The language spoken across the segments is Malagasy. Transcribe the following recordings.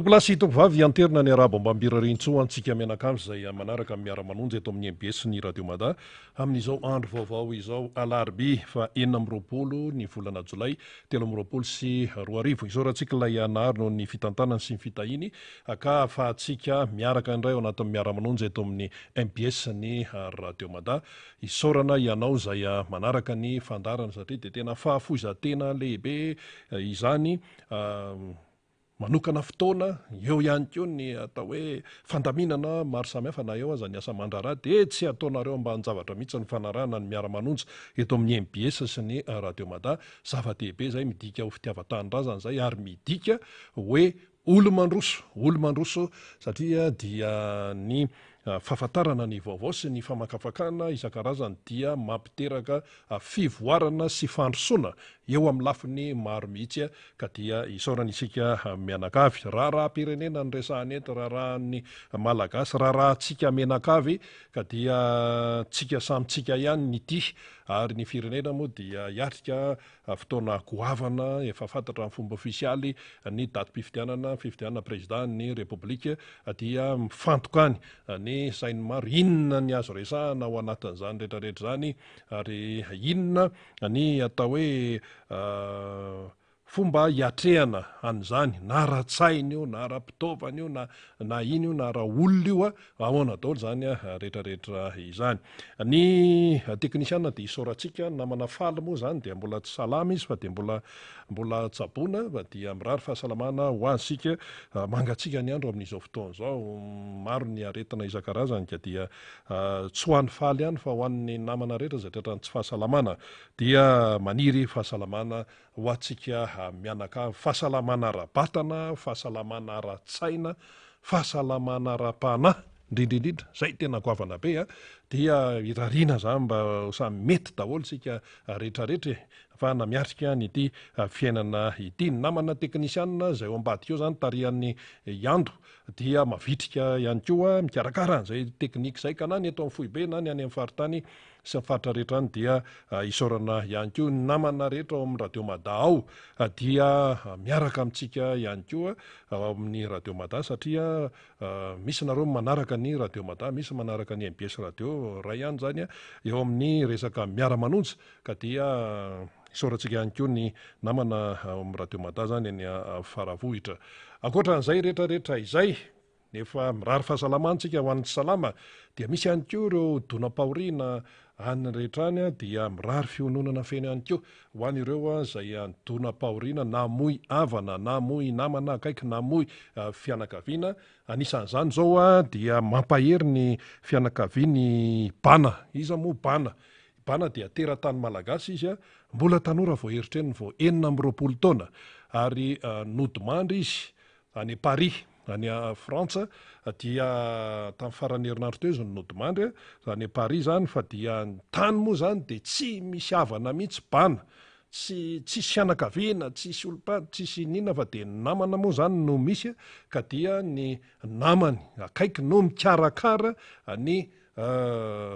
Tompolahy sy tompovavy, anterina ny arahaba ombam-birarintsoa antsika mianakavy izay manaraka ny miara-manonja eto amin'ny mbs ny Radio Mada amin'izao andro vaovao izao alarobia faha 26 ny volana jolay 2023. Isaorantsika ilay Nahary noho ny fitantanany sy ny fitahiany ka ahafahantsika miaraka indray ao anatin'ny miara-manonja eto amin'ny mbs ny Radio Mada. Isaorana ianao izay manaraka ny fandaharana satria dia tena fahafoizan-tena lehibe izany. Manokana fotoana, eo ihany koa ny atao hoe fandaminana maro samihafa na eo aza ny asa aman-draharaha dia tsy ataonareo ambanin-javatra mihitsy ny fanarahana ny miara-manonja eto amin'ny mbs sy ny Radio Mada. Zava-dehibe izay, midika ho fitiavan-tanindrazana izay ary midika hoe olo-mandroso, olo-mandroso satria dia ny fahafantarana ny vaovao sy ny famakafakana isan-karazany dia mampiteraka fivoarana sy fandrosoana eo amin'ny lafiny maro mihitsy ka dia isaorana isika mianakavy. Raharaham-pirenena no resahana eto, raharahan'ny Malagasy, raharahantsika mianakavy ka dia tsika samy tsika ihany ny ity ary ny firenena moa dia hiatrika Fotoana goavana, efa fantatra amin'ny fomba ofisialy ny datim-pifidianana, fifidianana prezida ny Repoblika dia mifantoka any ny sain'ny maro. Inona ny azo resahana ao anatin'izany rehetrarehetra izany ary inona ny atao hoe fomba hiatrehana an'izany na ara-tsaina io na ara-pitaovana io na na ina io na ara-olona io a, ahoana daholo izany rehetrarehetra izany. Ny teknisiana dia isaorantsika, ny namana Faly moa izany dia mbola tsy salama izy fa dia mbola mbola tsaboina fa dia mirary fahasalamana ho azy isika, mangatsiaka ny andro amin'izao fotoana izao, maro ny aretina isan-karazany ka dia tsy ho an'i Faly ihany fa ho an'ny namana rehetra izay tratran'ny tsy fahasalamana dia maniry fahasalamana ho antsika mianakavy, fahasalamana ara-batana, fahasalamana ara-tsaina, fahasalamana ara-panahy indrindra indrindra, izay tena goavana be a, dia irariana izany mba ho samy mety daholo isika rehetrarehetra e, ahafahana miatrika an'ity fiainana ity. Ny namana teknisianina izay ao ambadika ao izany tarihan'i Iando dia mavitrika ihany koa mikarakara an'izay teknika izay ka na ny eto amin'ny foibe na ny any amin'ny faritany sy ny faritra rehetra any dia isaorana ihany koa ny namana rehetra ao amin'ny Radio Mada ao dia miaraka amintsika ihany koa ao amin'ny Radio Mada satria misy nareo manaraka ny Radio Mada, misy manaraka ny mbs Radio ray ihany izany eo amin'ny resaka miara-manonja ka dia isaorantsika ihany koa ny namana ao amin'ny Radio Mada izany eny Faravohitra. Ankoatra an'izay rehetra rehetra izay Nefa mirary fahasalamana tsika ho an'ny tsy salama dia misy ihany koa ireo donam-pahoriana any rehetra any dia mirary fiononana feno ihany koa ho an'ireo izay donam-pahoriana namoy havana, namoy namana akaiky, namoy fianakaviana. Anisan'izany izao dia mampahery ny fianakavian'i Bana. Iza moa Bana? I Bana dia teratany malagasy izy, mbola tanora vao eritreniny vao 26 taona ary nodimandry izy Any Paris, any Frantsa, dia tamin'ny faran'ny herinandro teo izy no nodimandry, any Paris izany, fa dia ny tany moa izany dia tsy misy havana mihitsy bana, tsy tsisy fianakaviana, tsisy olom-pady, tsisy inona fa dia ny namana moa izany no misy, ka dia ny namany akaiky no mikarakara ny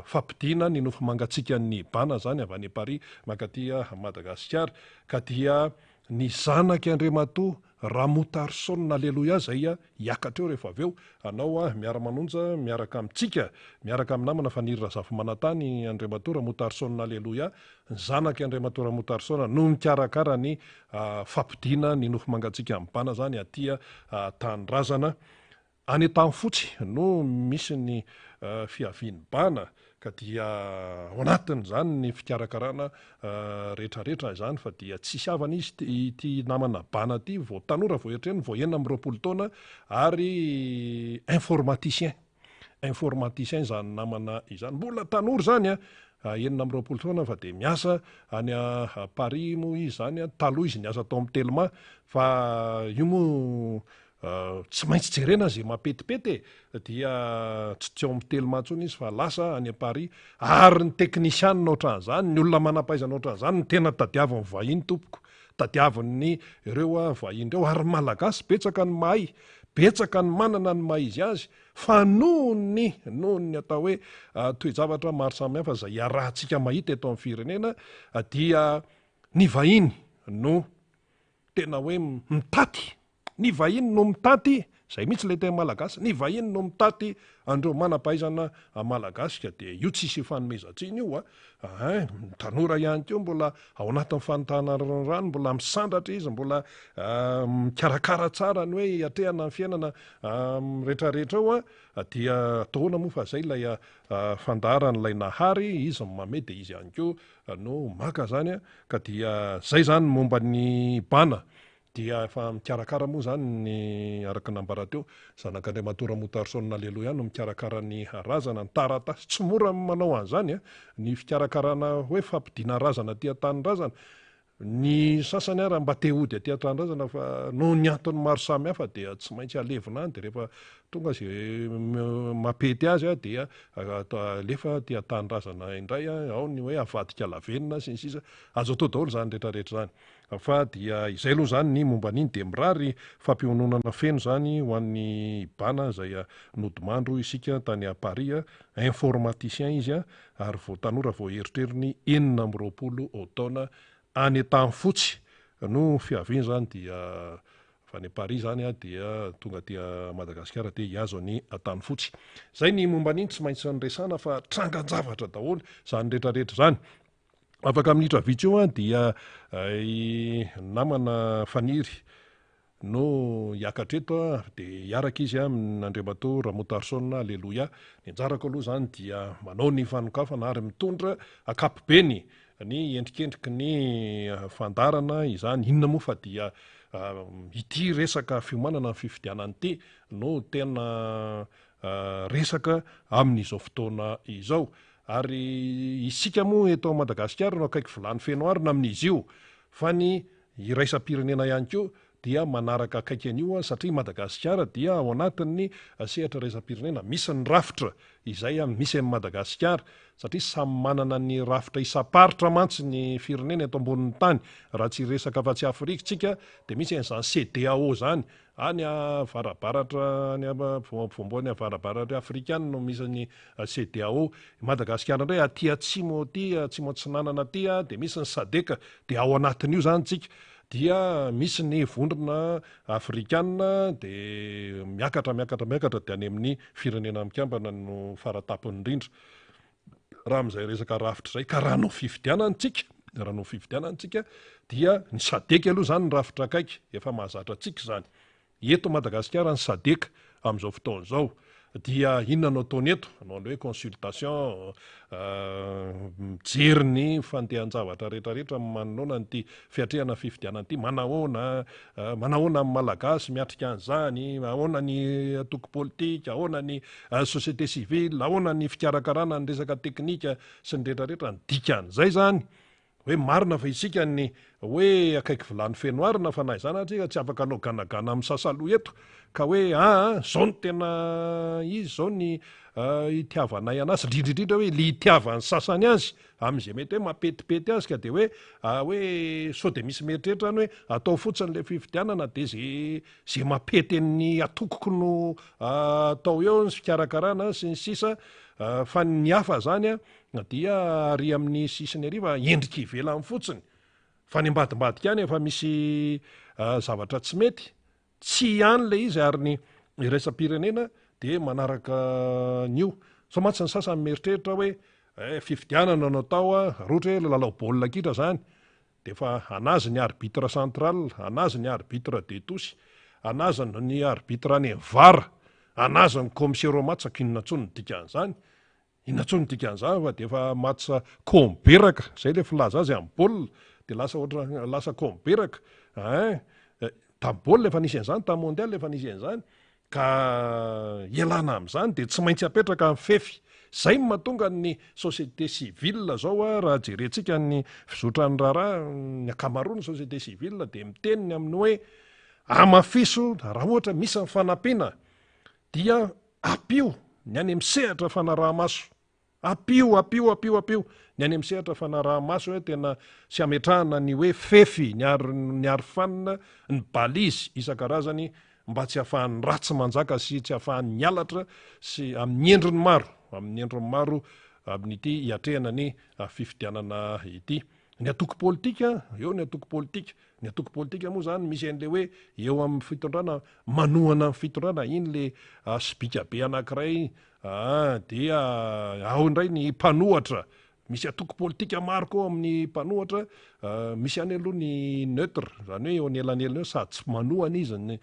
fampodiana ny nofo mangatsiakan'ny bana izany avy any Paris mankaty Madagasikara, ka dia ny zanak'i Andriamatoa Ramotarson Aleloia zay hiakatra eo rehefa avy eo anao a miara manonja miaraka amintsika miaraka amin'ny namana Faniry Razafimanantany Andriamatoa Ramotarson Aleloia ny zanak'i Andriamatoa Ramotarson no mikarakara ny fampodiana ny nofo mangatsiaka amin'ny bana zany aty tanindrazana Any Antanifotsy no misy ny fiavian'ny bana ka dia ao anatin'izany ny fikarakarana rehetrarehetra izany fa dia tsisy havana izy ity namana bana ity vao tanora vao eritreretina vao 26 taona ary informaticien, informaticien izany namana izany, mbola tanora izany an, 26 taona fa dia miasa any Paris moa izy izany, taloha izy niasa tao amin'ny Telma fa io moa Tsy maintsy jerena ze mapetipety e! Dia tsy tsy ao amin'ny Telma intsony izy fa lasa any Paris. Ary ny teknisianina ohatran'izany, ny olona manam-pahaizana ohatran'izany no tena tadiavin'ny vahiny tompoko. Tadiavin'ny ireo vahiny ireo. Ary ny Malagasy betsaka ny mahay, betsaka ny manana ny maha izy azy fa noho ny noho ny atao hoe toe-javatra maro samihafa izay iarahantsika mahita eto amin'ny firenena dia ny vahiny no tena hoe mitaty. Ny vahiny no mitaty, izay mihitsy ilay teny malagasy, ny vahiny no mitaty an'ireo manam-pahaizana malagasy ka dia io tsisy ifanomezan-tsiny io a! Ein, ny tanora ihany koa mbola ao anatin'ny fanontana rano, mbola misandratra izy, mbola mikarakara tsara ny hoe hiatrehana ny fiainana rehetrarehetra ao a, dia atao ahoana moa fa izay ilay fandaharan'ilay Nahary, izy no mamehy dia izy ihany koa no maka izany a, ka dia izay izany ny momba ny bana. Dia efa mikarakara moa izany ny araka ny nambara teo, zanak'Andriamatoa Ramotarison Aleloia no mikarakara ny razana, ny taratasy, tsy mora ny manao an'izany a, ny fikarakarana hoe fampodiana razana aty an-tanindrazana, ny sasany ara mba te hody aty an-tanindrazana fa noho ny antony maro samihafa dia tsy maintsy alevina any, dia rehefa tonga izay mampety azy dia alefa aty an-tanindrazana indray, ao ny hoe avadika lavenona sy ny sisa, azo atao daholo izany rehetrarehetra izany. Fa dia izay aloha izany ny momba an'iny dia mirary fampiononana feno izany ho an'i Bana izay nodimandry hoy isika tany Paris, informaticien izy ary vao tanora vao erotrerony 26 taona any Antanifotsy no fiaviany izany dia avy any Paris izany dia tonga aty Madagasikara dia hihazo an'i Antanifotsy. Izay ny momba an'iny tsy maintsy niresahana fa trangan-javatra daholo izany rehetrarehetra izany. Afaka minitra vitsy eo dia i namana Faniry no hiakatra eto dia hiaraka izy amin'Andriamatoa Ramotarson Aleloia. Ny anjarako aloha izany dia manao ny fanokafana ary mitondra ankapobeny ny endrikendriky ny fandaharana izany. Inona moa fa dia ity resaka fiomanana ny fifidianana ity no tena resaka amin'izao fotoana izao. Ary isika moa eto Madagasikara no akaiky vilany feno arina amin'izy io, fa ny iraisam-pirenena ihany koa dia manaraka akaiky an'io satria Madagasikara dia ao anatin'ny sehatra iraisam-pirenena, misy ny rafitra izay misy an'i Madagasikara, satria samy manana ny rafitra isam-paritra mantsy ny firenena eto ambonin'ny tany, raha tsy hiresaka afa-tsy Afrika isika dia misy an'izany CEDEAO izany, Any avarabaratra any ampovoampovoany avarabaratry Afrika any no misy ny CEDEAO. I Madagasikara indray aty atsimo aty, atsimo atsinanana aty dia misy ny SADEC. Dia ao anatin'io izany tsika. Dia misy ny vondrona afrikana dia miakatra miakatra miakatra dia any amin'ny firenena mikambana no faratapony indrindra. Raha amin'izay resaka rafitra izay ka raha hanao fifidianana tsika, raha hanao fifidianana tsika dia ny SADEC aloha izany ny rafitra akaiky, efa mahazatra antsika izany. Eto Madagasikara ny SADEC amin'izao fotoana izao dia inona no ataony eto? Hanao an'ilay hoe consultation, mijery ny fandehan-javatra rehetrarehetra manoloana an'ity fiatrehana fifidianana ity, manahoana, manahoana ny Malagasy miatrika an'izany, ahoana ny antoko politika, ahoana ny société civile, ahoana ny fikarakarana ny resaka teknika sy ny rehetra rehetra, ny dikan'izay zany hoe marina fa isika ny hoe akaiky vilany feno arina fa na izany aza tsy afaka hanao ganagana amin'ny sasaloha eto ka hoe aa zao no tena izy zao ny itiavanay anazy, indrindra indrindra hoe le itiavan'ny sasany azy amin'izay mety hoe mampetipety azy ka dia hoe hoe sao dia misy mieritreritra any hoe atao fotsiny le fifidianana dia ze ze mampety ny atokoko no atao eo ny fikarakarana sy ny sisa fa ny hafa zany a dia ary amin'ny sisiny ary fa endrika ivelany fotsiny fa ny ambadimbadika any efa misy zavatra tsy mety Tsy ihany ilay izy ary ny iraisam-pirenena dia manaraka an'io. Sao mantsy ny sasany mieritreritra hoe eh, fifidianana no atao a, raha ohatra hoe lalao baolina kitra izany, dia efa anazy ny arbitre central, anazy ny arbitre de touche, anazy ny arbitre any amin'ny var, anazy ny commissaire au match, inona intsony ny dikan'izany? Inona intsony ny dikan'izany fa dia efa match komberaka, izay ilay filaza azy amin'ny baolina, dia lasa ohatran'ny lasa komberaka ein! Tamin'ny baolina efa nisy an'izany, tamin'ny mondial efa nisy an'izany, ka ialana amin'izany dia tsy maintsy apetraka ny fefy. Izay no mahatonga ny société civile izao a, raha jerentsika ny fizotran'ny raharaha, ny ankamaroan'ny société civile dia miteny ny amin'ny hoe hamafiso raha ohatra misy ny fanampiana dia ampio ny any amin'ny sehatra fanaraha-maso, ampio, ampio, ampio, ampio ny any amin'ny sehatra fanaraha-maso hoe tena sy hametrahana ny hoe fefy, ny aro, ny arofanina, ny balise isan-karazany mba tsy hahafahan'ny ratsy manjaka sy tsy hahafahan'ny halatra sy amin'ny endriny maro, amin'ny endriny maro amin'ity hiatrehana ny fifidianana ity. Ny antoko politika, eo ny antoko politika, ny antoko politika moa zany misy an'le hoe eo amin'ny fitondrana, manohana ny fitondrana, iny le sobika be anankiray iny, aa dia ao indray ny mpanohatra, misy antoko politika maro koa ao amin'ny mpanohatra, misy ihany aloha ny neutre, zany hoe eo anelanelany eo sady tsy manohana izy ny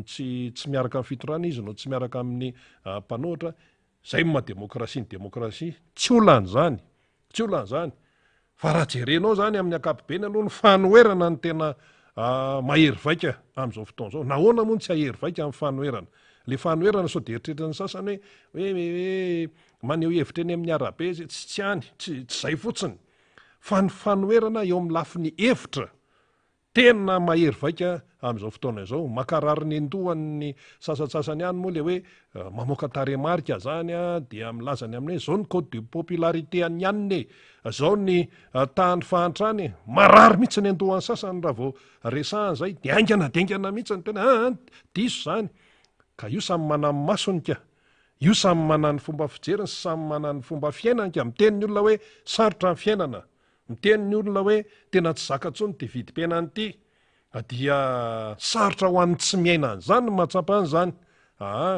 tsy tsy miaraka amin'ny fitondrana izy no tsy miaraka amin'ny mpanohatra, zay no maha demokrasia ny demokrasia, tsy olana izany. Tsy olana izany. Fa raha jerenao izany amin'ny ankapobeny aloha ny fanoherana no tena mahery vaika amin'izao fotoana izao. Nahoana moa no tsy hahery vaika amin'ny fanoherana? Ilay fanoherana sao dia eritreretin'ny sasany hoe hoe hoe maneho hevitra eny amin'ny arabe izy, tsy tsy any, tsy tsy izay fotsiny. Fa ny fanoherana eo amin'ny lafiny hevitra Tena mahery vaika amin'izao fotoana izao. Mankarary ny an-dohan'ny sasantsasany ihany moa ilay hoe mamoaka tarehimarika izany dia milaza ny amin'ny hoe izao ny code de popularité an'i anona e, izao ny tahan'ny fahantrana e. Marary mihitsy ny an-dohan'ny sasany raha vao resahana izay dia haingana dia haingana mihitsy ny tena aa diso izany. Ka io samy manana ny masony ka. Io samy manana ny fomba fijeriny sy samy manana ny fomba fiainany ka. Miteny ny olona hoe sarotra ny fiainana. Miteny ny olona hoe tena tsy zaka intsony ity vidim-piainana ity, dia sarotra ho an'ny tsy miaina an'izany ny mahatsapa an'izany. Aa,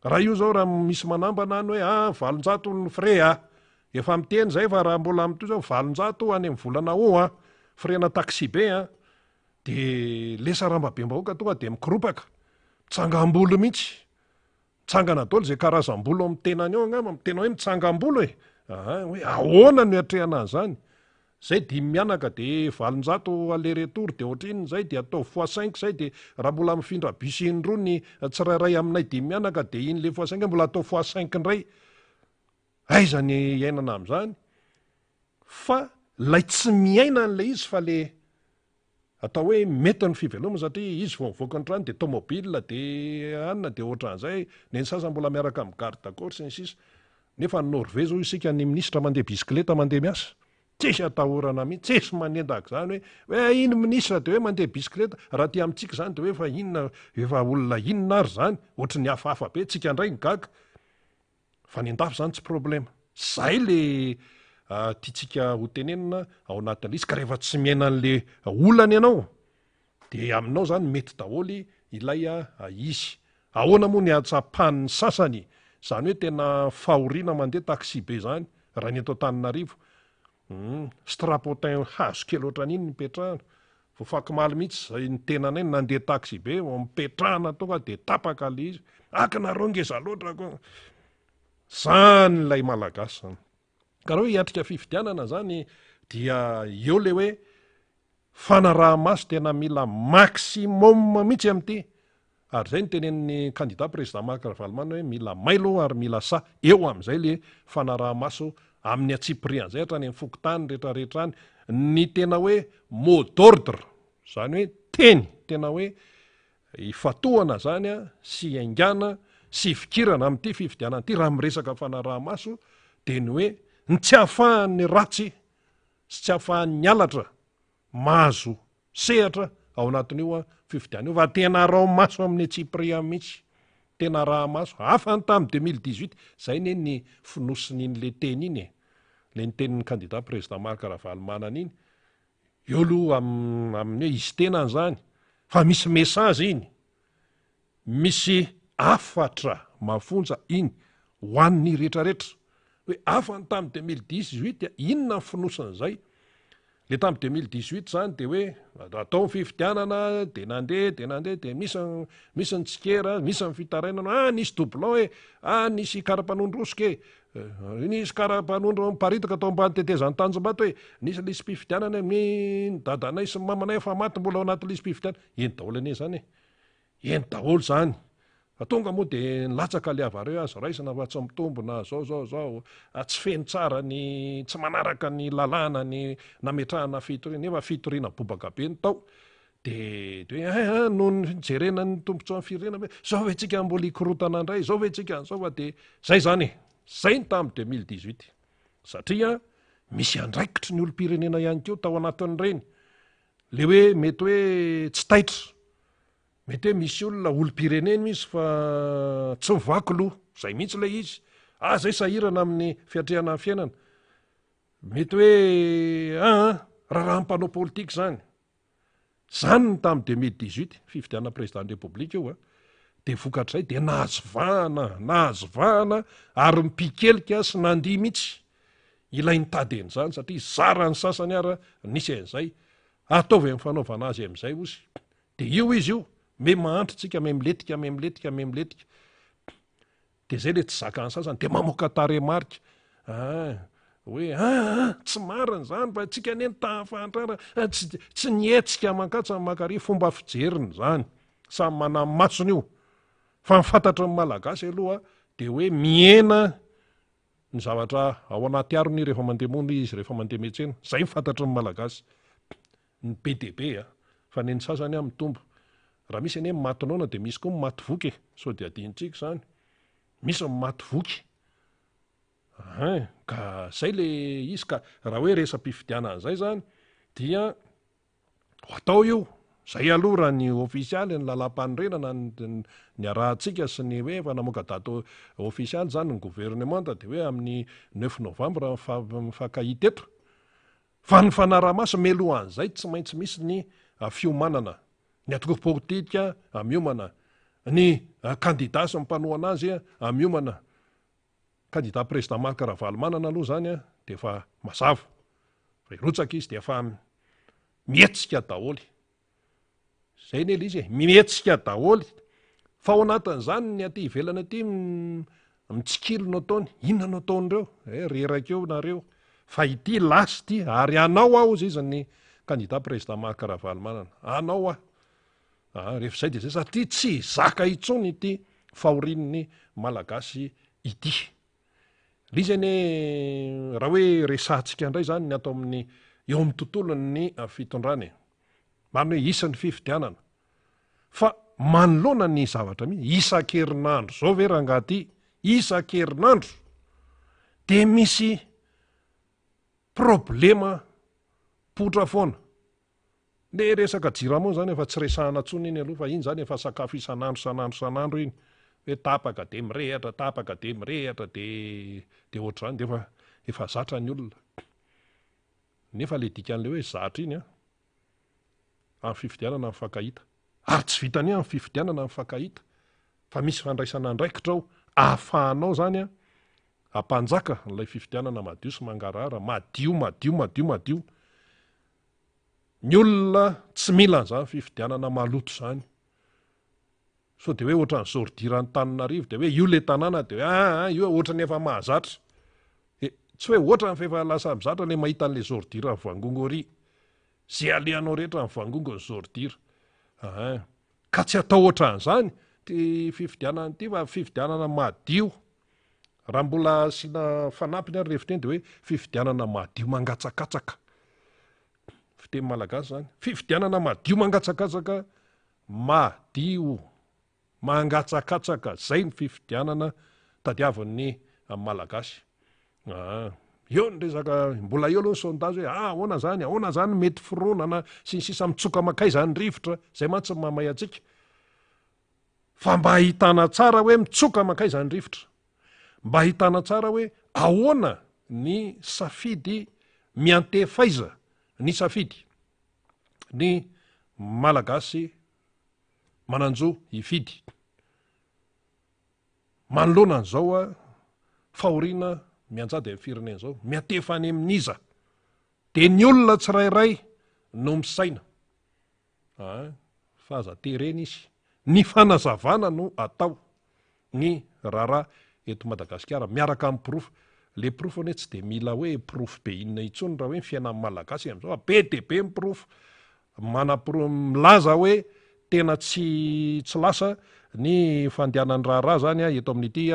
raha io zao raha misy manambana any hoe aa 800 ny frais a, efa miteny zay fa raha mbola mitohy zao 800 any amin'ny volana août a, frais-na taxi-be a, de le sarambabem-bahoaka tonga de mikoropaka, mitsangam-bolo mihitsy. Mitsangana daholo izay karazam-bolo amin'ny tenany eo angamba, tena hoe mitsangam-bolo e! Aa hoe ahoana no hiatrehana an'izany? Zay dimy mianaka de 800 aller retour de ohatrinona izay de ataovy fois cinq izay de raha mbola mifindra bus indroa ny tsirairay aminay dimy mianaka de iny le fois cinq mbola atao fois cinq indray. Aiza ny hiainana amin'izany? Fa ilay tsy miaina an'ilay izy fa le Atao hoe mety ny fivelomana satria izy vao mivoaka ny trano dia tomobile dia anona dia ohatran'izay, ny an'ny sasany mbola miaraka amin'ny garde corps sy ny sisa. Nefa any Norvège hoy isika ny minisitra mandeha bisikileta mandeha miasa. Tsisy atahorana mihitsy, tsisy manendaka izany hoe hoe iny minisitra dia hoe mandeha bisikileta, raha aty amintsika izany dia hoe efa inona, efa olona inona ary izany, ohatry ny hafahafa be, tsika indray ny gaga. Fa ny andafy zany tsy problema. Zay le tiantsika ho tenenina ao anatin'le izy ka rehefa tsy miaina an'le olana ianao de aminao zany mety daholo ilay izy. Ahoana moa ny ahatsapan'ny sasany zany hoe tena fahoriana mandeha taxi be zany raha ny eto Antananarivo. Hum, strapotin hazo kely ohatran'iny no ipetrahana. Vao fakomaly mihitsy zay ny tenanay nandeha taxi be vao mipetrahana tonga de tapaka le izy. Aka nareo ngeza loatra ko. Zany ilay malagasy zany. Ka raha hoe hiatrika fifidianana zany dia eo le hoe fanaraha-maso tena mila maximum mihitsy amin'ity. Ary izay no tenenin'ny kandida président Marc Ravalomanana hoe mila mailo ary mila sahy. Eo amin'izay le fanaraha-maso amin'ny antsipiriany izay hatrany amin'ny fokontany rehetrarehetra any. Ny tena hoe mot d'ordre, izany hoe teny tena hoe ifatohana izany sy iaingàna sy ifikirana amin'ity fifidianana ity raha miresaka fanaraha-maso dia ny hoe ny tsy ahafahan'ny ratsy sy tsy ahafahan'ny halatra mahazo sehatra ao anatin'io fifidianana io fa tena araho maso amin'ny antsipiriany mihitsy, tena araha maso, hafa ny tamin'ny 2018, zay ne ny fonosin'iny le teny iny e, le nitenin'ny candidat président Marc Ravalomanana iny, eo aloha amin'ny hoe izy tenany zany, fa misy message iny, Misy hafatra mafonja iny ho an'ny retraretra hoe hafa ny tamin'ny 2018 inona ny fonosan'izay? Le tamin'ny 2018 zany de hoe atao ny fifidianana de nandeha de nandeha de misy misy ny tsikera misy ny fitarainana ah nisy doublon e ah nisy karapanondro hosoka e nisy karapanondro miparitaka tao ambany tetezan'ny Tanjombato e nisy lisi-pifidianana ny dadanay sy ny mamanay efa maty mbola ao anaty lisi-pifidianana eny daholo anie zany e Eny daholo izany. Fa tonga moa dia nilatsaka ilay avareo azo raisina fa tsy mitombina zao zao zao, tsy feno tsara ny, tsy manaraka ny lalàna ny nametrahana fitoriana nefa fitoriana bobaka be ny tao. Dia dia hoe hein hein noho ny fijerena ny tombontsoan'ny firenena ve zao ve tsika mbola hikorotana indray, zao ve tsika an'izao fa dia zay izany e. Zay ny tamin'ny 2018. Satria misy andraikitry ny olom-pirenena ihany koa tao anatin'ireny. Le hoe mety hoe tsy taitra, mety hoe misy olona olom-pirenena izy fa tsy mivaky loha, zay mihitsy ilay izy, ah zay sahirana amin'ny fiatrehana ny fiainana, mety hoe aa ah, Raharaha mpanao politika izany. Izany ny tamin'ny 2018, fifidianana président ny République io a. Dia vokatr'izay dia nahazo vahana, nahazo vahana ary mipikelika sy nandihy mihitsy ilay nitady an'izany satria zara ny sasany ara nisy an'izay. Ataovy amin'ny fanaovana azy amin'izay ozy. Dia io izy io, me mahantra tsika, me milentika, me milentika, me milentika. Dia zay le tsy zakan'ny sasany, dia mamoaka tarehimarika. Ah, hoe ah, ah, tsy marina izany fa tsika anie ny tahan'ny fahantrana, ah, tsy, tsy nihetsika mankatsa mankary, fomba fijeriny izany. Samy manamy masony io. Fa ny fantatry ny Malagasy aloha dia hoe mihena ny zavatra ao anaty harony rehefa mandeha mona izy, rehefa mandeha miantsena. Izay ny fantatry ny Malagasy. Ny be dia be a! Fa ny an'ny sasany an mitombo. Raha misy anie ny maty noana dia misy koa ny maty voky e! Sao dia adinontsika izany. Misy ny maty voky. Ahin, ka zay le izy ka raha hoe resa-pifidianana zay zany dia ho atao io. Zay aloha raha ny ofisialy, ny lalàmpanorenana niarahantsika sy ny hoe efa namoaka daty ofisialy zany ny governemanta dia hoe amin'ny neuf novembre mifankahita eto. Fa ny fanarahamaso mialohan'izay tsy maintsy misy ny fiomanana, ny antoko politika miomana, ny kandida sy ny mpanohana azy miomana. Kandida président Marc Ravalomanana aloha izany dia efa mazava fa hirotsaka izy dia efa mihetsika daholo. Zay anie le izy e, mihetsika daholo fa ao anatin'izany ny aty ivelany aty mitsikilo no ataony, inona no ataon'ireo? Eh, reraka eo nareo fa ity lasa ity ary anao aho hozy izy ny candidat président Marc Ravalomanana, anao aho. Ah, rehefa izay dia zay satria tsy zaka intsony ity fahorian'ny Malagasy ity. Le izy anie raha hoe resahantsika indray zany ny ato amin'ny eo amin'ny tontolon'ny fitondrana e. Marina hoe isan'ny fifidianana. Fa manoloana ny zavatra misy, isan-kerinandro zao ve rangaha ty, isan-kerinandro de misy problema potra foana. Le resaka jirama io zany efa tsy resahana tsony iny aloha fa iny zany efa sakafo isan'andro isan'andro isan'andro iny hoe tapaka de mirehatra tapaka de mirehatra de de ohatr'izany de efa efa zatra ny olona. Nefa le dikan'le hoe zatra iny an, amin'ny fifidianana mifankahita. Ary tsy vitan'ny hoe amin'ny fifidianana mifankahita fa misy fandraisana andraikitra ao ahafahanao zany an hampanjaka an'ilay fifidianana madio sy mangarahara, madio madio madio madio. Ny olona tsy mila an'izany fifidianana maloto izany. Sao dia hoe ohatran'ny zôridira Antananarivo dia hoe io ilay tanàna dia hoe aa ah, io ohatran'ny efa mahazatra. E, tsy hoe ohatran'ny fa efa lasa mizatra ilay mahita an'ilay zôridira mivangongo ery. Izay alehanao rehetra mivangongo ny zôridira. Aa. Ka tsy atao ohatran'izany ity fifidianana ity fa fifidianana madio. Raha mbola asiana fanampiny ary ilay fiteny dia hoe fifidianana madio mangatsakatsaka. Fiteny malagasy izany. Fifidianana madio mangatsakatsaka, madio mangatsakatsaka, izay ny fifidianana tadiavin'ny malagasy. Aa. Eo ny resaka, mbola eo aloha ny sondage hoe ah ahoana izany, ahoana izany mety fironana sy ny sisa mitsoka mankaiza ny rivotra, izay mantsy ny mahamay antsika. Fa mba ahitana tsara hoe mitsoka mankaiza ny rivotra. Mba ahitana tsara hoe ahoana ny safidy miantefa aiza ny safidy ny Malagasy manan-jo hifidy. Manoloana an'izao fahoriana mianjady amin'ny firenena izao, miantefa any amin'iza? Dia ny olona tsirairay no misaina. Aa fa aza terena izy. Ny fanazavana no atao ny raharaha eto Madagasikara miaraka amin'ny porofo. Le porofo anie tsy dia mila hoe porofo be inona intsony raha hoe ny fiainan'ny Malagasy amin'izao fa be dia be ny porofo manaporo- milaza hoe tena tsy tsy lasa ny fandehanan'ny raharaha zany eto amin'ity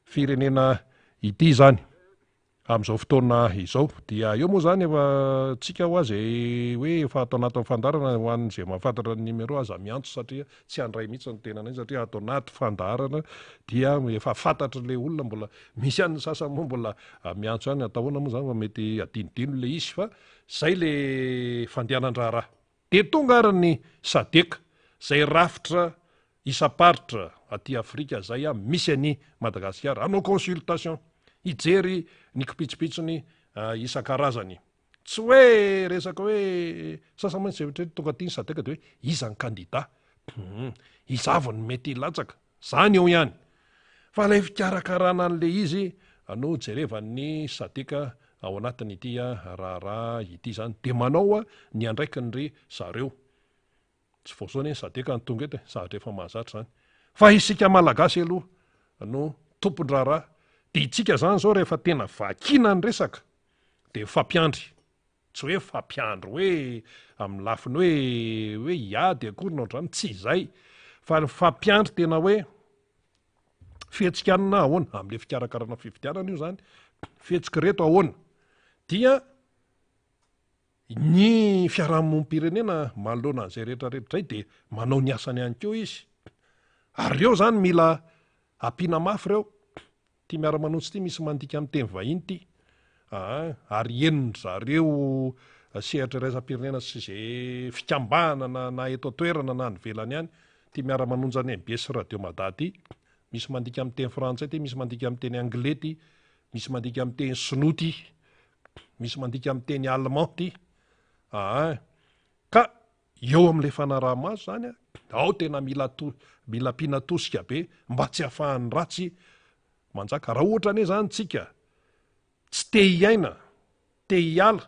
firenena ity zany. Amin'izao fotoana izao dia eo moa izany efa tsika hoa izay hoe efa ato anatin'ny fandaharana ho an'izay mahafantatra ny numéro aza miantso satria tsy handray mihitsy ny tenanay satria ato anaty fandaharana dia efa fantatry ilay olona mbola misy ihany ny sasany moa mbola miantso ihany atao ahoana moa izany fa mety adinodino ilay izy fa izay le fandehanan-draharaha. Dia tonga ary ny Sadec izay rafitra isam-paritra aty Afrika izay misy an'i Madagasikara, hanao consultation, hijery ny kipitsopitsony isan-karazany. Tsy hoe resaka hoe sasany mantsy zay ohatra hoe tonga aty ny sadec de hoe iza ny kandida? Hum, iza avy no mety hilatsaka? Zany eo ihany. Fa ilay fikarakarana an'ilay izy no jerevan'ny sadec ao anatin'ity raharaha ity zany. De manao ny andraikiny ry zareo. Tsy vao zao anie ny sadec no tonga eto e, zavatra efa mahazatra izany. Fa isika Malagasy aloha no tompon-draharaha. Dia itsika izany izao rehefa tena vakiana ny resaka dia mifampiandry. Tsy hoe mifampiandry hoe amin'ny lafiny hoe hoe hiady akory na ohatr'izany, tsy izay. Fa mifampiandry tena hoe fihetsika anona ahoana, amin'ilay fikarakarana fifidianana io izany, fihetsik'ireto ahoana. Dia Ny fiarahamonim-pirenena manoloana an'izay rehetra rehetra izay dia manao ny asany ihany koa izy. Ary ireo izany mila ampiana mafy ireo. Ity miara-manontsy ity misy mandika amin'ny teny vahiny ity. Aa, ary henon-dry zareo sehatra iraisam-pirenena sy izay fikambanana na eto an-toerana na any ivelany any. Ity miara-manonja ny mbs sy Radio Mada ity. Misy mandika amin'ny teny frantsay ity, misy mandika amin'ny teny anglais ity, misy mandika amin'ny teny sinoa ity. Misy mandika amin'ny teny allemand ity. Aa. Ka eo amin'ilay fanaraha-maso izany, ao tena mila to, mila ampiana tosika be mba tsy hahafahan'ny ratsy manjaka. Raha ohatra anie izany tsika tsy te hiaina, te hiala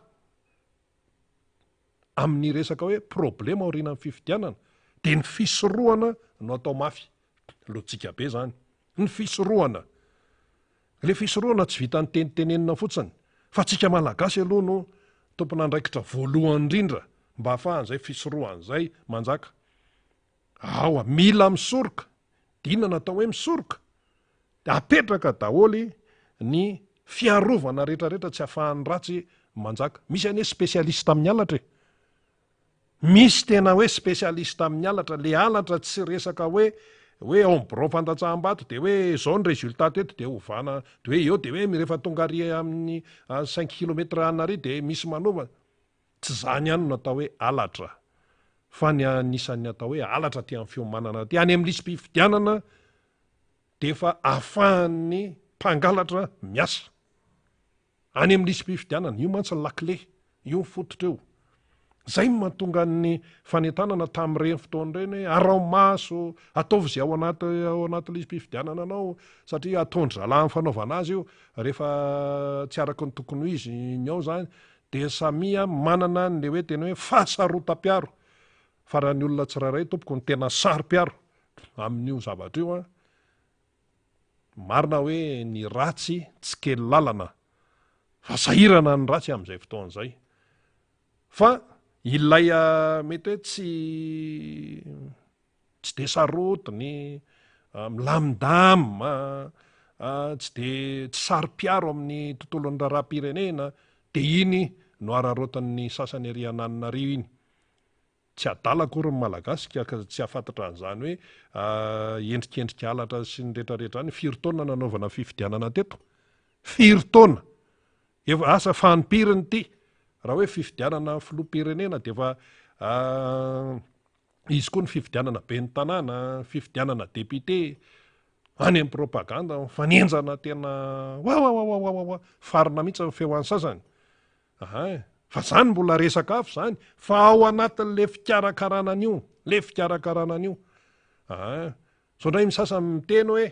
amin'ny resaka hoe problema aorianan'ny fifidianana, dia ny fisorohana no atao mafy. Lojika be izany. Ny fisorohana. Ilay fisorohana tsy vitan'ny tenitenenina fotsiny fa tsika Malagasy aloha no tompon'andraikitra voalohany indrindra mba ahafahan'izay fisorohana izay manjaka. Aoa, mila misoroka. Dia inona no atao hoe misoroka? Dia apetraka daholo ny fiarovana rehetrarehetra tsy ahafahan'ny ratsy manjaka. Misy anie spécialiste amin'ny halatra e. Misy tena hoe spécialiste amin'ny halatra, le halatra tsy resaka hoe hoe ao amin'ny birao fandatsaham-bato de hoe zao ny résultat teto de ovana de hoe eo de hoe rehefa tonga ary amin'ny cinq kilomètre any ary de misy manova, tsy zany ihany no atao hoe halatra fa ny anisan'ny atao hoe halatra aty amin'ny fiomanana aty, any amin'ny lisi-pifidianana de efa ahafahan'ny mpangalatra miasa. Any amin'ny lisi-pifidianana, io mantsy ny lakile, io ny fototra io. Izay no mahatonga ny fanentanana tamin'ireny fotoana ireny hoe araho maso, ataovy izay ao anaty ao anaty lisi-pifidianana anao satria ataon-dry zalahy amin'ny fanaovana azy io rehefa tsy araka ny tokony ho izy ny ao izany dia samia manana an'ilay hoe tena hoe fahasarotam-piaro fa raha ny olona tsirairay tompoko no tena saro-piaro amin'io zavatra io an, Marina hoe ny ratsy tsy kely lalana fa sahirana ny ratsy amin'izay fotoana izay. Fa ilay mety hoe tsy tsy de sarotiny, milamindamina, tsy de tsy saro-piaro amin'ny tontolon'ny raharaham-pirenena dia iny no araraotin'ny sasany ery ananona ery iny. Tsy adala akory ny Malagasy ka tsy hahafantatra an'izany hoe endrikendrika halatra sy ny rehetrarehetra izany. Firy taona nanaovana fifidianana teto? Firy taona? Efa asa fanimpiriny ity. Raha hoe fifidianana filoham-pirenena dia efa izy koa ny fifidianana ben'ny tanàna, fifidianana député, any amin'ny propagande mifanenjana tena wawawawawawa, farina mihitsy ny feo an'ny sasany. Ahay, fa zany mbola resaka hafa zany, fa ao anatin'le fikarakarana an'io, le fikarakarana an'io. Ahay, zao ndray ny sasany miteny hoe,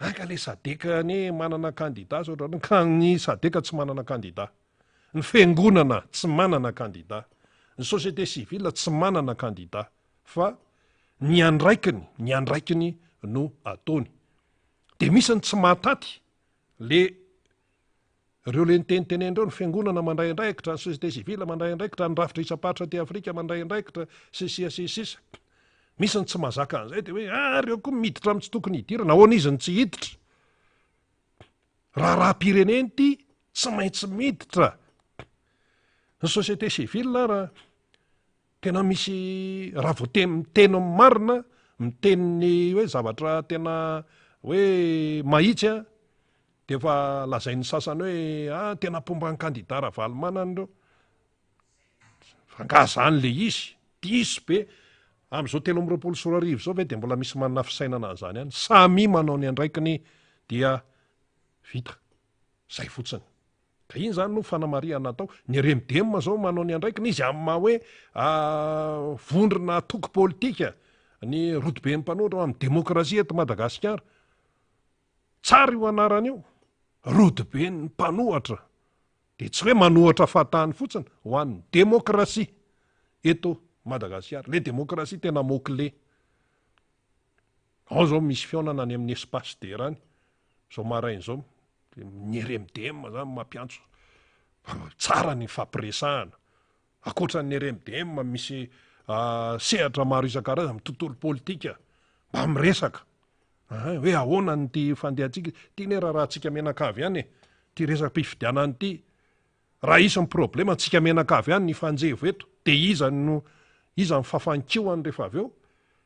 anga le sadec anie manana candidat zao ohatran'ny, ka ny sadec tsy manana candidat, ny fiangonana tsy manana candidat, ny société civile tsy manana candidat, fa ny andraikiny, ny andraikiny no ataony. De misy ny tsy mahataty le Ireo le niteniteneny ireo, ny fiangonana mandray andraikitra, ny société civile mandray andraikitra, ny rafitra isam-paritra aty Afrika mandray andraikitra, sy ny sisa sy ny sisa. Misy ny tsy mahazaka an'izay dia hoe ah ireo koa miditra amin'ny tsy tokony hidirana, ahoana izy no tsy hiditra? Raharaham-pirenena ity, tsy maintsy miditra. Ny société civile ara tena misy raha vao te miteny ny marina, miteny ny hoe zavatra tena hoe mahitsy an, Dia efa lazain'ny sasany hoe ah tena mpomba an'i kandida Ravalomanana ireo. Fa angaha zany le izy? Diso be. Amin'izao 2023 izao ve dia mbola misy manana fisainana an'izany ihany? Samia manao ny andraikiny dia vita. Zay fotsiny. Ka iny zany no fanamarihana atao. Ny RMDM zao manao ny andraikiny izy amin'ny maha hoe vondrona antoko politika ny rodoben'ny mpanohitra ho amin'ny demokrasia eto Madagasikara. Tsara io anarana io, rodoben'ny mpanohatra. Dia tsy hoe manohatra fahatany fotsiny, ho an'ny demokrasia eto Madagasikara. Le demokrasia tena mot clé. Ao zao misy fihaonana any amin'ny espace dera any, zao maraina zao, de ny RMDM zany mampiantso, tsara ny fampiresahana. Ankoatra ny RMDM misy sehatra maro isan-karazany amin'ny tontolo politika mba miresaka hoe ahoana ny ty fandehantsika, ty ne raharahantsika mianakavy ihany e, ty resam-pifidianana ity. Raha hisy ny problema antsika mianakavy ihany ny hifanjevo eto de iza no iza ny fafankihoany rehefa avy eo?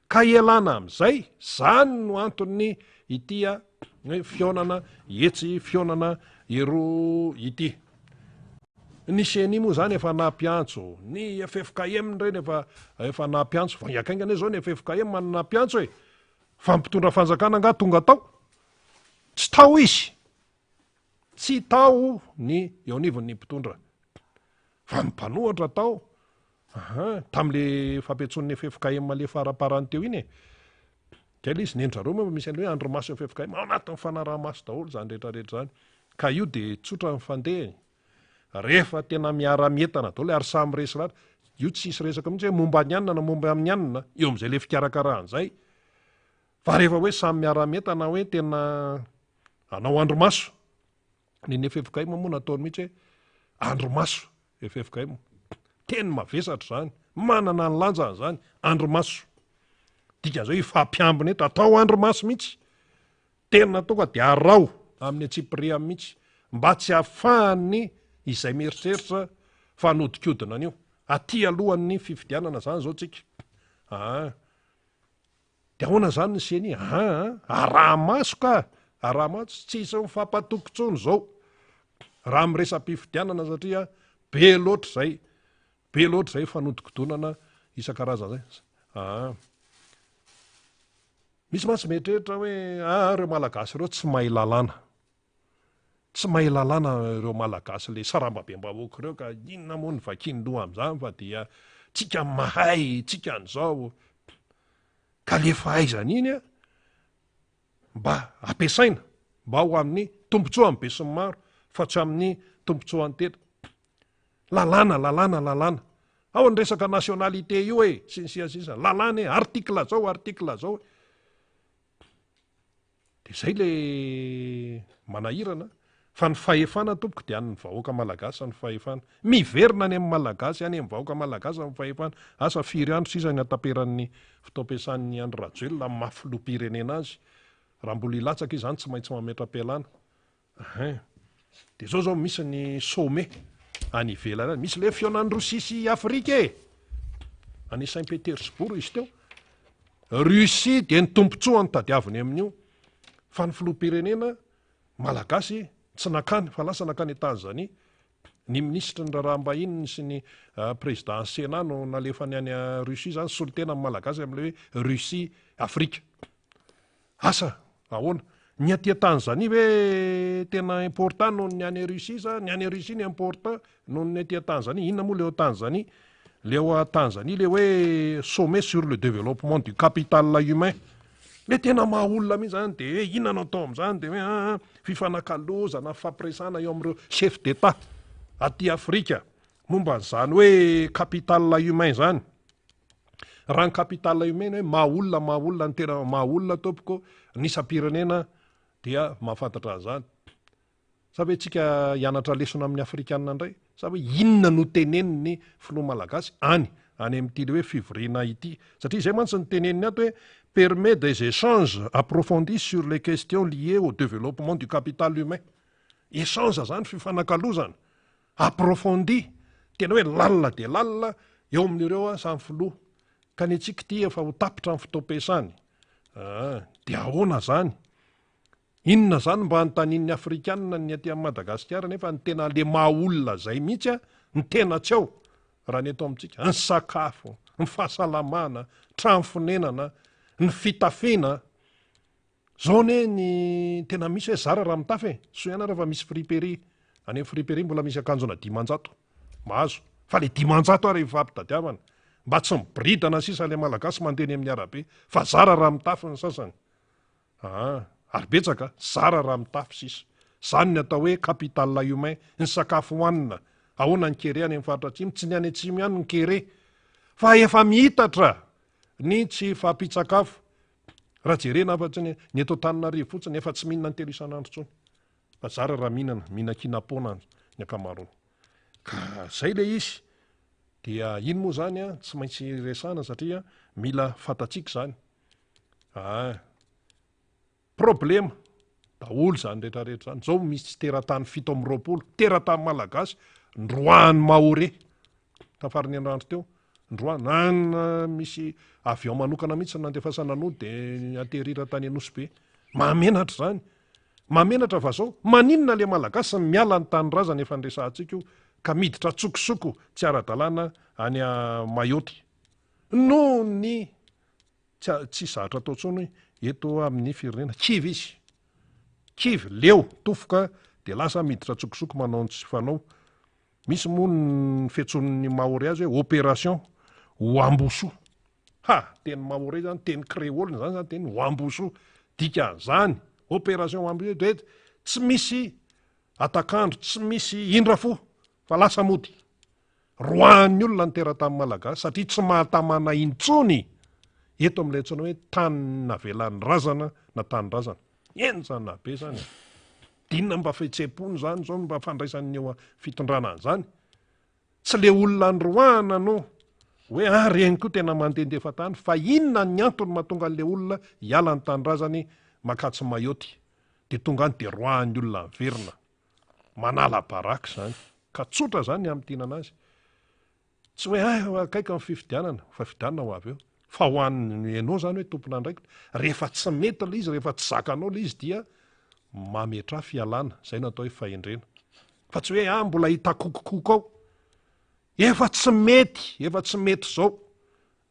Ka ialana amin'izay, zany no antony ity hoe fihaonana etsy fihaonana eroa ity. Ny ceni moa zany efa nampiantso, ny ffkm ireny efa efa nampiantso, vao hiakaingana anie zao ny ffkm no nampiantso e! Fa ny mpitondra fanjakana angaha tonga tao? Tsy tao izy! Tsy tao ny eo anivon'ny mpitondra fa ny mpanohatra tao. Aha, tamin'le fampiantsoan'ny ffkm le faraparany teo iny e. Kay le izy, ny an-dry zareo moa misy an'le hoe andrimaso ffkm, ao anatin'ny fanaraha-maso daholo izany rehetra rehetra izany. Ka io dia tsotra ny fandehany. Rehefa tena miara-mientana daholo ary samy resy lahatra, io tsisy resaka mihitsy hoe momba ny anona na momba amin'ny anona, eo amin'izay le fikarakarana izay. Fa rehefa hoe samy miara-mientana hoe tena hanao andrimaso, ny ny ffkm moa nataony mihitsy hoe andrimaso ffkm, teny mavesatra izany, manana ny lanjany izany, andrimaso. Dikan'izay hoe hifampiambina eto, atao andrimaso mihitsy, tena tonga dia araho amin'ny antsipiriany mihitsy mba tsy hahafahan'ny izay mieritreritra fa hanodikodina an'io. Aty alohan'ny fifidianana izany izao tsika. Aa. Dia ahoana izany ny ceni? Aa, araha-maso ka! Araha-maso, tsisy mifampatoky intsony izao raha miresa-pifidianana satria be loatra izay, be loatra izay fanodikodonana isan-karazany izay. Aa. Misy mantsy mieritreritra hoe aa ireo Malagasy ireo tsy mahay lalàna. Tsy mahay lalàna ireo Malagasy le sarambabem-bahoaka ireo ka inona moa ny vakiany loha amin'izany fa dia tsika mahay, tsika an'izao. Ka le fahaizana iny a, mba ampiasaina mba ho amin'ny tombontsoan'ny besinimaro fa tsy amin'ny tombontsoan'ny tena. Lalàna, lalàna, lalàna. Ao ny resaka nationalité io e, sy ny sisa sy ny sisa. Lalàna e, article zao, article zao. Dia izay le manahirana fa ny fahefana tompoko dia an'ny vahoaka malagasy ny fahefana. Miverina any amin'ny malagasy, any amin'ny vahoaka malagasy ny fahefana. Asa firy andro sisa ny hataperan'ny fotoam-piasan'i Andry Rajoelina amin'ny maha filoham-pirenena azy. Raha mbola hilatsaka izy izany tsy maintsy mametra-pialana. Hein. Dia zao zao misy ny sommet any ivelany any. Misy le fihaonan'i Rosia sy Afrika e. Any Saint Petersbourg izy teo. Russie dia ny tombontsoa no tadiaviny amin'io. Fa ny filoham-pirenena malagasy tsy nakany fa lasa nakany Tanzanie. Ny minisitry ny raharaham-bahiny sy ny euh, président Sénat no nalefany any Russie zany solontena ny malagasy amin'ilay hoe Russie Afrika. Asa ahoana? Ny aty Tanzanie ve tena important noho ny any Russie sa ny any Russie ny important noho ny aty Tanzanie? Inona moa le ao Tanzanie? Le ao Tanzanie le hoe sommet sur le développement du capital humain. Le tena maha olona mihitsy zany de hoe inona no atao amin'izany de hoe aa ah, fifanakalozana, fifampiresahana eo amin'ireo chef d'état aty Afrika momba an'izany hoe capital humain zany. Raha ny capital humain hoe maha olona maha olona ny tena maha olona tompoko ny isam-pirenena dia mahafantatra an'izany. Sa ve tsika hianatra lesona amin'ny afrikanina indray? Sa hoe inona no tenenin'ny filoha malagasy any any amin'ity le hoe fivoriana ity? Satria izay mantsy ny teneniny ato hoe permet des échanges approfondis sur les questions liées au développement du capital humain. Échange zany fifanakalozana. Approfondi, tena hoe lalina dia lalina eo amin'ireo samy filoha. Ka ny antsika ity efa ho tapitra ny fotoam-piasany. Aa, dia ahoana izany? Inona izany mba anontanian'ny Afrikanina ny aty amin'i Madagasikara nefa ny tena le maha olona izay mihitsy a, ny tena tsy ao raha ny eto amintsika. Ny sakafo, ny fahasalamana, trano fonenana, ny fitafiana. Zao anie ny tena misy hoe zara raha mitafy e! Soa ihany ary fa misy friperie. Any amin'ny friperie mbola misy akanjona 500. Mahazo. Fa le 500 ary ifampitadiavana. Mba tsy miboridana sisa le Malagasy mandeha eny amin'ny arabe. Fa zara raha mitafy ny sasany. Aa. Ary betsaka, zara raha mitafy sisa. Zany ny atao hoe capital humain. Ny sakafo hohanina. Ahoana ny kere any amin'ny faritra atsimo? Tsy ny any atsimo ihany no kere. Fa efa mihitatra ny tsy fahampian-tsakafo. Raha jerena afa-tsy ny ny eto Antananarivo fotsiny, efa tsy mihinana intelo isan'andro intsony. Fa zara raha mihinana, mihinan-kinam-poana ny ankamaroany. Ka zay le izy. Dia iny moa zany an, tsy maintsy resahana satria mila fantatsika izany. Ah. Problema daholo izany rehetra rehetra izany. Zao misy teratany 27, teratany malagasy, ndroahan'ny Mahorais. Tafarin'ny herinandro teo, ndroahana, an, misy avion manokana mihitsy nandefasana an'io dia atterrir tany Nosy Be. Mahamenatra izany. Mahamenatra fa zao, maninona le malagasy miala ny tanindrazana efa niresahantsika io ka miditra an-tsokosoko tsy ara-dalàna any Mayotte. Noho ny tsy tsy zatra atao intsony eto amin'ny firenena. Kivy izy. Kivy, leo, tofoka dia lasa miditra an-tsokosoko manao ny tsy fanao. Misy moa ny fiantsoan'ny Mahorais azy hoe opération Wambosoa. Ha! Teny Mahorais zany, teny créole zany zany teny Wambosoa. Dikan'izany, opération Wambosoa dia tsy misy atakandro, tsy misy indra fo fa lasa mody. Roahan'ny olona ny teratany malagasy satria tsy mahatamana intsony eto amin'ilay antsoina hoe tany navelan'ny razana na tanindrazana. Henjana be zany e. D'inona mba fihetseham-pony zany zao mba fandraisan'ny eo fitondrana an'izany? Tsy le olona androahana no hoe ah reny koa tena mandehandefa tany fa inona ny antony mahatonga an'le olona hiala ny tanindrazany makatsy Mayotte de tonga any de roahan'ny olona miverina. Manala baraka izany. Ka tsotra izany ny hamintinana azy. Tsy hoe ah akaiky ny fifidianana, fa fifidianana ho avy eo. Fa ho an'ny ianao izany hoe tompon'andraikitra, rehefa tsy mety ilay izy, rehefa tsy zakanao ilay izy dia mametraha fialana, izay no atao hoe fahendrena. Fa tsy hoe ah mbola hitakokokoko ao. Efa tsy mety, efa tsy mety izao.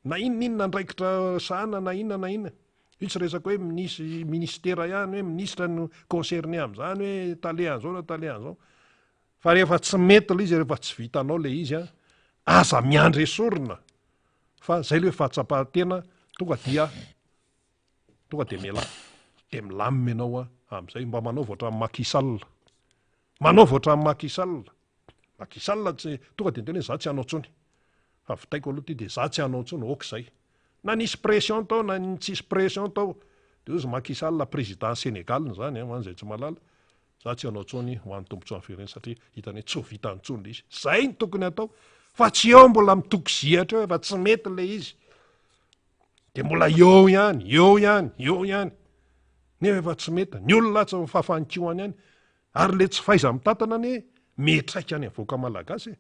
Na inona inona andraikitra sahanina na inona na inona. Io tsy resaka hoe minisy ministera ihany hoe minisitra no concerné amin'izany hoe tale an'izao na tale an'izao. Fa rehefa tsy mety ilay izy, rehefa tsy vitanao ilay izy an, aza miandry esorina fa zay ilay hoe fahatsapan-tena tonga dia tonga dia mialà. Dia milamina ianao an amin'izay mba manaova ohatran'i Macky Sall. Manaova ohatran'i Macky Sall. Macky Sall tsy tonga dia niteny hoe za tsy hanao intsony. Fa vitaiko aloha ity dia za tsy hanao intsony, ok zay. Na nisy pression tao na tsisy pression tao. Dia hozy Macky Sall président Sénégal izany an, ho an'izay tsy mahalala. Za tsy hanao intsony ho an'ny tombotsoan'ny firenena satria hitany hoe tsy ho vitany intsony ilay izy. Zay no tokony hatao fa tsy eo mbola mitoky zihatra eo fa tsy mety ilay izy. Dia mbola eo ihany, eo ihany, eo ihany. Nefa efa tsy mety. Ny olona tsy mifafa ny kihony ihany. Ary le tsy fahaiza-mitantana anie miantraika any avoaka malagasy e.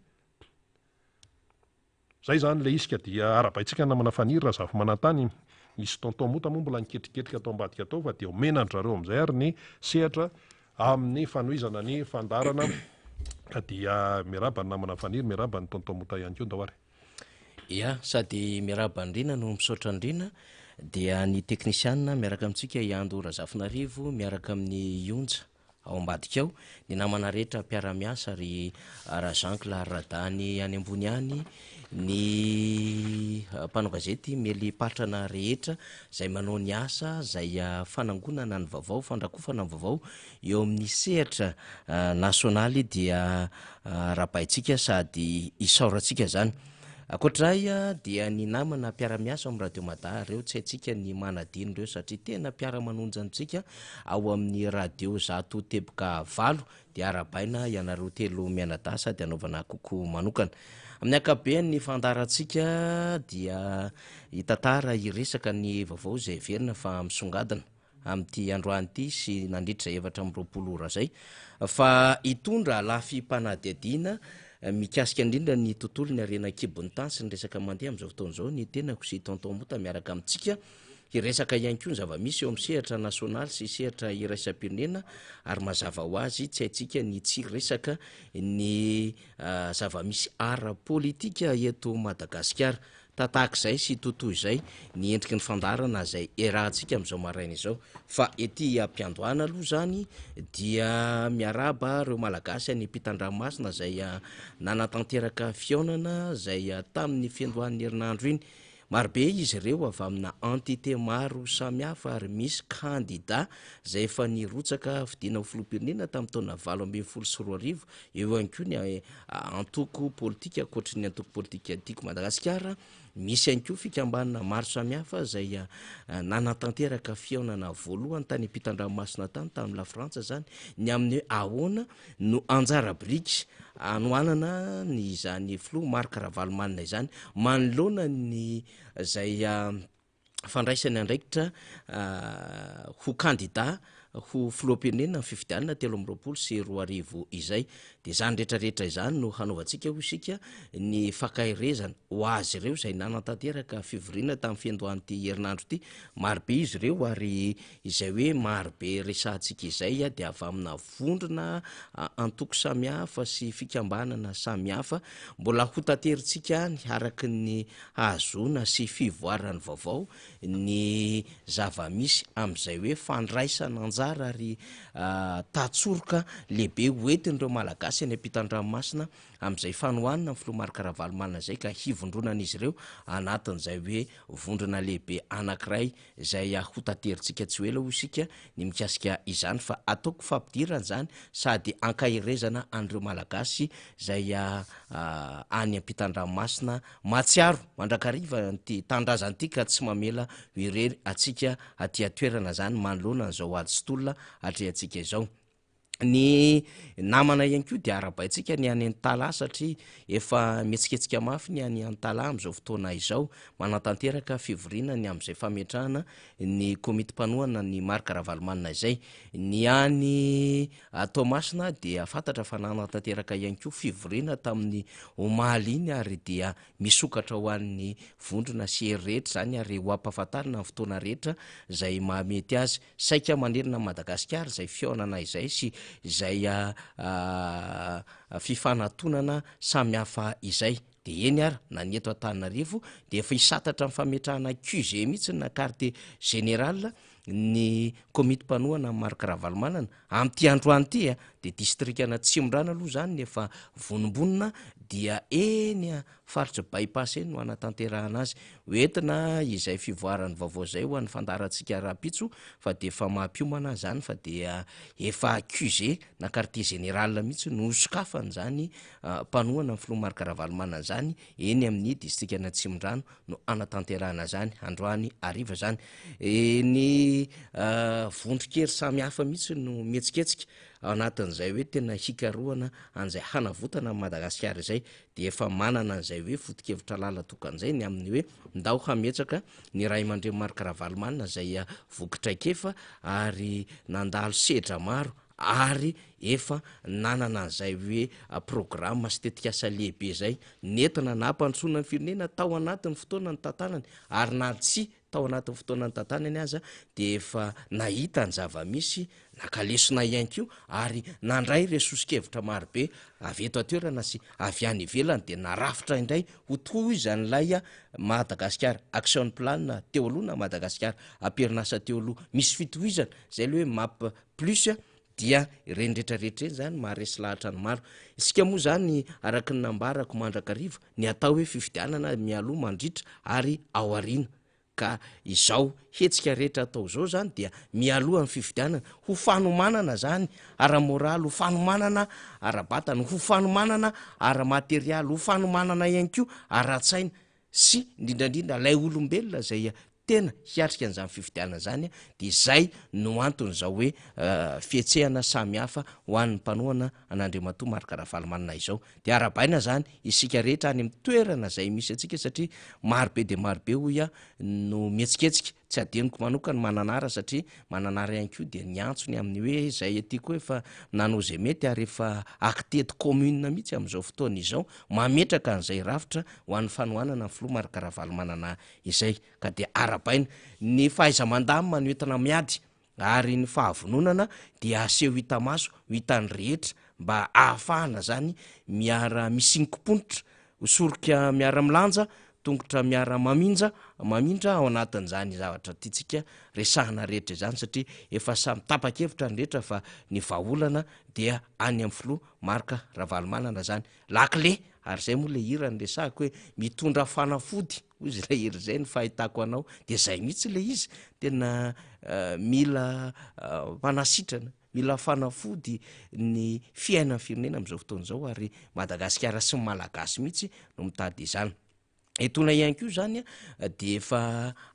Zay zany le izy ka dia arahabaintsika namana Faniry Razafimanantany. Nisy tonton Mota moa mbola niketriketrika tao ambadika tao fa dia omena an-dry zareo amin'izay ary ny sehatra amin'ny fanohizana ny fandaharana ka dia miarahaba ny namana Faniry, miarahaba ny tonton Mota ihany koa. Ndao ary. Ya, sady miarahaba an'i Rina no misaotra an'i Rina, dia ny teknisianina miaraka amintsika i Ando Razafinarivo miaraka amin'i Ionja ao ambadika ao, ny namana rehetra mpiara-miasa ry Rajeancle ary Radany any ambony any, ny mpanao gazety miely patrana rehetra izay manao ny asa izay fanangonana ny vaovao, fandrakofana ny vaovao eo amin'ny sehatra nasionaly dia arahabaintsika sady isaorantsika izany. Ankoatra ahy dia ny namana mpiara-miasa ao amin'ny Radio Mada ireo tsy haintsika ny manadino ireo satria tena mpiara-manonja amintsika ao amin'ny Radio 100.8 dia arahabaina ianareo telo mianadahy sady anaovana coucou manokana. Amin'ny ankapobeny ny fandaharantsika dia hitantara hiresaka ny vaovao izay heverina fa misongadina. amin'ity androany ity sy nandritra izay 24 ora izay fa hitondra lafim-panadihadiana mikasika indrindra ny tontolon'ny harena an-kibon'ny tany sy ny resaka mandeha amin'izao fotoana izao ny tenako sy Tonton Mota miaraka amintsika hiresaka ihany koa ny zava-misy eo amin'ny sehatra nasionaly sy sehatra iraisam-pirenena ary mazava ho azy tsy haintsika ny tsy resaka ny zava-misy ara-politika eto Madagasikara. Tatahak'izay sy totoy izay ny endriky ny fandaharana izay iarahantsika amin'izao maraina izao. Fa ety am-piandohana aloha izany dia miarahaba ireo Malagasy any ampitan-dranomasina izay nanatanteraka fihaonana izay tamin'ny fiandohan'ny herinandro iny. Marobe izy ireo avy amina entité maro samihafa ary misy kandida izay efa nirotsaka fidiana ho filoham-pirenena tamin'ny taona 2018, eo ihany koa ny antoko politika ankoatry ny antoko politika Tiako Madagasikara, misy ihany koa fikambanana maro samihafa izay nanatanteraka fihaonana voalohany tany ampitan-dranomasina tany tamin'ny Lafrantsa izany ny amin'ny hoe ahoana no anjara biriky hanohanana ny izany filoha Marc Ravalomanana izany manoloana ny izay fandraisany andraikitra ho kandida ho filoham-pirenena amin'ny fifidianana 2023 izay. Dia izany rehetrarehetra izany no hanaovantsika hoy isika ny fankaherezana ho azy ireo izay nanatanteraka fivoriana tamin'ny fiandohan'ity herinandro ity. Marobe izy ireo ary Izay hoe maro be resahantsika izay dia avy amina vondrona antoko samihafa sy fikambanana samihafa. Mbola ho taterintsika any araka ny hahazoana sy fivoaran'ny vaovao ny zava-misy amin'izay hoe fandraisana anjara ary tantsoroka lehibe ho entin'ireo Malagasy any ampitan-dranomasina amin'izay fanohanana ny filoha Marc Ravalomanana izay ka hivondronan'izy ireo anatin'izay hoe vondrona lehibe anankiray izay ho taterintsika tsy ho ela hoy isika ny mikasika izany fa ataoko fampidirana izany sady ankaherezana an'ireo Malagasy izay any ampitan-dranomasina mahatsiaro mandrakariva an'ity tanindrazana ity ka tsy mamela ho irery antsika aty an-toerana izany manoloana an'izao ady sy tolona atrehantsika izao. Ny namana ihany koa dia arahabaintsika ny any Antalaha satria efa mihetsiketsika mafy ny any Antalaha amin'izao fotoana izao, manatanteraka fivoriana ny amin'izay fametrahana ny komity mpanohana an'i Marc Ravalomanana izay. Ny any Toamasina dia fantatra fa nanatanteraka ihany koa fivoriana tamin'ny omaly iny ary dia misokatra ho an'ny vondrona sy hery rehetra izany ary ho ampahafantarina ny fotoana rehetra izay mahamety azy. Saika manerana an'i Madagasikara izay fihaonana izay sy izay fifanatonana samihafa izay. Dia eny ara, na ny eto Antananarivo dia efa hisantatra amin'ny fametrahana QG mihitsy na quartier général ny komity mpanohana an'i Marc Ravalomanana. Amin'ity androany ity dia distrikan'Atsimondrano aloha izany ny efa vonombonona dia eny Faritra By Pass eny no hanatanterahana azy. Ho entina izay fivoaran'ny vaovao izay ho an'ny fandaharantsika rahampitso fa dia efa mampiomana izany fa dia efa QG na quartier général mihitsy no hosokafana izany mpanohana ny filoha Marc Ravalomanana izany eny amin'ny distrikan'Atsimondrano no hanatanterahana izany androany hariva izany. Ny vondron-kery samihafa mihitsy no mihetsiketsika ao anatin'izay hoe tena hikarohana an'izay hanavotana an'i Madagasikara izay dia efa manana an'izay hoe foto-kevitra lalan-tokana izay ny amin'ny hoe ndao hametraka ny ray aman-dreny Marc Ravalomanana izay voky traikefa ary nandalo sedra maro ary efa nanana an'izay hoe programa sy tetikasa lehibe izay nentina nampandrosoana ny firenena tao anatin'ny fotoana nitantanany ary na tsy tao anatin'ny fotoana nitantanany aza dia efa nahita ny zava-misy, naka lesona ihany koa ary nandray ireo soso-kevitra marobe avy eto an-toerana sy avy any ivelany dia narafitra indray ho tohizan'ilay Madagasikara Action Plan teo aloha na Madagasikara am-perinasa teo aloha. Misy fitohizana, izay ilay hoe Map Plus dia ireny rehetra rehetra ireny izany maharesy lahatra ny maro. Isika moa izany araka ny nambarako mandrakariva ny atao hoe fifidianana mialoha, mandritra ary aoriana. Ka izao hetsika rehetra atao izao izany dia mialoha ny fifidianana, ho fanomanana izany ara-moraly, ho fanomanana ara-batana, ho fanomanana ara-materialy, ho fanomanana ihany koa ara-tsaina sy indrindra indrindra ilay olombelona izay tena hiatrika an'izany fifidianana izany dia izay no anton'izao hoe fihetsehana samihafa ho an'ny mpanohana an'Andriamatoa Marc Ravalomanana izao. Dia arahabaina izany isika rehetra any amin'ny toerana izay misy antsika satria marobe dia marobe hoy aho no mihetsiketsika, tsy adinoko manokana Mananara satria Mananara ihany koa dia niantso ny amin'ny hoe izay aty koa efa nanao izay mety ary efa acté de commune mihitsy amin'izao fotoana izao mametraka an'izay rafitra ho an'ny fanohanana ny filoha Marc Ravalomanana izay ka dia arahabaina. Ny fahaiza-mandamina no entina miady ary ny fahavononana dia aseho hita maso ho hitan'ny rehetra mba ahafahana zany miara misinkom-ponitra ho sorika miara-milanja. tongotra miara-maminja, mamindra ao anatin'izany zavatra tiantsika resahana rehetra izany satria efa samy tapa-kevitra ny rehetra fa ny vahaolana dia any amin'ny filoha Marc Ravalomanana izany. Lakile! Ary izay moa ilay hira niresahako hoe mitondra fanafody hoy izy ilay hira izay ny fahitako anao dia izay mihitsy ilay izy, tena mila mpanasitrana. Mila fanafody ny fiainan'ny firenena amin'izao fotoana izao ary Madagasikara sy ny Malagasy mihitsy no mitady izany. Etoana ihany koa izany dia efa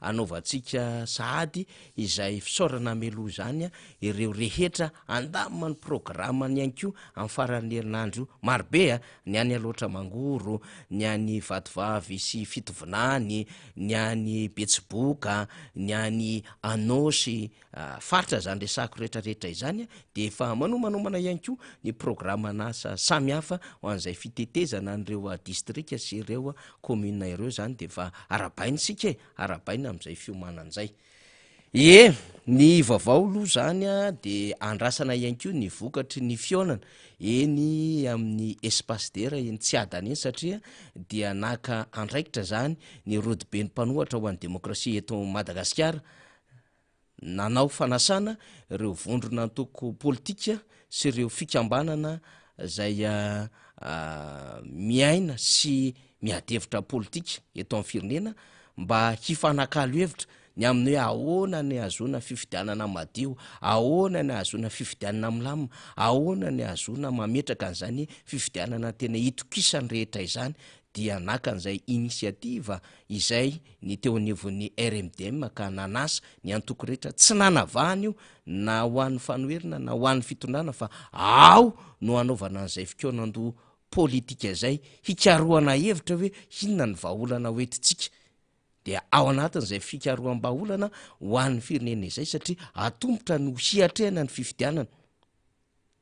anaovantsika sahady izay fisaorana meloha izany ireo rehetra handamina ny programany ihany koa amin'ny faran'ny herinandro io. Marobe ny any Alaotra Mangoro, ny any Vatovavy sy Fitovinany, ny any Betsiboka, ny any Anôsy, Faritra izany resahako rehetra rehetra izany dia efa manomanomana ihany koa ny programan'asa samihafa ho an'izay fitetezana an'ireo distrika sy ireo commune ireo izany dia efa arahabaina isika e, arahabaina amin'izay fiomanana izay. Ie, ny vaovao aloha izany dia andrasana ihany koa ny vokatry ny fihaonana eny amin'ny Espace Dera eny Tsiadana eny satria dia naka andraikitra izany ny rodoben'ny mpanohatra ho an'ny demokrasia eto Madagasikara Nanao fanasana ireo vondron'antoko politika sy ireo fikambanana izay miaina sy miady hevitra politika eto amin'ny firenena mba hifanakalo hevitra ny amin'ny hoe ahoana ny hahazoana fifidianana madio, ahoana ny hahazoana fifidianana milamina, ahoana ny hahazoana mametraka an'izany fifidianana tena itokisan'ny rehetra izany dia naka an'izay initiative izay ny teo anivon'ny RMDM ka nanasa ny antoko rehetra, tsy nanavahana io na ho an'ny fanoherana na ho an'ny fitondrana fa ao no hanaovana an'izay fikaonandoha politika izay hikarohana hevitra hoe inona ny vahaolana hoentintsika dia ao anatin'izay fikaroham-bahaolana ho an'ny firenena izay satria atombotra no hiatrehana ny fifidianana.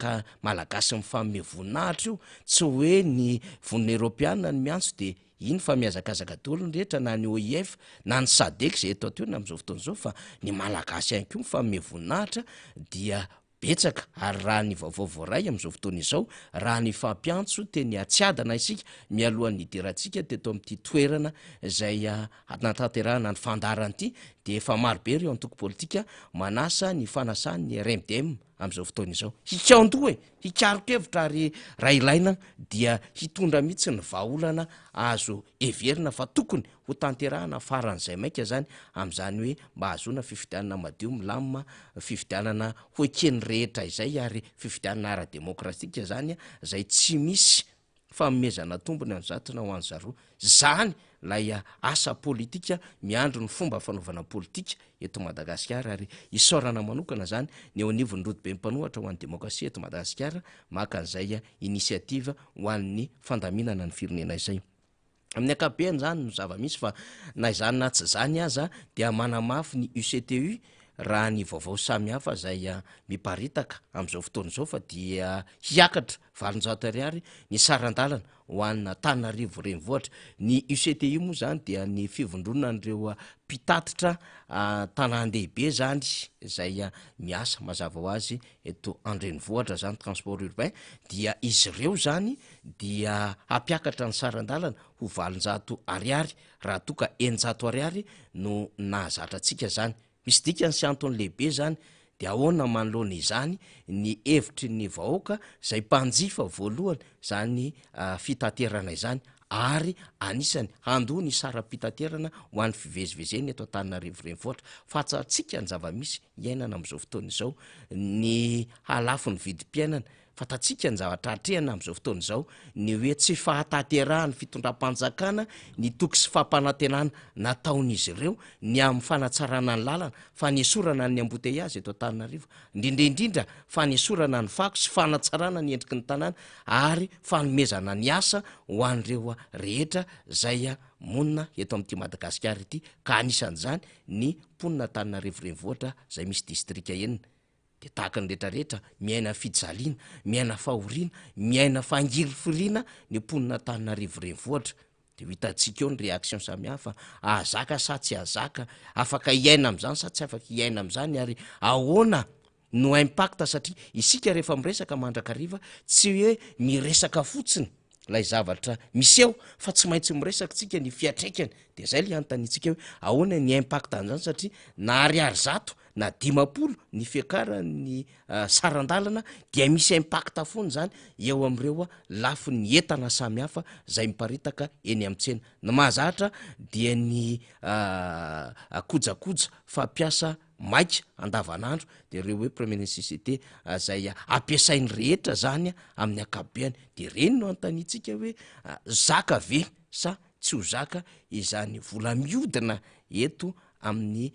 Ka Malagasy mifanome voninahitra io, tsy hoe ny vonona Eropeana no miantso dia iny fa mihazakazaka daholo ny rehetra na ny OIF na ny Sadec izay eto an-toerana amin'izao fotoana izao fa ny Malagasy ihany koa mifanome voninahitra dia betsaka ary raha ny vaovao voaray amin'izao fotoana izao raha nifampiantso teny Atsiadana isika mialohan'ny nidirantsika teto amin'ity toerana izay hanatanterahana ny fandaharana ity dia efa marobe ireo antoko politika manasa ny fanasan'ny RMDM amin'izao fotoana izao. Hikaon-doha e! Hikaron-kevitra ary raha ilaina dia hitondra mihitsy ny vahaolana azo heverina fa tokony ho tanterahana faran'izay maika izany amin'izany hoe mba hahazoana fifidianana madio, milamina, fifidianana ho eken'ny rehetra izay ary fifidianana ara-demokratika izany izay tsy misy fanomezana tombony an'izato na ho an'izaroa. Izany ilay asa politika miandry ny fomba fanaovana politika eto Madagasikara ary isaorana manokana izany ny eo anivon'ny Rodoben'ny Mpanohatra ho an'ny Demokrasia eto Madagasikara maka an'izay initiative ho an'ny fandaminana ny firenena izay. Amin'ny ankapobeny izany no zava-misy fa na izany na tsy izany aza dia manamafy ny UCTU raha ny vaovao samihafa izay miparitaka amin'izao fotoana izao fa dia hiakatra 800 ariary ny saran-dalana ho an'Antananarivo renivohitra. Ny UCTU moa izany dia ny fivondronan'ireo mpitatitra tanàn-dehibe izany izay miasa mazava ho azy eto an-drenivohitra izany, transport urbain, dia izy ireo izany dia hampiakatra ny saran-dalana ho 800 ariary raha toa ka 600 ariary no nahazatra antsika izany. Misy dikany sy antony lehibe izany, dia ahoana manoloana izany ny hevitry ny vahoaka izay mpanjifa voalohany izany fitaterana izany ary anisany handoa ny saram-pitaterana ho an'ny fivezivezena eto Antananarivo Renivohitra. Fantatsika ny zava-misy iainana amin'izao fotoana izao, ny halafon'ny vidim-piainana, Fantatsika ny zavatra atrehina amin'izao fotoana izao, ny hoe tsy fahatanterahan'ny fitondram-panjakana ny toky sy fampanantenana nataon'izy ireo ny amin'ny fanatsarana ny lalana, fanesorana ny embouteillage eto Antananarivo, indrindra indrindra fanesorana ny fako sy fanatsarana ny endriky ny tanàna ary fanomezana ny asa ho an'ireo rehetra izay monina eto amin'ity Madagasikara ity ka anisan'izany ny mponin'Antananarivo Renivohitra izay misy distrika enina. Dia tahaka ny rehetra rehetra, miaina fijaliana, miaina fahoriana, miaina fangirifiriana ny mponina Antananarivo renivohitra. Dia ho hitantsika eo ny réaction samihafa, ahazaka sa tsy ahazaka, afaka hiaina amin'izany sa tsy afaka hiaina amin'izany ary ahoana no impact satria isika rehefa miresaka mandrakariva tsy hoe miresaka fotsiny. ilay zavatra miseho fa tsy maintsy miresaka tsika ny fiantraikany de zay le anontaniantsika hoe ahoana ny impact an'izany satria na ariary zato na 50 ny fiakaran'ny saran-dalana dia misy impact foana izany eo amin'ireo lafiny entana samihafa zay miparitaka eny amin'ny tsena. Ny mahazatra dia ny kojakoja fampiasa maika andavanandro dia ireo hoe première nécessité zay ampiasain'ny rehetra zany amin'ny ankapobeany de ireny no anontaniantsika hoe zaka ve sa tsy ho zaka izany vola miodina eto amin'ny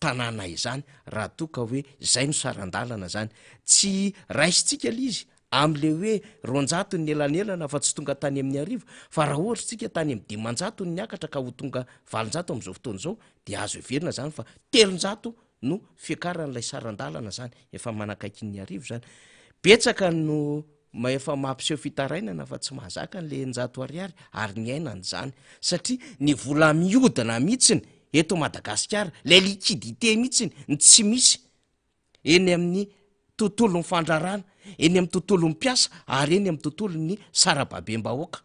tanàna izany raha toa ka hoe zay no saran-dalana zany. Tsy raisintsika le izy am'le hoe 200 ny elanelana fa tsy tonga tany amin'ny 1000 fa raha ohatra tsika tany amin'ny 500 ny niakatra ka ho tonga 800 am'izao fotoana izao de azo heverina zany fa 300 no fiakaran'ilay saran-dalana zany, efa manakaiky ny 1000 zany. Betsaka no efa mampiseho fitarainana fa tsy mahazaka an'le 600 ariary ary niainana izany satria ny vola mihodina mihitsiny eto Madagasikara, lay liquidité mihitsiny ny tsy misy eny amin'ny tontolon'ny fandraharahana, eny amin'ny tontolon'ny mpiasa ary eny amin'ny tontolon'ny sarababem-bahoaka.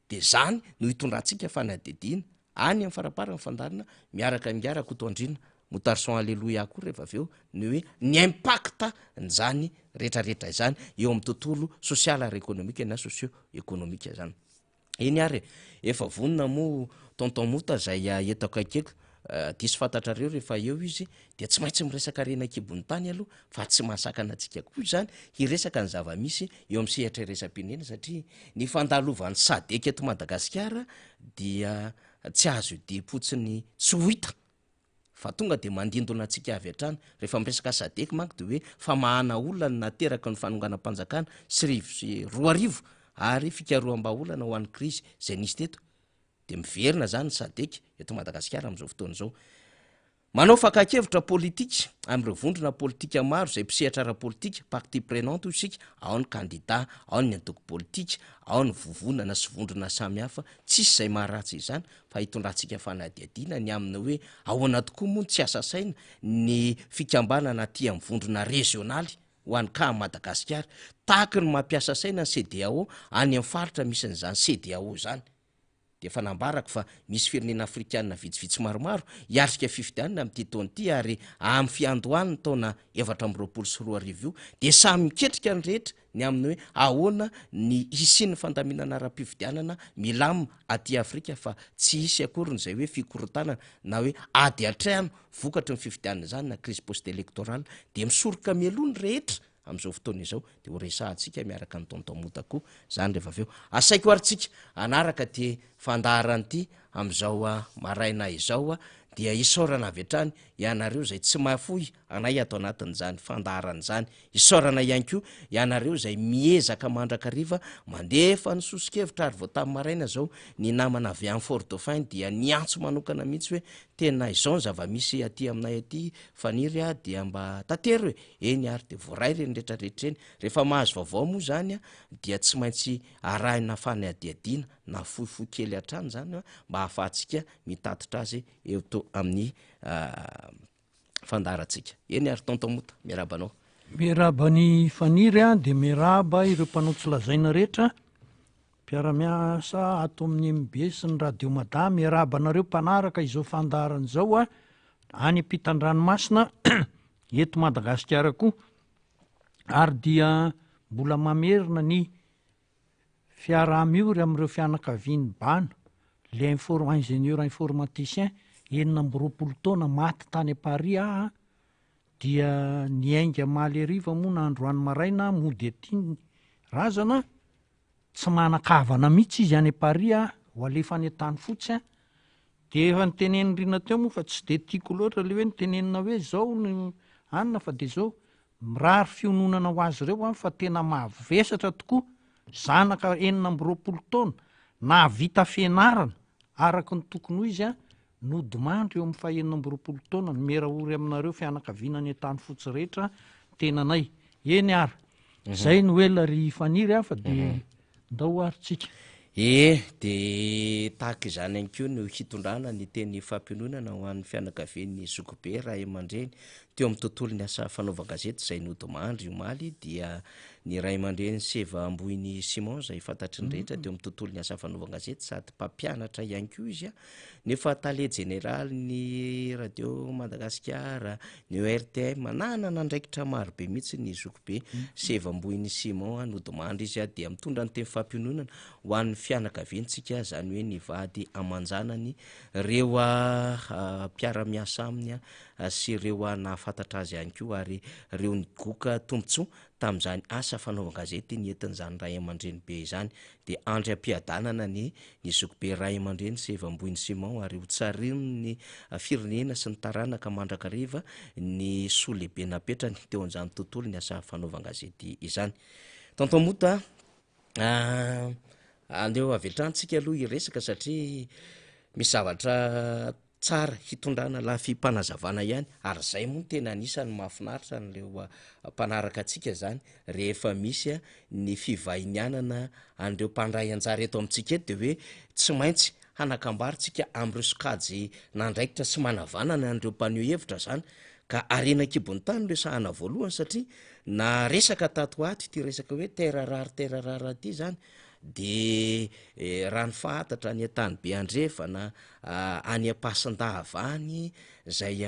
Dia izany no hitondrantsika fanadihadiana any amin'ny faramparan'ny fandaharana miaraka amin'i Ingahy Rakotoandriana Moutarson Alléluia koa rehefa avy eo ny hoe ny impact n'izany rehetrarehetra izany eo amin'ny tontolo sosialy ary ekonomika na socio ekonomika izany. Eny ary e, efa vonona moa Tonton Mota izay eto akaiky eto, diso fantatrareo rehefa eo izy dia tsy maintsy miresaka harena an-kibon'ny tany aloha fa tsy mahasakana antsika koa izany hiresaka ny zava-misy eo amin'ny sehatra iraisam-pirenena satria ny fandalovan'ny Sadec eto Madagasikara dia tsy azo idiam-potsiny tsy ho hita fa tonga dia mandindona antsika avy hatrany. Rehefa miresaka Sadec manko dia hoe famahana olona no nateraky ny fanonganam-panjakana 2009 ary fikaroham-bahaolana ho an'ny krizy izay nisy teto. Dia miverina izany ny Sadec eto Madagasikara amin'izao fotoana izao. Manao fakan-kevitra politika amin'ireo vondrona politika maro izay mpisehatra ara-politika, parties prenantes hoy isika, ao ny kandida, ao ny antoko politika, ao ny vovonana sy vondrona samihafa, tsisy izay maharatsy izany fa hitondrantsika fanadihadiana ny amin'ny hoe ahoana tokoa moa no tsy asa saina ny fikambanana aty amin'ny vondrona rezionaly ho an'ny cas Madagasikara, tahaky ny mampiasa saina ny CEDEAO any amin'ny faritra misy an'izany CEDEAO izany. Dia efa nambarako fa misy firenena afrikana vitsivitsy maromaro hiatrika fifidianana amin'ity taona ity ary amin'ny fiandohan'ny taona 2024 io dia samy miketrika ny rehetra ny amin'ny hoe ahoana ny hisian'ny fandaminana ara-pifidianana milamina aty Afrika fa tsy hisy akory ny izay hoe fikorontanana na hoe ady an-trano vokatry ny fifidianana izany na crise post-électorale dia misoroka mialoha ny rehetra amin'izao fotoana izao dia ho resahantsika miaraka amin'i Tonton Mota koa izany rehefa avy eo. Asaiko ary tsika hanaraka ity fandaharana ity amin'izao maraina izao dia isaorana avy hatrany ianareo izay tsy mahafoy anay ato anatin'izany fandaharana izany. Isaorana ihany koa ianareo izay miezaka mandrakariva mandefa ny soso-kevitra ary vao tamin'ny maraina izao ny namana avy any Fort Dauphin dia niantso manokana mihitsy hoe tena izao ny zava-misy aty aminay aty Faniry a dia mba tatero e! Eny ary dia voaray ireny rehetra rehetra ireny. Rehefa mahazo vaovao moa izany dia tsy maintsy arahina fanadihadiana na fohifohy kely hatrany izany mba hahafahantsika mitatitra azy eto amin'ny fandaharantsika. Eny ary Tonton Mota, miarahaba anao. Miarahaba an'i Faniry a, dia miarahaba ireo mpanao tsy lazaina rehetra, mpiara-miasa ato amin'ny MB sy ny Radio Mada, miarahaba anareo mpanaraka izao fandaharana izao a, any ampitan-dranomasina eto Madagasikara koa ary dia mbola mamerina ny fiaraha-miory amin'ireo fianakavian'i Bana, le infor- ingénieur informaticien 26 taona maty tany Paris aho dia niainga omaly hariva moa na androany maraina mody aty ny razana, tsy manan-kavana mihitsy izy any Paris a, ho alefa any Antanifotsy a, dia efa notenenin'i Rina teo moa fa tsy dia tiako loatra ilay hoe notenenina hoe izao no anona fa dia izao, mirary fiononana ho azy ireo aho fa tena mavesatra tokoa, zanaka 26 taona, nahavita fianarana araka ny tokony ho izy a, Nodimandry eo amin'ny fahenina amby 20 taona ny miera ory aminareo fianakaviana any Antanifotsy rehetra tenanay. Eny ary, zay no ela ry Faniry a fa de ndao ary tsika. Ee, de tahaka izany ihany koa no hitondrana ny teny fampiononana ho an'ny fianakavian'ny zokibe ray aman-dreny. Teo amin'ny tontolon'ny asa fanaovan-gazety izay nodimandry omaly dia ny ray aman-dreny Seva Ambohiny Simon izay fantatry ny rehetra teo amin'ny tontolon'ny asa fanaovan-gazety sady mpampianatra ihany koa izy nefa tale jeneralin'ny Radio Madagasikara, ny ORTM, nanana andraikitra maro be mihitsy ny zokibe Seva Ambohiny Simon nodimandry izy dia mitondra ny teny fampiononana ho an'ny fianakaviantsika izany hoe ny vady aman-janany, ireo mpiara-miasa aminy sy ireo nahafantatra azy ihany koa ary ireo nigoka tombontsoa tamin'izany asa fanaovan-gazety nentin'izany ray aman-dreny be izany dia andry am-piadanana ny ny zokibe ray aman-dreny Sevambohiny Simon ary ho tsarin'ny firenena sy ny taranaka mandrakariva ny soa lehibe napetrany teo an'izany tontolo ny asa fanaovan-gazety izany. Tonton Mota a, andeha avy hatrany tsika aloha hiresaka satria misy zavatra tsara hitondrana lafim-panazavana ihany ary zay moa no tena anisan'ny mahafinaritra an'ireo mpanaraka antsika zany rehefa misy ny fivahinianana an'ireo mpandray anjara eto amintsika eto de hoe tsy maintsy hanakambary tsika amin'ireo sokajy nandraikitra sy manavanana an'ireo mpaneho hevitra zany ka harena an-kibon'ny tany no resahana voalohany satria na resaka tato ho ato ity resaka hoe terre rare terre rare ity zany de raha ny fantatra any an-tanibe andrefana any Ampasindava any izay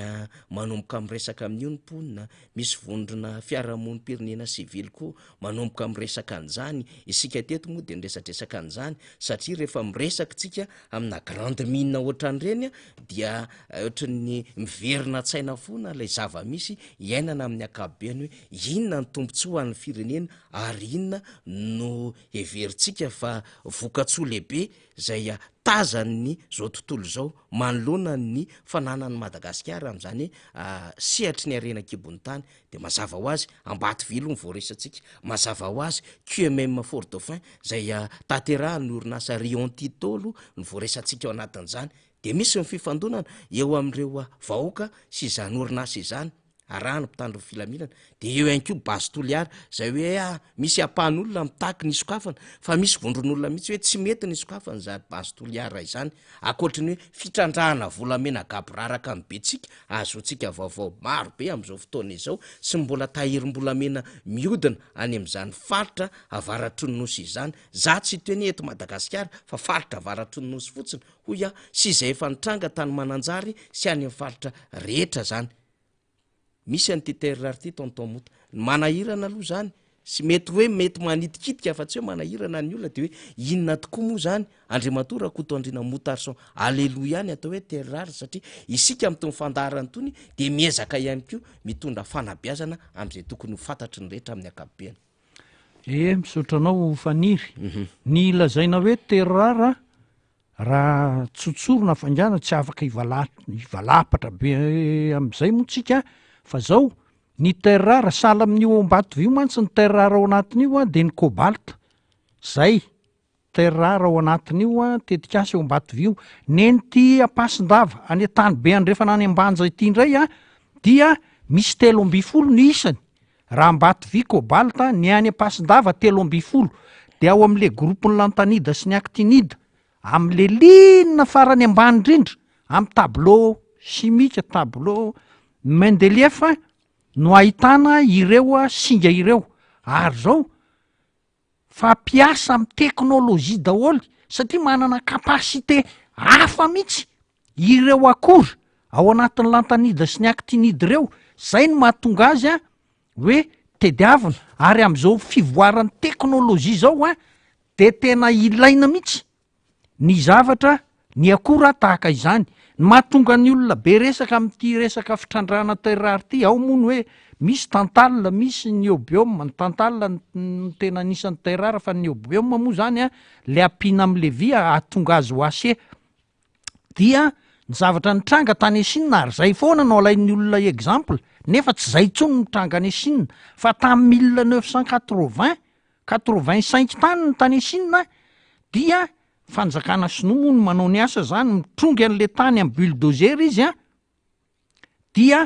manomboka miresaka amin'io ny mponina, misy vondrona fiarahamonim-pirenena sivily koa manomboka miresaka an'izany, isika teto moa dia niresadresaka an'izany satria rehefa miresaka isika amina grande mine ohatran'ireny dia ohatran'ny miverina an-tsaina foana ilay zava-misy iainana amin'ny ankapobeny hoe inona ny tombontsoa ho an'ny firenena ary inona no heverintsika fa vokatsoa lehibe izay tazan'ny izao tontolo izao manoloana ny fananan'i Madagasikara amin'izany sehatry ny harena an-kibon'ny tany dia mazava ho azy Ambatovy aloha no voaresantsika, mazava ho azy QMM Fort Dauphin izay tanterahan'ny orinasa Rion Tito aloha no voaresantsika ao anatin'izany dia misy ny fifandonana eo amin'ireo vahoaka sy izany orinasa izany. arahana mpitandro ny filaminana, de eo ihany koa base Toliara zay hoe ah misy ampahan'olona mitaky ny hisokafana fa misy vondron'olona mihitsy hoe tsy mety ny hisokafana izany base Toliara izany, ankoatry ny hoe fitrandrahana volamena gaboraraka amin'ny betsika ahazoantsika vaovao maro be amin'izao fotoana izao sy ny mbola tahirim-bolamena mihodina any amin'izany faritra avaratry ny nosy izany, za tsy hiteny hoe eto Madagasikara fa faritra avaratry ny nosy fotsiny hoy aho sy izay efa nitranga tany Mananjary sy any amin'ny faritra rehetra zany. Misy an'ity terre rare ity tonton Mota. Ny manahirana aloha zany sy mety hoe mety manitikitika fa tsy hoe manahirana ny olona de hoe inona tokoa moa zany Andriamatoa Rakotoandriana Motarson Aleloia ny atao hoe terre rare satria isika amin'itony fandaharana itony dia miezaka ihany koa mitondra fanabeazana amin'izay tokony ho fantatry ny rehetra amin'ny ankapobeny. Ee, misaotra anao Faniry. Ny lazaina hoe terre rare Raha tsotsorina faingana tsy afaka hivalapatra be amin'izay moa tsika fa zao ny terre rare sahala amin'io Ambatovy io mantsy ny terre rare ao anatin'io a de ny cobalt zay terre rare ao anatin'io a tetikasa eo Ambatovy io nen'ity Ampasindava any Antanibe andrefana any Ambanja ity indray a dia misy 13 ny isany Raha Ambatovy, cobalt, ny any Ampasindava 13, dia ao amin'ilay groupe-n'ny lantanida sy ny actinida, amin'ilay ligne farany ambany indrindra, amin'ny tableau chimique, tableau Mendeleev no ahitana ireo singa ireo. Ary izao, fampiasa amin'ny teknolojia daholo satria manana capacité hafa mihitsy ireo akora ao anatin'ny lantanida sy ny actinide ireo, zay no mahatonga azy a hoe tediavina ary am'izao fivoaran'ny teknolojia zao a de tena ilaina mihitsy ny zavatra, ny akora tahaka izany. Ny mahatonga ny olona be resaka amin'ity resaka fitrandrahana terre rare ity, ao moa ny hoe misy tantale, misy niobium, ny tantale no tena anisan'ny terre rare fa ny niobium moa zany an, le ampiana amin'le vy hahatonga azy ho acier. Dia ny zavatra nitranga tany Chine ary zay foana no alain'ny olona exemple, nefa tsy zay intsony no mitranga any Chine fa tamin'ny 1980 85 tany ny tany Chine dia fanjakana sinoa moa no manao ny asa zany, mitrongy an'le tany am bulldozer izy an, dia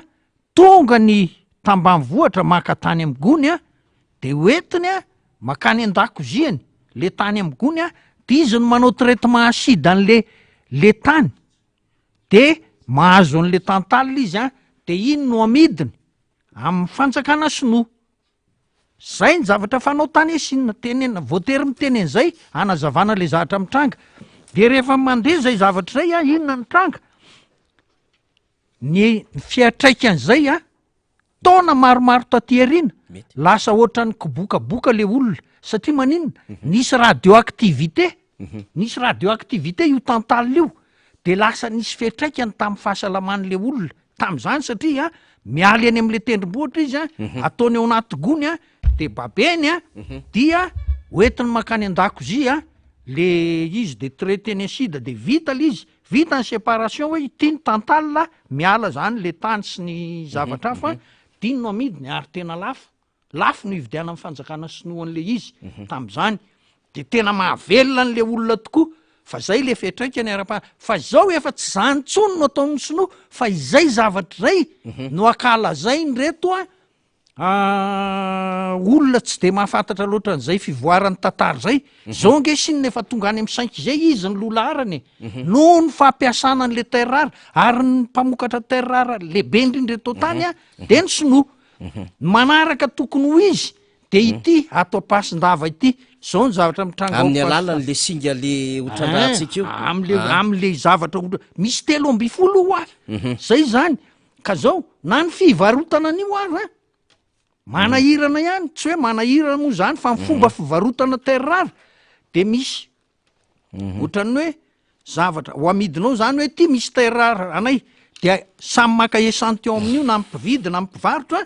tonga ny tambanivohitra maka tany am gony an, de hoentiny an makany an-dakoziany le tany am gony an, de izy no manao traitement acide an'le le tany, de mahazo an'le tantale izy an, de iny no amidiny. amin'ny fanjakana sinoa. Zay ny zavatra fanao tany Chine, tenenina, voatery miteny an'izay hanazavana le zavatra mitranga. De rehefa mandeha zay zavatra zay a, inona ny tranga? Ny fiantraikan'izay a, taona maromaro taty aoriana, lasa ohatran'ny kibokaboka le olona, satria maninona? Nisy radioactivité, nisy radioactivité io tantale io, de lasa nisy fiantraikany tamin'ny fahasalaman'le olona tam'zany satria mialy any am'le tendrombohitra izy a, ataony ao anaty gony a, de babeny a, dia hoentiny mankany an-dakozia le izy de traiter-ny acide de vita le izy, Vita ny séparation hoe ity ny tantale, miala zany le tany sy ny zavatra hafa, diny no amidiny ary tena lafo, lafo no ividianan'ny fanjakana sinoa an'le izy tam'zany, de tena mahavelona an'le olona tokoa, fa zay le fiantraikany ara-pa-, fa zao efa tsy zany tsony no ataon'ny sinoa fa izay zavatra izay no ankalazainy reto a, Olona tsy de mahafantatra loatra an'izay fivoaran'ny tantara izay. Zao ange Chine efa tonga any amin'ny cinq G izy ny loha laharana e. Noho ny fampiasana an'le terre rare ary ny mpamokatra terre rare lehibe indrindra eto an-tany a de ny sinoa. Ny manaraka tokony ho izy de ity ato Ampasindava ity. Zao ny zavatra mitranga ao Amin'ny alalan'le singa le ho trandrahantsika io. Am'le am'le zavatra ho misy 13 hoa. Zay zany. Ka zao, na ny fivarotana an'io ara an, manahirana ihany, tsy hoe manahirana moa zany fa ny fomba fivarotana terre rare de misy ohatran'ny hoe zavatra ho amidinao zany hoe ty misy terre rare anay, de samy maka échantillon amin'io na ny mpividy na ny mpivarotra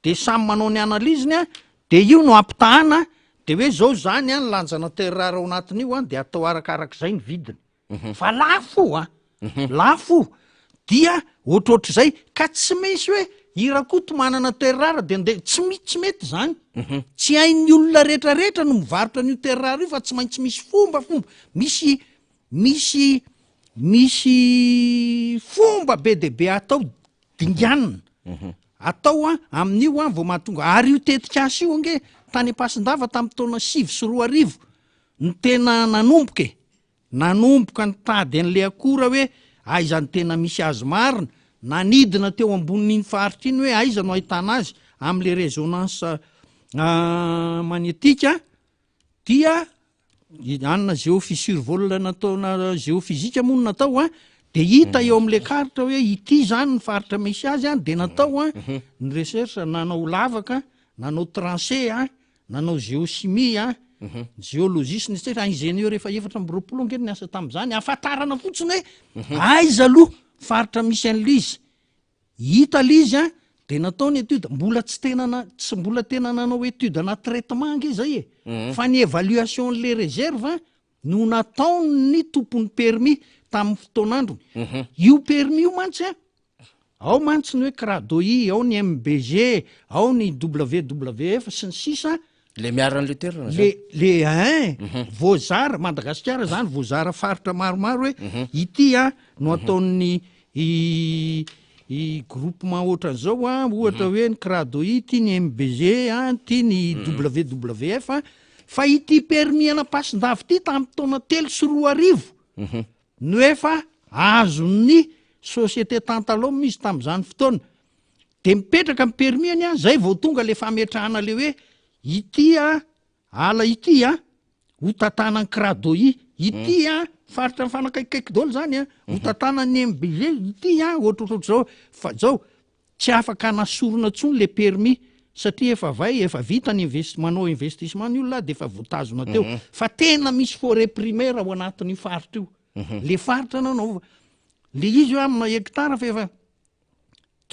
de samy manao ny analyse-ny an, de io no ampitahana de hoe zao zany an ny lanjana terre rare ao anatin'io an de atao arakarak'izay ny vidiny. Fa lafo io an! Lafo io! Dia ohatrohatr'izay, ka tsy misy hoe i Rakoto manana terre rare dia ndeha, tsy mi- tsy mety izany. Tsy hain'ny olona rehetrarehetra no mivarotra an'io terre rare io fa tsy maintsy misy fombafomba, misy misy misy fomba be dia be atao dinganina. Atao an, amin'io an vao mahatonga, ary io tetikasa io ange tany Ampasindava tamin'ny taona 2009 no tena nanomboka e. Nanomboka nitady an'ilay akora hoe aiza no tena misy azy marina, nanidina teo ambonin'iny faritra iny hoe aiza no ahitana azy amin'ilay résonance magnétique dia anona géophysurvol nataona géophysique moa no natao an, de hita eo amin'ilay carte hoe ity zany ny faritra misy azy an, de natao an ny recherche, nanao lavaka, nanao tranchée an, Nanao géochimie an, géologie sy ny sisa, ingénieur efa 24 ange no niasa tamin'izany, ahafantarana fotsiny hoe aiza aloha faritra misy an'ilay izy. Hita ilay izy an, de natao ny étude, mbola tsy tena na- tsy mbola tena nanao étude na traitement ange zay e, fa ny évaluation an'le réserve an no nataon'ny tompon'ny permis tamin'ny fotoan'androny. Io permis io mantsy an, Ao mantsy ny hoe Cradoi, ao ny MBG, ao ny WWF sy ny sisa. Le miaro an'le toerana zany. Le, le ein, voazara, Madagasikara zany voazara faritra maromaro hoe ity an no ataon'ny i i groupement ohatran'izao an, ohatra hoe ny Cradoi, ity ny MBG an, ity ny WWF an, fa ity permis an'Ampasindava ity tamin'ny taona 2003 no efa azon'ny société Tantalum izy tamin'izany fotoana, de mipetraka ny permis-ny an, zay vao tonga le fametrahana le hoe ity an ala ity an ho tantanan'ny Cradoi, ity an faritra mifanakaikikaiky daholo zany an, ho tantanan'ny MBG, ity an ohatrohatr'izao, fa zao Tsy afaka anasorona tsony le permis satria efa vay efa vita ny investi manao investissement ny olona de efa voatazona teo fa tena misy foret primaire ao anatin'io faritra io le faritra nanaova le izy hoe amina hectare fa efa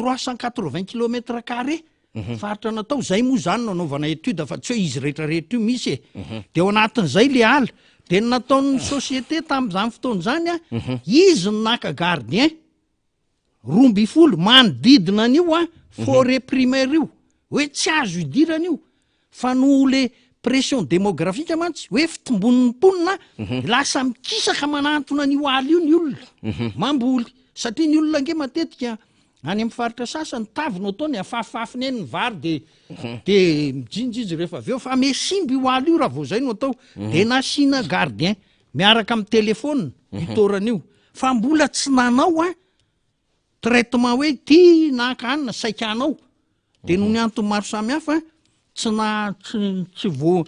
380 kilomètre carré faritra natao zay moa zany nanaovana étude fa tsy hoe izy rehetrarehetra io misy e de ao anatin'izay le ala de ny nataon'ny société tamin'izany fotoana izany a izy no naka gardien 12 manodidina an'io an forêt primaire io hoe tsy azo idirana io fa noho le pression démographique mantsy hoe fitombon'ny mponina lasa mikisaka manantona an'io ala io ny olona mamboly satria ny olona ange matetika any amin'ny faritra sasany tavy no ataony afafafiny eny ny vary de de mijinja izy rehefa avy eo fa mesimba io ala io raha vao zay no atao de nasiana gardien miaraka amin'ny telephone io toerana io fa mbola tsy nanao an traitement hoe ity naka anina saika hanao. De noho ny antony maro samihafa, tsy na- tsy tsy vo-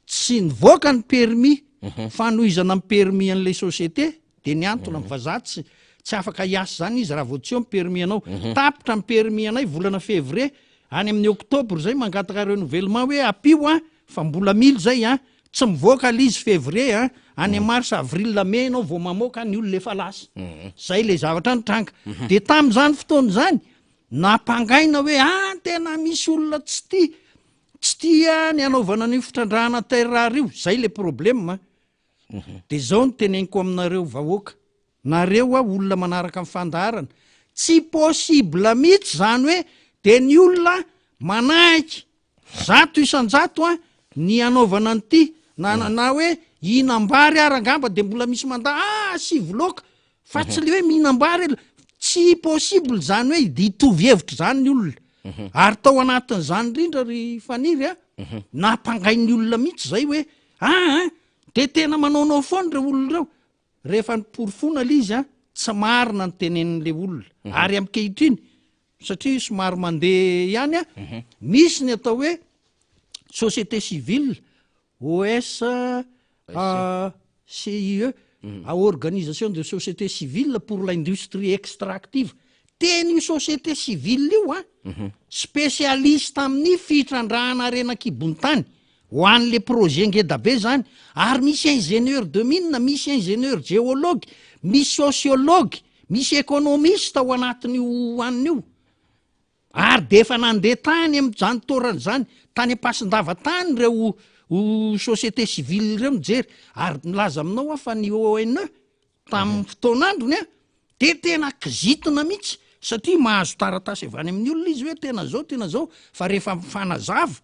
tsy nivoaka ny permis fanohizana ny permis an'ilay société, de niantona ny vazaha tsy tsy afaka hiasa zany izy raha vao tsy eo ny permis anao. Tapitra ny permis anay volana février, any amin'ny octobre zay mangataka renouvellement hoe ampio an, fa mbola mila zay an, tsy mivoaka le izy février an, any mars, avril, mai ianao vao mamoaka ny olona efa lasa. Zay le zavatra nitranga. De tamin'izany fotoana izany, nampangaina hoe ah tena misy olona tsy tia, tsy tia ny hanaovana an'io fitrandrahana terre rare io, zay le problème an. De zao no teneniko aminareo vahoaka, nareo a olona manaraka ny fandaharana, tsy possible mihitsy zany hoe de ny olona manaiky 100% a ny hanaovana an'ity na na hoe hihinam-bary ara angamba de mbola misy mandà ah asivo laoka fa tsy le hoe mihinam-bary ela, tsy possible zany hoe hitovy hevitra zany ny olona. Ary tao anatin'izany indrindra ry Faniry a, nampangain'ny olona mihitsy zay hoe aa de tena manaonao foana ireo olona ireo. Rehefa niporofoana le izy a, tsy marina ny tenenin'le olona. Ary ankehitriny, satria somary mandeha ihany a, misy ny atao hoe société civile, OSCIE, Organisation de société civile pour l'industrie extractive, tena io société civile io an, spécialiste amin'ny fitrandrahana harena an-kibon'ny tany, ho an'le projet ngeda be zany, ary misy ingénieur de mine, misy ingénieur géologue, misy sociologue, misy économiste ao anatin'io anona io. Ary dia efa nandeha tany amin'izany toerana izany, tany Ampasindava tany ireo société civile ireo nijery, ary milaza aminao aho fa ny ONE tamin'ny fotoan'androny an, dia tena kizitina mihitsy, satria mahazo taratasy avy any amin'ny olona izy hoe tena zao, tena zao, fa rehefa mifanazava,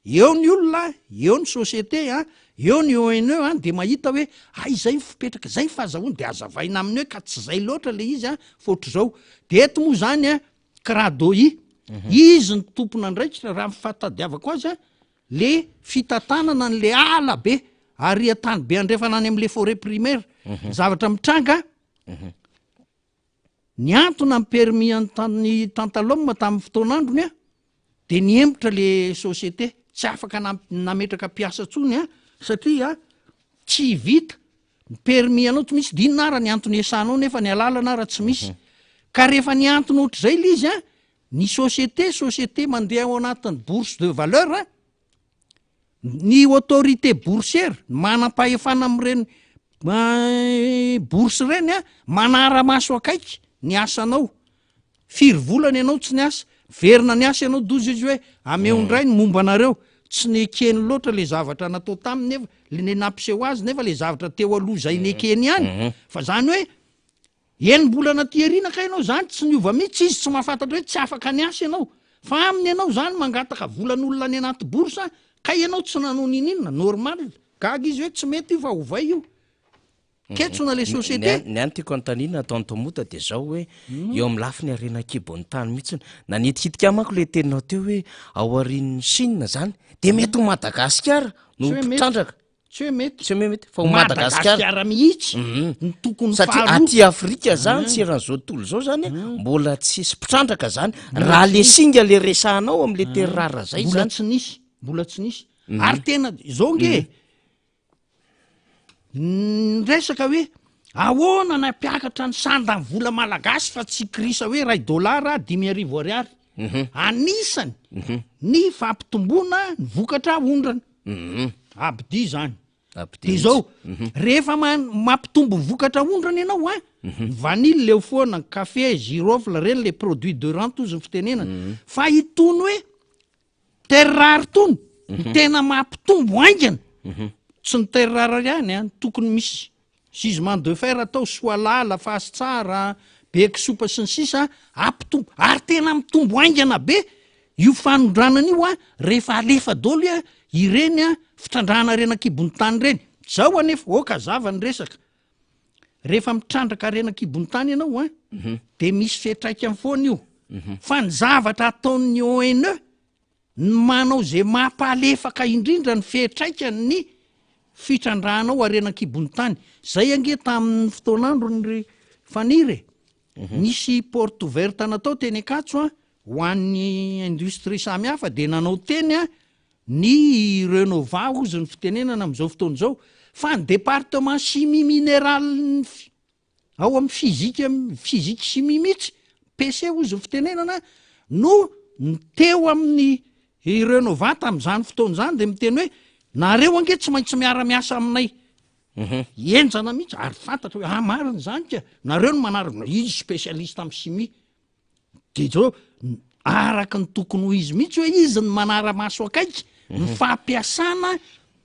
eo ny olona, eo ny société an, eo ny ONE an, dia mahita hoe hay izay ny fipetraka, izay ny fahazahoany, dia hazavaina aminy hoe ka tsy izay loatra ilay izy an, fa ohatr'izao. Dia eto moa izany an, Crado I, izy no tompon'andraikitra raha ny fahatadiavako azy an, le fitantanana an'le ala be ary an-tany be andrefana any am'le forêt primaire. Ny zavatra mitranga, niantona ny permis an'ny tantalum tamin'ny fotoan'androny an, de nihemotra le société, tsy afaka nametraka mpiasa tsony an, satria tsy vita ny permis anao tsy misy, de inona ara ny antony iasanao nefa ny alalana ara tsy misy, ka rehefa niantona ohatr'izay le izy an, ny société, société mandeha ao anatin'ny bourse de valeur an, ny autorité boursière, ny manam-pahefana amin'ireny bourse ireny an, manara-maso akaiky ny asanao, Firy volana ianao tsy niasa? Miverina niasa ianao doza izy hoe ameo indray ny momba anareo. Tsy nekeny loatra le zavatra natao taminy nefa le nampiseho azy nefa le zavatra teo aloha izay nekeny ihany. Fa zany hoe enim-bolana aty aoriana kay ianao zany tsy niova mihitsy izy tsy mahafantatra hoe tsy afaka niasa ianao. Fa aminy ianao zany mangataka volan'olona any anaty bourse kay ianao tsy nanao niniana, normal. Gaga izy hoe tsy mety io fa ovay io. Ketsona le société. Ny any tiako anontaniana tonton Mota dia zao hoe eo amin'ny lafiny harena an-kibon'ny tany mihitsy nanitikitika ahy manko le teninao teo hoe ao aorian'ny Chine zany dia mety ho Madagasikara no Tsy hoe mety. mpitrandraka. Tsy hoe mety. Tsy hoe mety fa ho Madagasikara. Madagasikara mihitsy no tokony Satria faharoa. aty Afrika zany sy eran'izao tontolo izao zany mbola tsisy mpitrandraka zany raha le singa le resahanao amin'le terre rare zay Mbola zany. tsy nisy, mbola tsy nisy. Ary tena izao nge e. Ny resaka hoe ahoana ny hampiakatra ny sandan'ny vola malagasy fa tsy kirisa hoe iray dolara 5000 ariary. Anisany ny fampitomboana ny vokatra aondrana. Abidia izany. Abidia De zao, rehefa mampitombo ny vokatra aondrana ianao an, ny vanille eo foana, ny kafe, girofle, ireny le produit de rente hozy ny fitenenana. Fa itony hoe Terre rare tony ny tena mampitombo haingana, tsy ny terre rare ihany an, tokony misy gisement de fer atao, Soalala, Fasitsara, Bekisopa sy ny sisa hampitombo, ary tena mitombo haingana be io fanondranana io an, rehefa alefa daholo an ireny an fitrandrahana harena an-kibon'ny tany ireny, zao anefa, ok hazava ny resaka, rehefa mitrandraka harena an-kibon'ny tany ianao an, de misy fiantraikany foana io, Fa ny zavatra ataon'ny ONE ny manao izay mampalefaka indrindra ny fiantraikan'ny fitrandrahanao harena an-kibon'ny tany. Zay ange tamin'ny fotoan'androny ry Faniry e. Nisy porte ouverte natao teny Ankatso an. ho an'ny industrie samihafa dia nanao teny ny Renova hozy ny fitenenana amin'izao fotoana izao fa ny département chimie minérale ao amin'ny physique physique chimie mihitsy, PC hozy ny fitenenana, no teo amin'ny Renova tamin'izany fotoana izany dia miteny hoe nareo ange tsy maintsy miara-miasa aminay. Henjana mihitsy ary fantatra hoe ah marina izany ka, nareo no manarina, izy spécialiste amin'ny chimie. De zao, araka ny tokony ho izy mihitsy hoe izy ny manara-maso akaiky ny fampiasana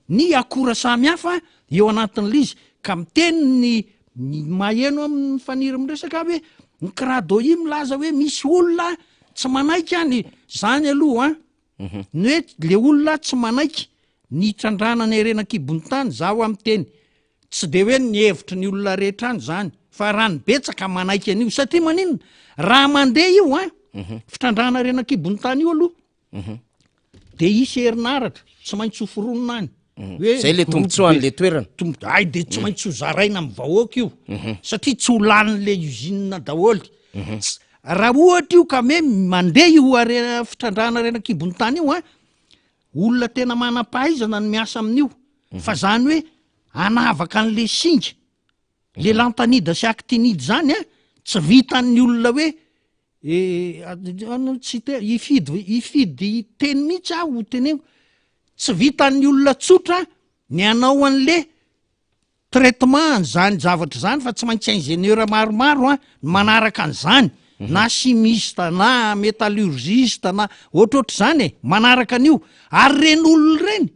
ny akora samihafa eo anatin'ilay izy, ka miteny ny ny maheno amin'ny faniry miresaka aho hoe ny CRADOI milaza hoe misy olona tsy manaiky any, zany aloha an, ny hoe le olona tsy manaiky ny hitrandrahana ny harena an-kibon'ny tany, zaho aho miteny Tsy dia hoe ny hevitry ny olona rehetra any izany fa raha ny betsaka manaiky an'io satria maninona? Raha mandeha io an, fitrandrahana harena an-kibon'ny tany io aloha dia hisy herinaratra tsy maintsy ho foronina any. Hoe Zay le tombontsoa an'le toerana. Tombo-, ay dia tsy maintsy ho zaraina amin'ny vahoaka io satria tsy ho lanin'le usine daholo. Tsy- raha ohatra io ka hoe mandeha io harena fitrandrahana harena an-kibon'ny tany io an, Olona tena manam-pahaizana no miasa amin'io fa zany hoe hanavaka an'le singa, le lantanida sy actinide zany an, tsy vitan'ny olona hoe tsy te hifidy hifidy teny mihitsy aho ho teneniko, tsy vitan'ny olona tsotra ny hanao an'le traitement an'izany zavatra izany fa tsy maintsy ingénieur maromaro an no manaraka an'izany na chimiste na métallurgiste na ohatrohatr'izany e, manaraka an'io ary ireny olona ireny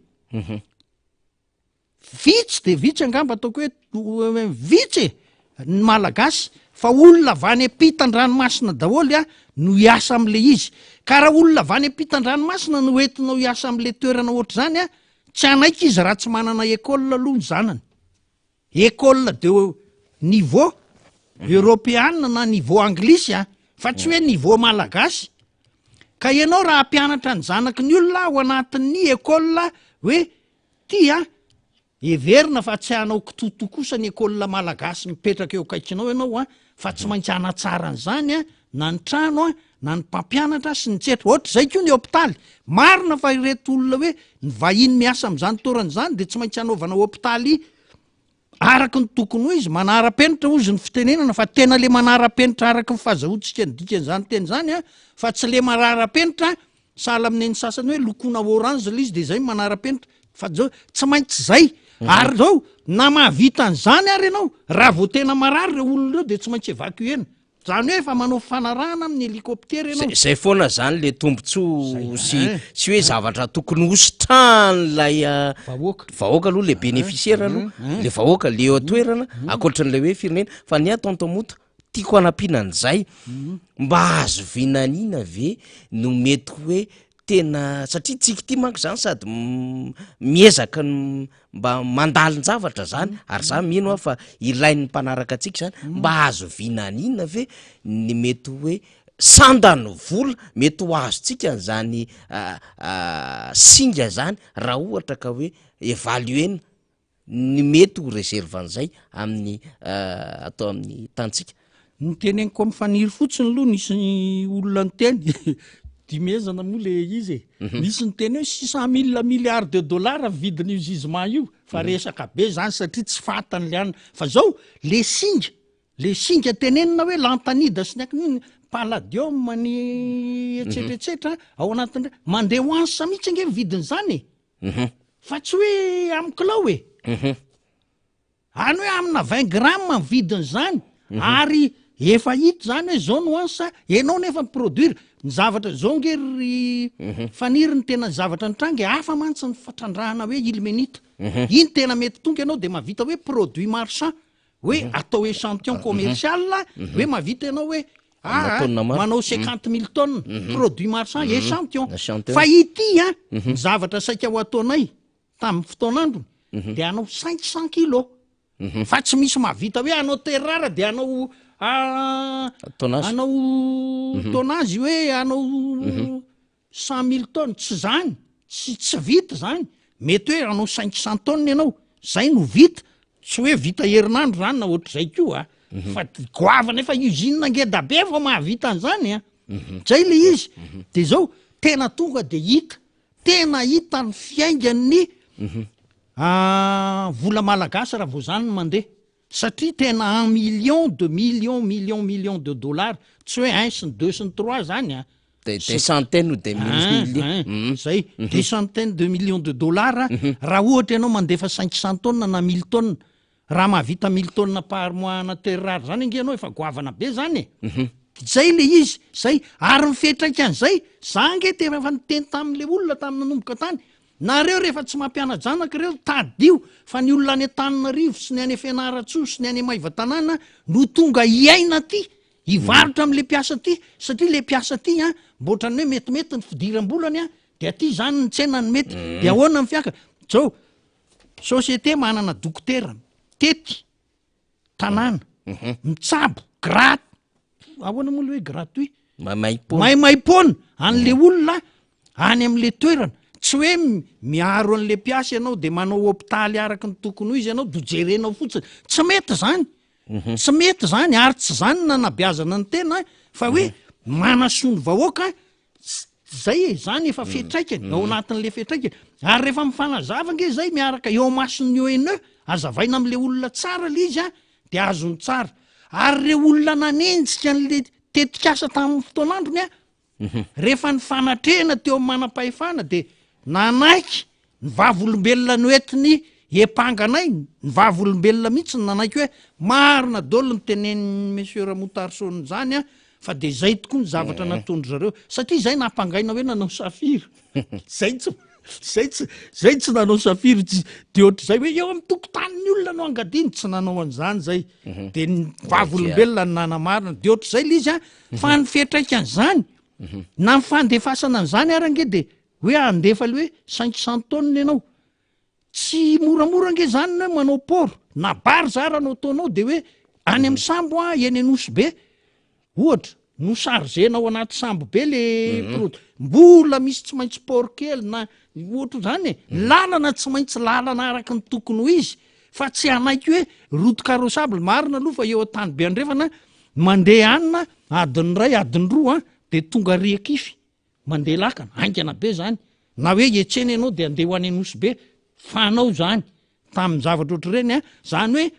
vitsy de vitsy angamba ataoko hoe vitsy e ny malagasy fa olona avy any ampitan-dranomasina daholo an no hiasa am'le izy ka raha olona avy any ampitan-dranomasina no entinao hiasa am'le toerana ohatr'izany an Tsy hanaiky izy raha tsy manana école aloha ny zanany. École de niveau europeana na niveau anglisy a, fa tsy hoe niveau malagasy. Ka ianao raha hampianatra ny zanaky ny olona ao anatin'ny école hoe ty a, heverina fa tsy hanao kitotoa kosa ny école malagasy mipetraka eo akaikinao ianao a, fa tsy maintsy hanatsara an'izany a, na ny trano a, na ny mpampianatra sy ny tsetra. Ohatr'izay koa ny hopitaly. Marina fa ireto olona hoe ny vahiny miasa amin'izany toerana izany dia tsy maintsy hanaovana hopitaly araka ny tokony ho izy, manara-penitra hozy ny fitenenana fa tena le manara-penitra araka ny fahazahoantsika ny dikan'izany teny izany a, fa tsy le marara-penitra sahala amin'ny an'ny sasany hoe lokoina orange le izy dia izay no manara-penitra fa zao tsy maintsy zay. Ary zao na mahavita an'izany ary ianao raha vao tena marary ireo olona ireo dia tsy maintsy évacuer-na. Zany hoe efa manao fanarahana amin'ny hélicoptère ianao. Zay zay foana zany le tombotsoa sy sy hoe zavatra tokony hositrahan'ilay Vahoaka. vahoaka aloha le bénéficiaire aloha, le vahoaka le eo an-toerana ankoatran'ilay hoe firenena. Fa ny ahy tonton Moto tiako hanampiana an'izay, mba azo vinaniana ve no mety hoe tena satria tsika ity manko zany sady miezaka ny mba mandalin-javatra zany ary za mino aho fa ilain'ny mpanaraka antsika zany mba azo vinaniana ve ny mety hoe sandany vola mety ho azontsika an'zany singa zany raha ohatra ka hoe évaluer-na ny mety ho réserve an'izay amin'ny atao amin'ny tanintsika. Ny teneniko amin'i Faniry fotsiny aloha nisy olona niteny, dimezana moa le izy e, nisy niteny hoe 600 mille milliards de dollars vidin'io gisement io, fa resaka be zany satria tsy fantany le anona, fa zao le singa, le singa tenenina hoe lantanida sy ny akon'iny, palladium ny etsetra etsetra ao anatin'ireny, mandeha ho ansa mihitsy ange ny vidin'izany e. Fa tsy hoe amin'ny kilao e. Any hoe amina 20 grammes ny vidin'izany ary efa hita izany hoe zao no ansa, ianao nefa mi-produire. Ny zavatra zao nge ry Faniry ny tena zavatra nitranga e, hafa mantsy ny fitrandrahana hoe ilmenite. Iny tena mety tonga ianao de mahavita hoe produit marchand. Hoe atao échantillon commercial, hoe mahavita ianao hoe aa manao 50 mille tonnes produit marchand échantillon. Fa ity an, ny zavatra saika ho ataonay tamin'ny fotoan'androny de hanao 500 kilos. Fa tsy misy mahavita hoe hanao terre rare de hanao hanao tonnage hoe hanao 100 mille tonnes, tsy zany, tsy tsy vita zany, mety hoe hanao 500 tonnes ianao, zay no vita, tsy hoe vita herinandro zany na ohatr'izay koa a, fa goavana efa usine ngeda be vao mahavita an'izany a. Zay le izy. De zao, tena tonga de hita, tena hita ny fiaingan'ny vola malagasy raha vao zany no mandeha. Satria tena en millions de millions millions millions de dollars, tsy hoe un sy ny deux sy ny trois zany an! Des des centaines ou des milliers. Ein, zay, des centaines de millions de dollars, raha ohatra ianao mandefa cinq cent tonnes na mille tonnes, raha mahavita mille tonnes par mois ana terre rare zany ange ianao efa goavana be zany e! Zay le izy, zay, ary ny fiantraikan'izay, za ange tena efa niteny tamin'le olona tamin'ny nanomboka tany, Nareo rehefa tsy mampiana-janaka ireo tadidio fa ny olona any Antananarivo sy ny any Fianarantsoa sy ny any Maivatanàna no tonga hiaina aty, hivarotra amin'le mpiasa aty satria le mpiasa aty an mba ohatran'ny hoe metimety ny fidiram-bolany an de aty izany ny tsena no mety de ahoana ny fiakany? Zao, société manana dokotera mitety tanàna, mitsabo grat, ahoana moa le hoe gratuit? Maimaimpoana. Maimaimpoana an'le olona any am'le toerana. Tsy hoe miaro an'le mpiasa ianao de manao hopitaly araka ny tokony ho izy ianao de hojerenao fotsiny. Tsy mety zany. Tsy mety zany ary tsy zany no nanabeazana ny tena fa hoe manasoa ny vahoaka Zay e, zany efa fiantraikany, ao anatin'le fiantraikany. Ary rehefa mifanazava ange zay miaraka eo amason'ny ONE, azavaina am'le olona tsara le izy an, de azony tsara. Ary reo olona nanenjika an'le tetikasa tamin'ny fotoan'androny an, rehefa nifanatrehana teo amin'ny manam-pahefana de nanaiky Ny vavolombelona noentiny hiampanga anay, ny vavolombelona mihitsy no nanaiky hoe marina daholo ny tenenin'i Monsieur Ramontarson izany an, fa dia izay tokoa ny zavatra nataon-dry zareo, satria izay nampangaina hoe nanao safira, izay tsy, izay tsy, izay tsy nanao safira, tsy, dia ohatr'izay hoe eo amin'ny tokotanin'ny olona no angadiany, tsy nanao an'izany izay, dia ny vavolombelona no nanamarina, dia ohatr'izay ilay izy an, fa ny fiantraikan'izany, na ny fandefasana an'izany ary ange dia Hoe handefa le hoe 500 tonnes ianao. Tsy moramora ange zany ny hoe manao port, na bar zara no ataonao de hoe any amin'ny sambo an, eny Anosy be ohatra, no charger-na ao anaty sambo be le produit, mbola misy tsy maintsy port kely na ohatr'izany e, lalana tsy maintsy lalana araka ny tokony ho izy fa tsy hanaiky hoe route carrossable, marina aloha fa eo Antanibe Andrefana mandeha any adiny iray adiny roa an de tonga Riakify. Mandeha lakana, haingana be zany, na hoe hiantsena ianao de andeha ho any Anosy be, fanao zany tamin'ny zavatra ohatr'ireny an, zany hoe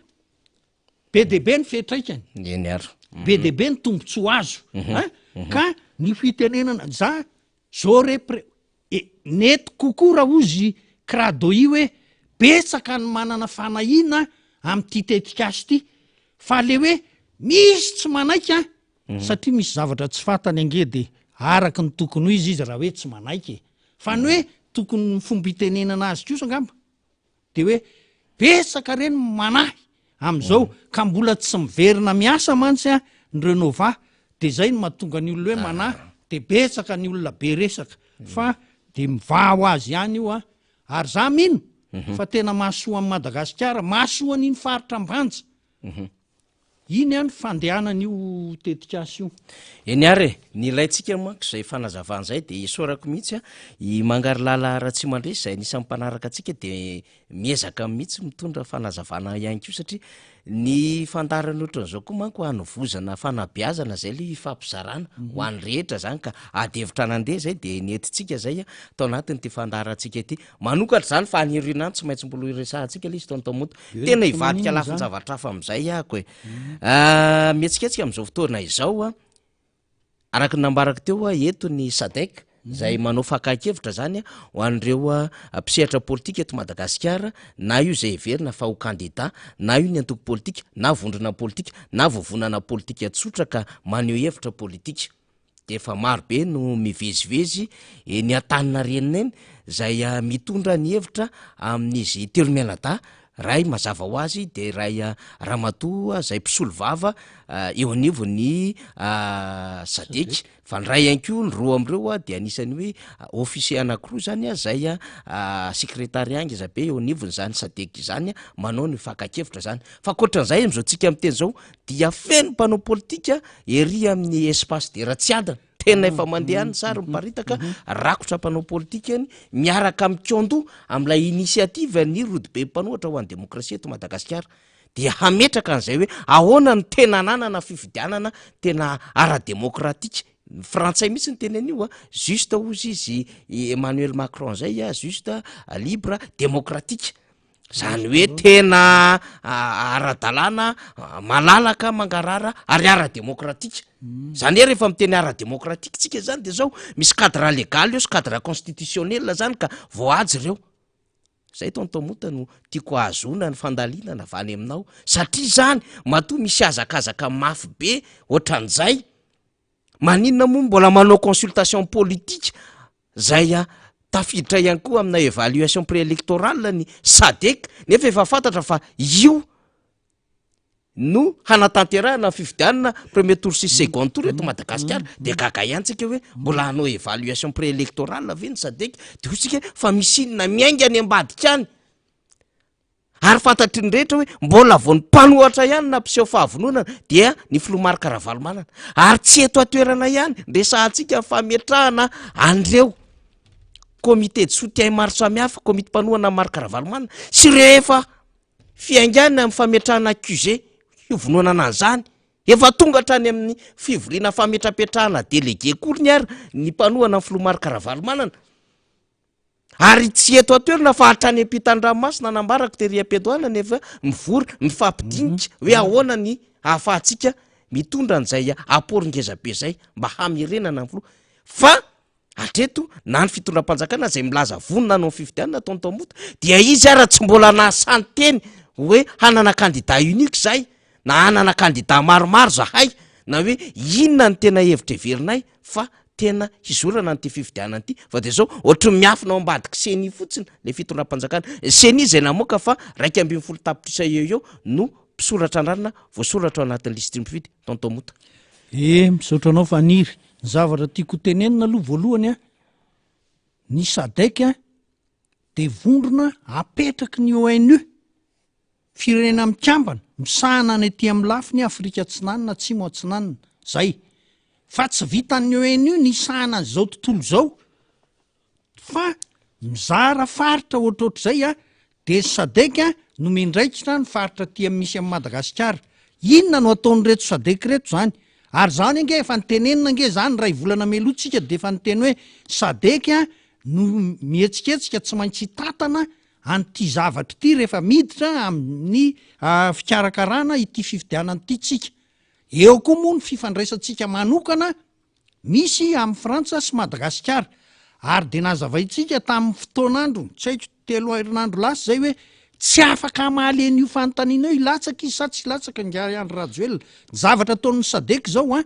be dia be ny fiantraikany, Eny ary. be dia be ny tombontsoa azo an, ka ny fitenenana za j'aurais pré- e- nety kokoa raha hozy Cradohi hoe betsaka ny manana fanahiana amin'ity tetikasa ity, fa le hoe misy tsy manaiky an, Satria misy zavatra tsy fantany ange de araka ny tokony ho izy izy raha hoe tsy manaiky e. Fa ny hoe tokony ny fomba itenenana azy kosa angamba de hoe betsaka reny manahy am'zao ka mbola tsy miverina miasa mantsy an ny Renova de zay no mahatonga ny olona hoe manahy de betsaka ny olona be resaka fa de mivaha ho azy ihany io an. Ary za mino fa tena mahasoa an'i Madagasikara, mahasoa an'iny faritra Ambanja. Iny an fandehanana io tetikasa io. Eny ary e, ny ilaintsika manko izay fanazavana izay dia isaorako mihitsy an, i Mangarilala Ratsimandresy izay anisan'ny mpanaraka antsika dia miezaka mihitsy mitondra fanazavana ihany koa satria ny fandaharana ohatran'izao koa manko hanovozana fanabeazana izay ilay ifampizarana ho an'ny rehetra izany ka ady hevitra nandeha izay dia nentintsika izay tao anatin'ity fandaharantsika ity. Manokatra izany fa any aoriana any tsy maintsy mbola horesahantsika ilay izy tonton Monta. Tena hivadika lafin-javatra hafa amin'izay ahako e. Ah, mihetsiketsika amin'izao fotoana izao a, araka ny nambarako teo a, eto ny SADC izay manao fakan-kevitra zany a, ho an'ireo a, mpisehatra politika eto Madagasikara, na io izay heverina fa ho kandida, na io ny antoko politika, na vondrona politika, na vovonana politika tsotra ka maneho hevitra politika. dia efa maro be no mivezivezy eny Antaninarenina eny izay mitondra ny hevitra amin'izy telo mianadahy, ray mazava ho azy dia iray ramatoa izay mpisolo vava eo anivon'ny Sadec, fa ny ray ihany koa ny roa amin'ireo dia anisan'ny hoe officier anankiroa izany izay secrétariat ngeza be eo anivon'izany Sadec izany manao ny fakan-kevitra izany, fa ankoatran'izay amin'izao tsika miteny izao dia feno mpanao politika Ery amin'ny espace de Ratsiadana, tena efa mandeha any ny sary miparitaka, rakotra mpanao politika any, miaraka mikaondoha amin'ilay initiative ny rodobe mpanohatra ho an'ny demokrasia eto Madagasikara. Dia hametraka an'izay hoe ahoana no tena ananana fifidianana tena ara-demokratika. Ny frantsay mihitsy niteny an'io a, juste hozy izy i Emmanuel Macron zay a, juste, libre, démocratique. Zany hoe tena ara-dalàna, malalaka, mangarahara ary ara-demokratika. Zany hoe rehefa miteny ara-demokratika tsika zany de zao, misy cadre légal eo sy cadre constitutionnel zany ka voahaja ireo. Zay tonton Mota no tiako ahazoana ny fandalinana avy any aminao satria zany matoa misy hazakazaka mafy be ohatran'izay, maninona moa mbola manao consultation politique zay a tafiditra ihany koa amina évaluation préélectorale ny Sadec nefa efa fantatra fa io no hanatanterahana ny fifidianana premier tour sy second tour eto Madagasikara de gaga ihany tsika hoe mbola hanao évaluation préélectorale ve ny Sadec de hoy tsika fa misy inona miainga any ambadika any ary fantatry ny rehetra hoe mbola vao ny mpanohatra ihany nampiseho fahavononana dia ny filoha Marc Ravalomanana ary tsy eto an-toerana ihany resahantsika ny fametrahana an'ireo comité de soutien maro samihafa komity mpanohana Marc Ravalomanana sy ireo efa Fiaingàna amin'ny fametrahana accusé hivononana an'izany. Efa tonga hatrany amin'ny fivoriana fametrapetrahana délégué akoriny ary ny mpanohana ny filoha Marc Ravalomanana. Ary tsy eto an-toerana fa hatrany ampitan-dranomasina nambarako tery am-piandohana nefa mivory mifampidinika hoe ahoana ny ahafahantsika mitondra an'izay apport ngeza be izay mba hamerenana ny filoha. Fa Hatreto, na ny fitondram-panjakana izay milaza vonona hanao ny fifidianana Tonton Moto, dia izy ara tsy mbola nahasahy niteny hoe hanana candidat unique izahay, na hanana candidat maromaro zahay, na hoe inona no tena hevitra heverinay fa tena hizorana an'ity fifidianana ity, fa dia izao ohatry ny miafina ao ambadiky ceni fotsiny ilay fitondram-panjakana. Ceni izay namoaka fa 11 tapitrisa eo eo no mpisoratra anarana voasoratra ao anatin'ny lisitry ny mpifidy, Tonton Moto. Eh, misaotra anao Faniry. Ny zavatra tiako ho tenenina aloha voalohany an, ny Sadec dia vondrona apetraky ny ONU, Firenena Mikambana, misahana any aty amin'ny lafiny Afrika Atsinanana Atsimo Atsinanana. Zay. Fa tsy vitan'ny ONU ny hisahana an'izao tontolo izao. Fa mizara faritra ohatrohatr'izay a, dia ny Sadec no miandraikitra ny faritra aty amin'ny misy an'i Madagasikara. Inona no ataon'ireto Sadec ireto izany? Ary izany ange efa nitenenina ange izany iray volana mialoha tsika dia efa niteny hoe Sadec no mihetsiketsika tsy maintsy hitantana an'ity zavatra ity rehefa miditra amin'ny fikarakarana ity fifidianana ity tsika. Eo koa moa ny fifandraisantsika manokana Misy amin'i Frantsa sy Madagasikara. Ary dia nazavaintsika tamin'ny fotoan'androny, tsy haiko, telo herinandro lasa izay hoe tsy afaka hamaly an'io fanontaniana io hilatsaka izy sa tsy hilatsaka ingahy Andry Rajoelina. Ny zavatra ataon'ny Sadec izao an,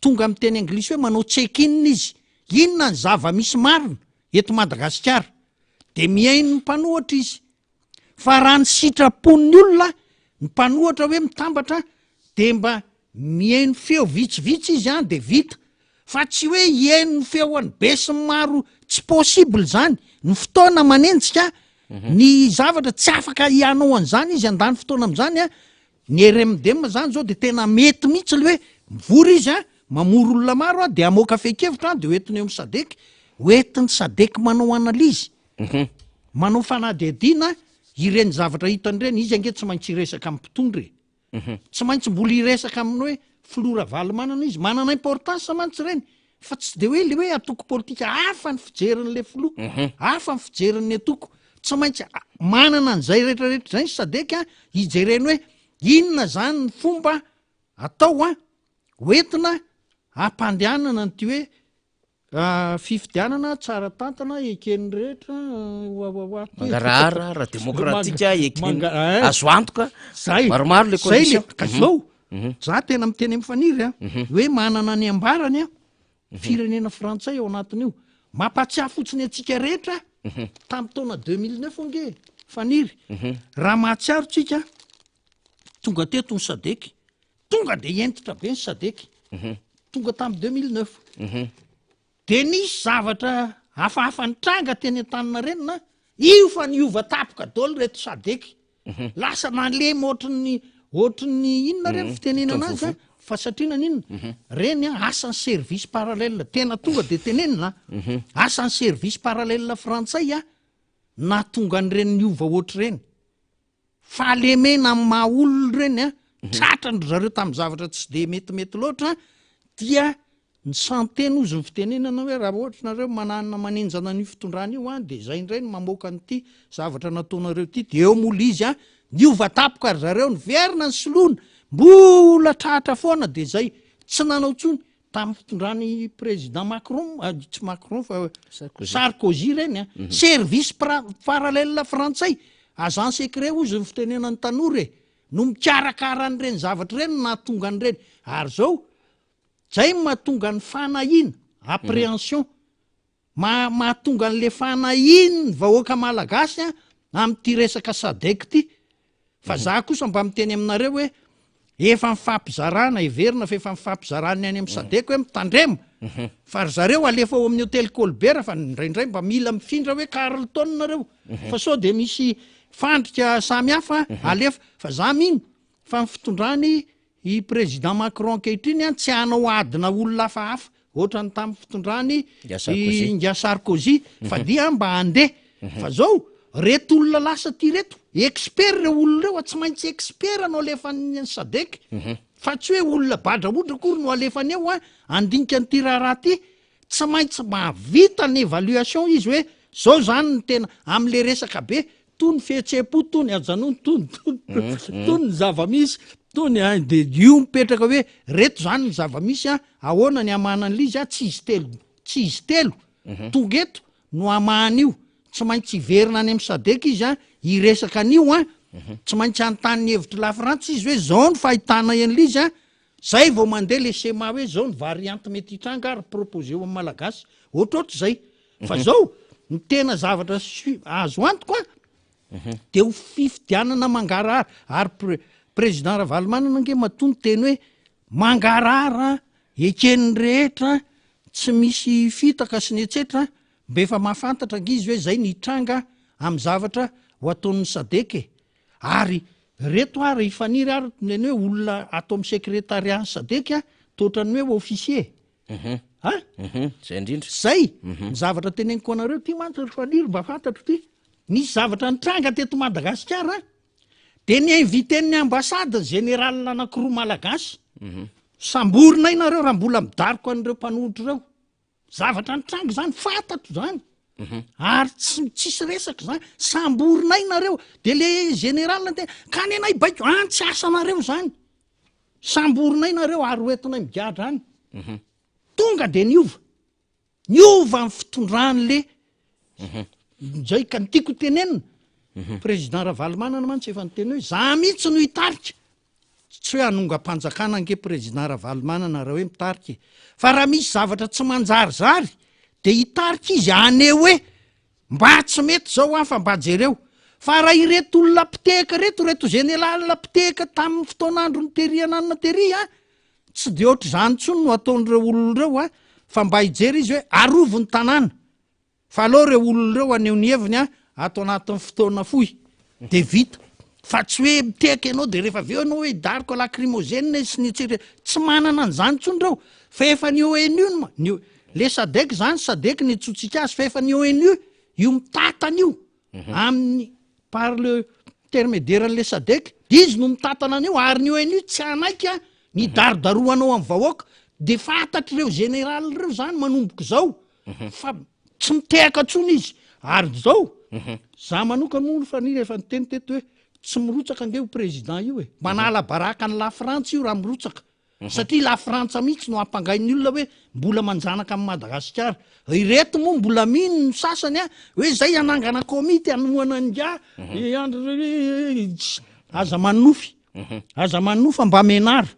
tonga amin'ny teny anglisy hoe manao check-in izy. Inona ny zava-misy marina eto Madagasikara? Dia mihaino ny mpanohatra izy. Fa raha ny sitrapon'ny olona, ny mpanohatra hoe mitambatra dia mba mihaino feo vitsivitsy izy an dia vita. Fa tsy hoe hihaino ny feo an'ny be sy ny maro, tsy possible izany. Ny fotoana manenjika, ny zavatra tsy afaka hianao an'izany izy handany fotoana amin'izany an. Ny RMDM zany zao dia tena mety mihitsy le hoe mivory izy an, mamory olona maro an, dia hamoaka fehin-kevitra an, dia hoentiny eo amin'ny Sadec, hoentin'ny Sadec manao analyse. Manao fanadihadiana ireny zavatra hitany ireny, izy ange tsy maintsy hiresaka amin'ny mpitondra e. Tsy maintsy mbola hiresaka amin'ny hoe filoha Ravalomanana izy, manana importance mantsy ireny, fa tsy de hoe le hoe antoko politika, hafa ny fijerin'le filoha, hafa ny fijerin'ny antoko, tsy maintsy manana an'izay rehetrarehetra izay ny Sadec hijereny hoe inona zany ny fomba atao an, hoentina hampandehanana an'ity hoe Fifidianana tsara tantana eken'ny rehetra wawawa. Mangarahara ara-demokratika eken'ny azo antoka. Zay. Maromaro le condition. Zay le ka zao. Mhm. Za tena miteny amin'ny Faniry a, mhm. hoe manana ny ambarany a, mhm. firenena frantsay ao anatin'io. Mampatsiahy fotsiny antsika rehetra tamin'ny taona 2009 ange Faniry. Raha mahatsiaro tsika tonga teto ny Sadec Tonga de hentitra be ny Sadec. Tonga tamin'ny 2009. De nisy zavatra hafahafa nitranga teny Antaninarenina, io fa niova tapoka daholo reto Sadec. Lasa nalemy ohatran'ny ohatran'ny inona re ny fitenenana azy a? Fa satria naninona? Reny a, asan'ny service parallèle, tena tonga de tenenina a, asan'ny service parallèle frantsay a, nahatonga an'ireny niova ohatr'ireny. Fahalemena amin'ny maha olona ireny an, tratran-dry zareo tamin'ny zavatra tsy dia metimety loatra dia Ny santé no ozy ny fitenenana hoe raha ohatra nareo mananona manenjana an'io fitondrana io an de zay indray no mamoaka an'ity zavatra nataonareo ity de eo moa le izy an, niova tampoka ry zareo niverina ny soloina mbola tratra foana de zay tsy nanao tsony tamin'ny fitondran'i président Macron tsy Macron fa Sarkozy ireny an, service parallèle frantsay agent secret ozy ny fitenenan'ny tanora e, no mikarakara an'ireny zavatra ireny no nahatonga an'ireny ary zao Zay no mahatonga ny fanahiana, appréhension, maha mahatonga an'le fanahian'ny vahoaka malagasy an amin'ity resaka sadec ty. Fa za kosa mba miteny aminareo hoe efa nifampizarana, heverina fa efa nifampizaran'ny any amin'ny sadec hoe mitandrema fa ry zareo alefa ao amin'ny hôtel Colbert fa indraindray mba mila mifindra hoe Carlton nareo fa sao de misy fandrika samy hafa alefa fa za mino fa ny fitondrany I Président Macron ankehitriny an tsy hanao adina olona hafahafa ohatran'ny tamin'ny fitondrany i Ingahy Sarkozy fa dia mba handeha fa zao reto olona lasa aty reto expert reo olona reo a tsy maintsy expert no alefan'ny sadec fa tsy hoe olona badrahodra akory no alefany eo an handinika an'ity raharaha ty Tsy maintsy mahavita ny évaluation izy hoe zao zany ny tena amle resaka be tony fihetseham-po tony ajanony tony tony tony ny zava-misy tony a de io mipetraka hoe reto zany ny zava-misy a ahoana ny hamahana an'le izy a tsy izy telo tsy izy telo tonga eto no hamahana io tsy maintsy hiverina any amin'ny sadec izy a hiresaka an'io a tsy maintsy hanontany ny hevitry la frantsa izy hoe zao ny fahitanay an'le izy a Zay vao mandeha le schéma hoe zao ny variante mety hitranga ary proposer-o amin'ny Malagasy. Ohatrohatry zay. Fa zao, ny tena zavatra su- azo antoka de ho fifidianana mangarahara. Ary pre- président Ravalomanana ange matoa niteny hoe mangarahara, eken'ny rehetra, tsy misy fitaka sy ny etsetra, mba efa mahafantatra ange izy hoe zay ny hitranga amin'ny zavatra ho ataon'ny Sadec e. Ary reto ary i Faniry ary neny hoe olona ato amin'ny secrétariat ny Sadec a, toa ohatran'ny hoe officier. A? Zay indrindra. Zay, ny zavatra teneniko anareo ty mantsy ry Faniry mba fantatro ty. Nisy zavatra nitranga teto Madagasikara de ni-inviter-n'ny ambassade ny général anankiroa malagasy. Samborinay nareo raha mbola midaroka an'ireo mpanohitra ireo. Zavatra nitranga izany, fantatro izany. Mhm. Ary tsy tsisy resaka izany, samborinay nareo. De le général niteny, ka ny anay baiko, any tsy asanareo izany. Samborinay nareo ary hoentinay migadra any. Mhm. Tonga de niova. Niova ny fitondran'le mhm. zay ka ny tiako tenenina. Président Ravalomanana mantsy efa niteny hoe za mihitsy no hitarika. Tsy hoe hanongam-panjakana ange Président Ravalomanana raha hoe mitarika e. Fa raha misy zavatra tsy manjarizary dia hitarika izy haneho hoe mba tsy mety izao an fa mba jereo. Fa raha ireto olona mpitehaka ireto, ireto général mpitehaka tamin'ny fotoan'androny tery ananona tery an, tsy dia ohatr'izany intsony no ataon'ireo olona ireo an, fa mba hijery izy hoe arovy ny tanàna. Fa aleo ireo olona ireo haneho ny heviny ato anatin'ny fotoana fohy de vita. Fa tsy hoe mitehaka ianao de rehefa avy eo ianao hoe daroka lacrymogène sy ny etsetra. Tsy manana an'izany intsony ireo. Fa efa ny ONU no ma-, ny le Sadec zany, Sadec ny antsointsika azy, fa efa ny ONU io mitantana io amin'ny par le intermédiaire an'le Sadec, izy no mitantana an'io ary ny ONU tsy hanaiky ny hidarodarohanao amin'ny vahoaka. De fantatr'ireo général ireo zany manomboka izao. Fa tsy mitehaka intsony izy. Ary izao, za manokana moa Faniry efa niteny teto hoe tsy mirotsaka ange io président io e. Manala baraka an'i Lafrantsa io raha mirotsaka. Satria Lafrantsa mihitsy no ampangain'ny olona hoe mbola manjanaka an'i Madagasikara. Ireto moa mbola mino ny sasany a, hoe zay hanangana komity hanohana an'ingahy Andry, aza manonofy. Aza manonofy fa mba menara.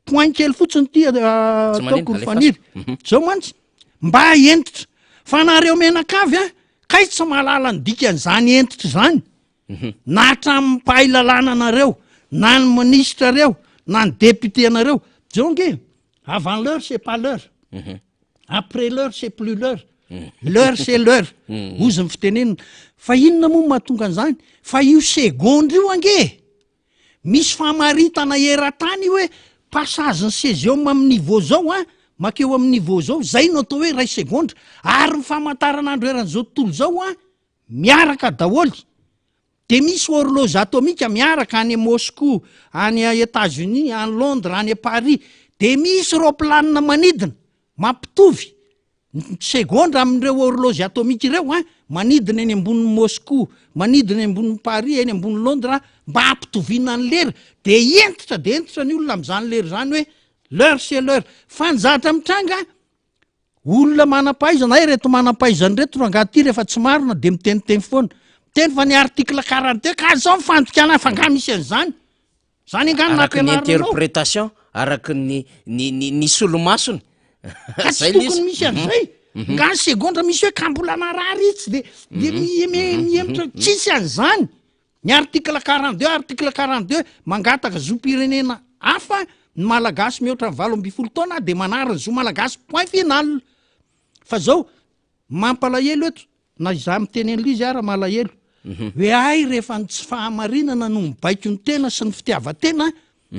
Point kely fotsiny ity ataoko ry Faniry. Mhm. Zao mantsy, mba hentitra. Fa nareo mianakavy a, kay tsy mahalala ny dikan'izany hentitra izany. Mhm. Na hatramin'ny mpahay lalàna anareo, na ny minisitra reo, na ny député anareo. Zao nge, avant l'heure c'est pas l'heure. Mhm. Après l'heure c'est plus l'heure. L'heure c'est l'heure. Hozy ny fitenenana. Fa inona moa no mahatonga an'izany? Fa io segondra io ange. Misy famaritana eran-tany io hoe passage ny cesium amin'ny niveau zao an, makeo amin'ny niveau zao, zay no atao hoe iray segondra, ary ny famantaranandro eran'izao tontolo izao an, miaraka daholo, de misy horloge atomique miaraka any Moscou, any Etats Unis, any Londres, any Paris, de. De misy roplanina manidina mampitovy ny segondra amin'ireo horloge atomique ireo an, manidina eny ambonin'i Moscou, manidina eny ambonin'i Paris, eny ambonin'i Londres mba hampitoviana ny lera, de hentitra de hentitra ny olona amin'izany lera izany hoe l'heure c'est l'heure. Fa ny zavatra mitranga, olona manam-pahaizana, hay ireto manam-pahaizana ireto rangahy ity rehefa tsy marina de miteniteny foana, miteny fa ny article 42 ka zao ny fandikana fa angaha misy an'izany? Zany angaha no Araka ny nampianarinao? interprétation, araka ny ny ny ny solomasony. Ka tsy Zay le izy. tokony misy an'izay. Nga ny segondra misy hoe ka mbola narary itsy de de miheme- mihemotra tsisy an'izany. Ny article 42, article 42 mangataka zom-pirenena hafa ny malagasy mihoatra ny 18 taona de manary ny zo malagasy point final. Fa zao mampalahelo eto Na izaho miteny an'ilay izy ara malahelo. Hoe hay rehefa ny tsy fahamarinana no mibaiko ny tena sy ny fitiavan-tena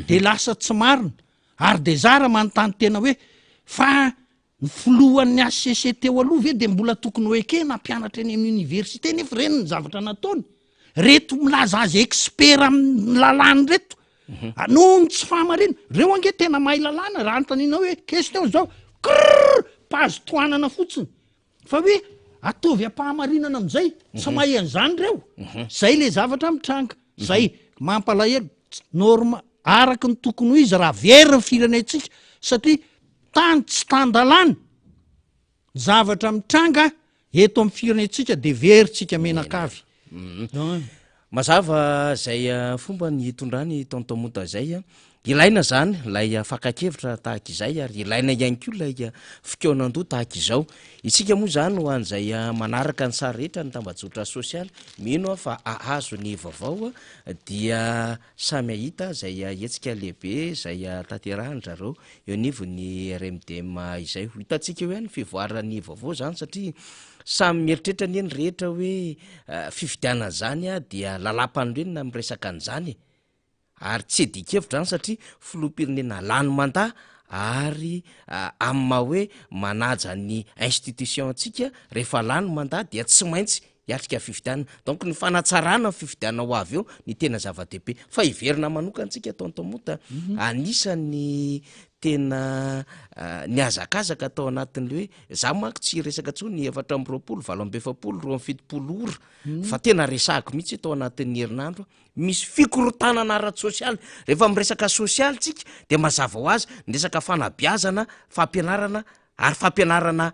dia lasa tsy marina. Ary dia izaho ara manontany tena hoe fa ny filohan'ny HCC teo aloha ve dia mbola tokony ho ekena hampianatra eny amin'ny université nefa ireny ny zavatra nataony? Reto milaza azy expert amin'ny lalàna ireto noho ny tsy fahamarinana. Ireo ange tena mahay lalàna raha anontanianao hoe question izao, krrr, page tohanana fotsiny. Fa hoe ataovy am-pahamarinana amin'izay, tsy mahay an'izany ireo. Zay le zavatra mitranga. Zay mampalahelo, tsy norma, araka ny tokony ho izy raha very ny firenentsika satria tany tsy tan-dalàna, ny zavatra mitranga eto amin'ny firenentsika de very tsika menakavy. Mazava izay fomba nitondrany Tonton Monta izay. Ilaina izany ilay fakan-kevitra tahaka izay ary ilaina ihany koa ilay fikaonan-doha tahaka izao. Isika moa izany ho an'izay manaraka ny sary rehetra ny tambajotra sosialy, mino aho fa hahazo ny vaovao dia samy hahita izay hetsika lehibe izay tanterahin-dry zareo eo anivon'ny RMDM izay. Ho hitantsika eo ihany ny fivoaran'ny vaovao izany satria Samy mieritreritra anie ny rehetra hoe fifidianana izany dia lalàmpanorenana miresaka an'izany e! Ary tsy iadian-kevitra izany satria filoham-pirenena lany mandat ary amin'ny maha hoe manaja ny institution antsika rehefa lany mandat dia tsy maintsy hiatrika fifidianana. Donc ny fanatsarana ny fifidianana ho avy eo ny tena zava-dehibe. Fa hiverina manokana antsika Tonton Mota, anisan'ny tena nihazakazaka tao anatin'le hoe za manko tsy hiresaka intsony ny 24, 48, 72 ora fa tena resahako mihitsy tao anatin'ny herinandro misy fikorontanana ara-tsosialy. Rehefa miresaka sosialy tsika de mazava ho azy ny resaka fanabeazana, fampianarana ary fampianarana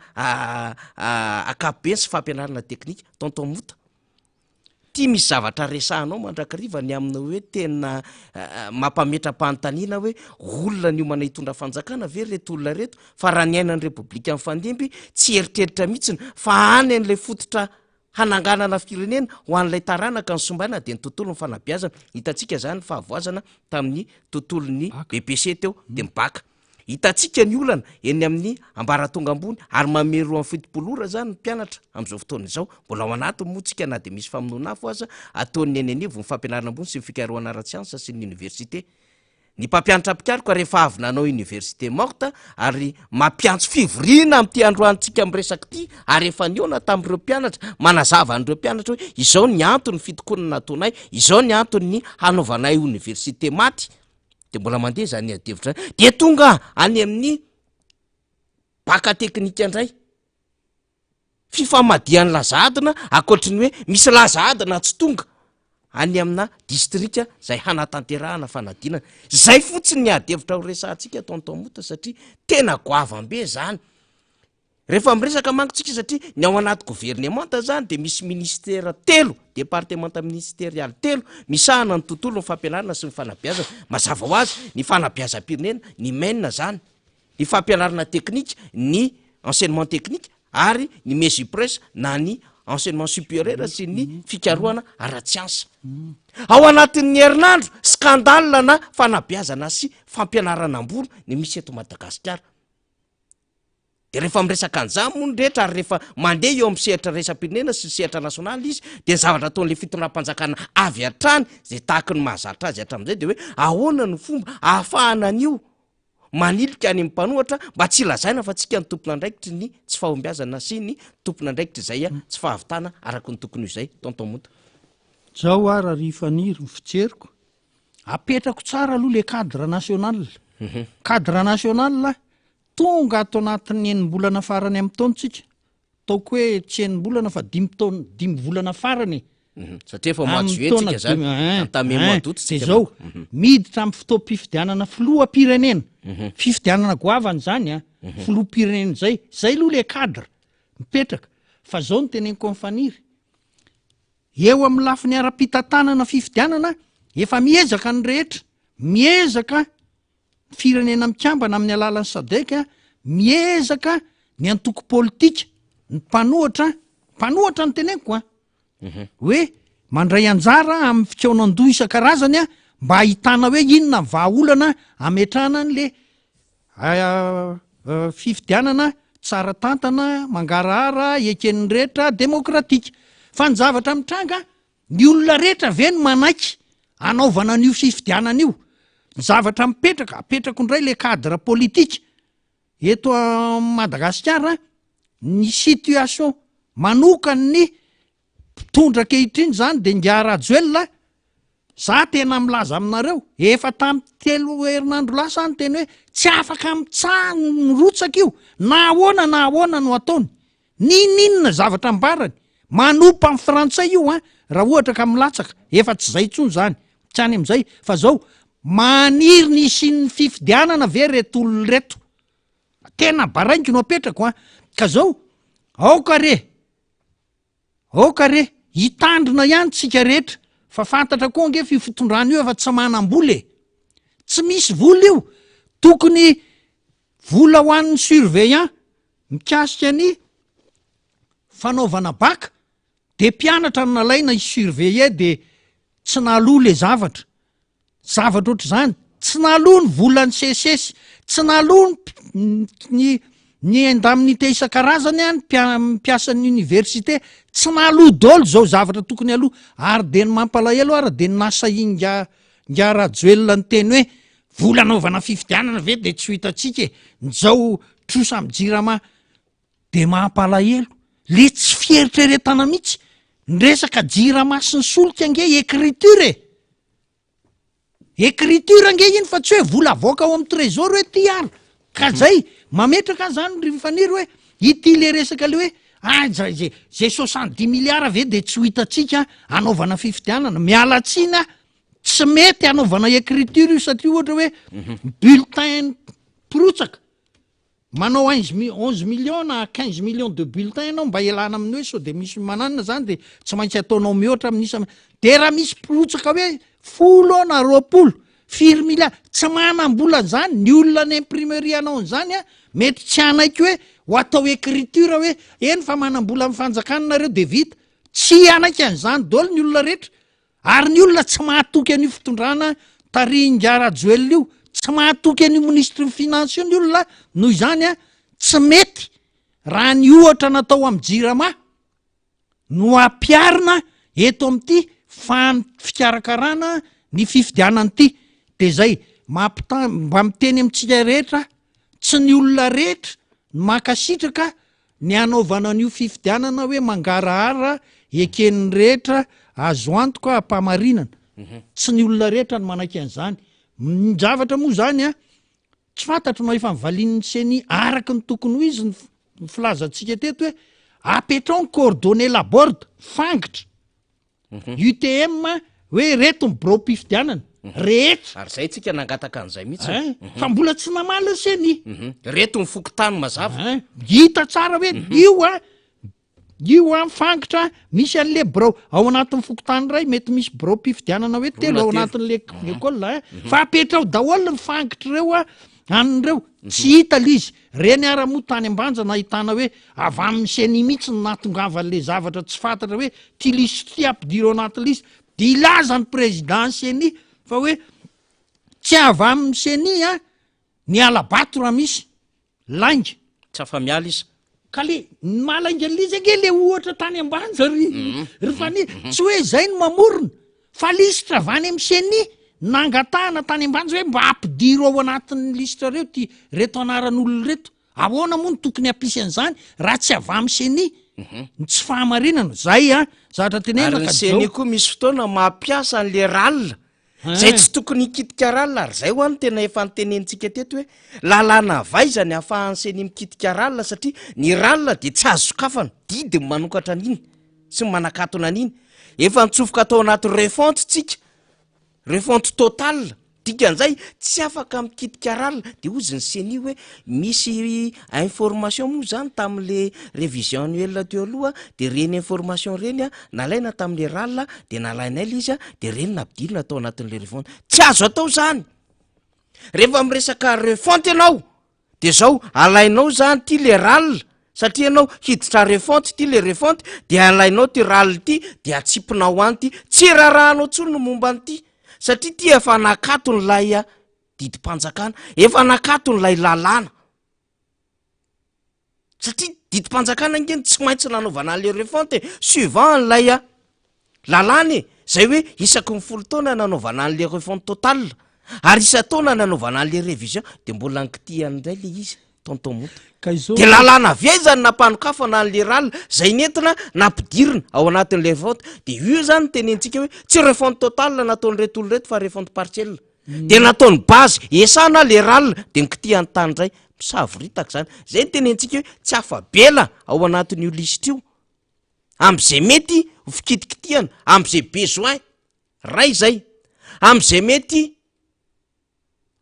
ankapobeny sy fampianarana teknika. Tonton Mota. Ty misy zavatra resahanao mandrakariva ny amin'ny hoe tena mampametra-panontaniana hoe olona niomana hitondra fanjakana ve ireto olona ireto fa raha niaina ny repoblika nifandimby tsy eritreritra mihitsiny fa any an'ilay fototra hananganana firenena ho an'ilay taranaka ny sombaina dia ny tontolon'ny fanabeazana. Hitantsika izany fahavoazana tamin'ny tontolon'ny BEPC teo dia ny baka. Hitantsika ny olana eny amin'ny ambaratonga ambony ary manome 72 ora izany ny mpianatra amin'izao fotoana izao. Mbola ao anatiny moa tsika na dia misy famonoana afo aza ataon'ny eny anivon'ny fampianarana ambony sy ny fikarohana ara-tsiansa sy ny oniversite. Ny mpampianatra mpikaroka rehefa avy nanao université morte ary mampiantso fivoriana amin'ity androantsika miresaka ity ary efa nihaona tamin'ireo mpianatra manazava an'ireo mpianatra hoe izao ny antony fitokonana ataonay, izao ny antony hanaovanay oniversite maty. De mbola mandeha zany adihevitra zany, de tonga any amin'ny baka teknika indray, fifamadihan'ny laza adina, ankoatry ny hoe misy laza adina tsy tonga any amina distrika zay hanatanterahana fanadinana. Zay fotsiny ny adihevitra ho resahantsika Tonton Mota satria tena goavam-be zany. Rehefa miresaka manko tsika satria ny ao anaty governemanta zany de misy ministera telo, departemanta ministerialy telo misahana ny tontolon'ny fampianarana sy ny fanabeazana. Mazava ho azy ny fanabeazam-pirenena, ny MEN zany, ny fampianarana teknika, ny enseignement technique ary ny Mesupres na ny enseignement supérieur sy ny fikarohana ara-tsiansa. Ao anatin'ny herinandro, scandale na fanabeazana sy fampianarana ambony ny misy eto Madagasikara. De rehefa miresaka an'izany moa ny rehetra ary rehefa mandeha eo amin'ny sehatra iraisam-pirenena sy ny sehatra nasionaly izy dia ny zavatra ataon'ilay fitondram-panjakana avy hatrany izay tahaky ny mahazatra azy hatramin'izay dia hoe ahoana no fomba ahafahana an'io manilika any amin'ny mpanohatra mba tsy hilazaina fa tsika ny tompon'andraikitry ny tsy fahombiazana sy ny tompon'andraikitry izay tsy fahavitana araka ny tokony ho izay. Tonton Monta. Zao ara ry Faniry ny fijeriko, apetrako tsara aloha le cadre national. Cadre national, tonga ato anatin'ny enim-bolana farany amin'ny taona tsika, ataoko hoe tsy enim-bolana fa dimy taona, dimy volana farany e. Mhm. Satria efa mois de juillet tsika zany. Entamé mois d'août tsika. Zao, mhm. miditra amin'ny fotoam-pifidianana filoham-pirenena. Mhm. Fifidianana goavana izany a. Mhm. Filoham-pirenena izay. Zay aloha le cadre mipetraka. Fa zao no teneniko amin'ny Faniry. Eo amin'ny lafiny ara-pitantanana fifidianana, efa miezaka ny rehetra. Miezaka ny Firenena Mikambana amin'ny alalan'ny Sadec, miezaka ny antoko politika, ny mpanohatra, mpanohatra no teneniko an, hoe mandray anjara amin'ny fikaonan-doha isan-karazany mba hahitana hoe inona ny vahaolana hametrahana an'le fifidianana tsara tantana, mangarahara, eken'ny rehetra, demokratika. Fa ny zavatra mitranga, ny olona rehetra ve no manaiky hanaovana an'io fifidianana io? Ny zavatra mipetraka, apetrako indray le cadre politique eto Madagasikara, ny situation manokan'ny mpitondra ankehitriny zany de ingahy Rajoelina, za tena milaza aminareo, efa tamin'ny telo herinandro lasa aho niteny hoe tsy afaka mitsaha mirotsaka io na ahoana na ahoana no ataony, N'inon'inona zavatra ambarany, manompa ny frantsay io an, raha ohatra ka milatsaka, efa tsy zay intsony zany, tsy any amizay, fa zao, maniry ny hisian'ny fifidianana ve reto olona reto? Tena baraingo no apetrako an, ka zao, aoka re, aoka re, hitandrina ihany tsika rehetra, fa fantatra koa ange f'io fitondrana io efa tsy manam-bola e, tsy misy vola io, tokony vola ho an'ny surveillant, Mikasika ny fanaovana bac de mpianatra no nalaina hi surveiller de tsy naloa le zavatra, zavatra ohatr'izany, tsy naloa ny volan'ny seces, tsy naloa ny ny ny indemnité isan-karazany an, ny mpiasan'ny université, tsy naloa daholo zao zavatra tokony aloa, ary de ny mampalahelo ara de ny nasahian'ingahy ingahy Rajoelina niteny hoe Vola anaovana fifidianana ve de tsy ho hitantsika e, njao trosa am jirama de mampalahelo, le tsy fieritreretana mihitsy, ny resaka jirama sy ny solika ange écriture e, écriture ange iny fa tsy hoe vola avoaka ao am trésor hoe ty ary, ka zay, mametraka aho zany ry Faniry hoe ity le resaka le hoe aiza ze ze 70 milliards ve de tsy ho hitantsika anaovana fifidianana, miala tsiny aho Tsy mety hanaovana écriture io satria ohatra hoe bulletin mpirotsaka manao inze mi- onze millions na quinze millions de bulletins ianao mba hialana amin'ny hoe sao de misy mananona zany de tsy maintsy ataonao mihoatra amin'ny isa de raha misy mpirotsaka hoe folo ao na 20 firy milliards tsy manam-bola an'izany ny olona any imprimerie hanao an'izany a mety tsy hanaiky hoe ho atao écriture hoe eny fa manam-bola amin'ny fanjakana nareo de vita tsy hanaiky an'izany daholo ny olona rehetra Ary ny olona tsy mahatoky an'io fitondrana tarihin'ingahy Rajoelina io, tsy mahatoky an'io minisitry ny finance io ny olona, noho izany tsy mety raha ny ohatra natao amin'ny jirama no ampiharina eto amin'ity fan- fikarakarana ny fifidianana ity. De zay, mampita- mba miteny amintsika rehetra aho, tsy ny olona rehetra no mankasitraka Ny hanaovana an'io fifidianana hoe mangarahara, eken'ny rehetra, azo antoka, ampamarinana. Tsy ny olona rehetra no manaiky an'izany. Ny zavatra moa izany an, tsy fantatro na efa nivalian'ny ceni araka ny tokony ho izy ny filazantsika teto hoe apetrao ny coordonner la borde, fangitra. UTM hoe reto ny biraom-pifidianana rehetra. Ary zay tsika nangataka an'izay mihitsy. Hein? Fa mbola tsy namaly ny CENI. Reto ny fokontany mazava. Hein? Hita tsara hoe io a, io a mifangitra, misy an'le birao ao anatin'ny fokontany iray mety misy biraom-pifidianana hoe telo ao anatin'le école hein. Fa apetrao daholo ny fangitra ireo a, An'ireo, tsy hita le izy. Reny ara moa tany Ambanja nahitana hoe avy amin'ny ceni mihitsy no nahatongavan'le zavatra tsy fantatra hoe ty lisitra ty ampidiro anaty lisitra. De hilaza ny président ny ceni fa hoe tsy avy amin'ny ceni an ny hala-bato raha misy lainga. Tsy afa-miala izy. Ka le ny maha lainga an'le izy ange le ohatra tany Ambanja ry ry Faniry, tsy hoe izay no mamorona fa lisitra avy any amin'ny ceni nangatahana tany Ambanja hoe mba ampidiro ao anatin'ny lisitrareo ty reto anaran'olona reto, ahoana moa no tokony hampisy an'izany raha tsy avy amin'ny ceni ny tsy fahamarinana, zay an zavatra tenenina Ary ka ny ceni zao. koa misy fotoana mampiasa an'le ral. Zay tsy tokony hikitika RAL ary zay hoa no tena efa notenenintsika teto hoe lalàna avy aiza ny ahafahan'ny ceni mikitika RAL satria ny RAL dia tsy azo sokafana, didy ny manokatra an'iny sy ny manakatona an'iny. Efa nitsofoka tao anaty refonte tsika, refonte totale. Dikan'izay tsy afaka mikitika ral de hozy ny ceni hoe misy information moa zany tamin'le révision annuelle teo aloha de reny information reny a nalaina tamin'le ral de nalainay le izy a de reny nampidirina tao anatin'le refonte. Tsy azo atao zany! Rehefa miresaka refonte ianao de zao alainao zany ty le ral satria ianao hiditra refonte ty le refonte de alainao ty ral ty de atsipinao any ty, tsy rarahanao tsony ny momba an'ity satria ty efa nakaton'ilay didim-panjakana, efa nakaton'ilay lalàna. Satria didim-panjakana ange no tsy maintsy nanaovana an'le refonte e, suivant an'ilay lalàna e, zay hoe isaky ny folo taona nanaovana an'le refonte totale, ary isan-taona nanaovana an'le révision, de mbola nikitihany indray le izy tonton Monta. Ka izao De lalàna avy aiza no nampanokafana an'le ral zay nentina nampidirina ao anatin'le refonte, de io zany no tenenitsika hoe tsy refonte totale nataon'ireto olona ireto fa refonte partielle. De nataony base esana le ral de nikitihany tany indray, misavoritaka zany, zay no tenenitsika hoe tsy afa-bela ao anatin'io lisitra io, am'zay mety ho fikitikitihana, am'zay besoin, ray zay, am'zay mety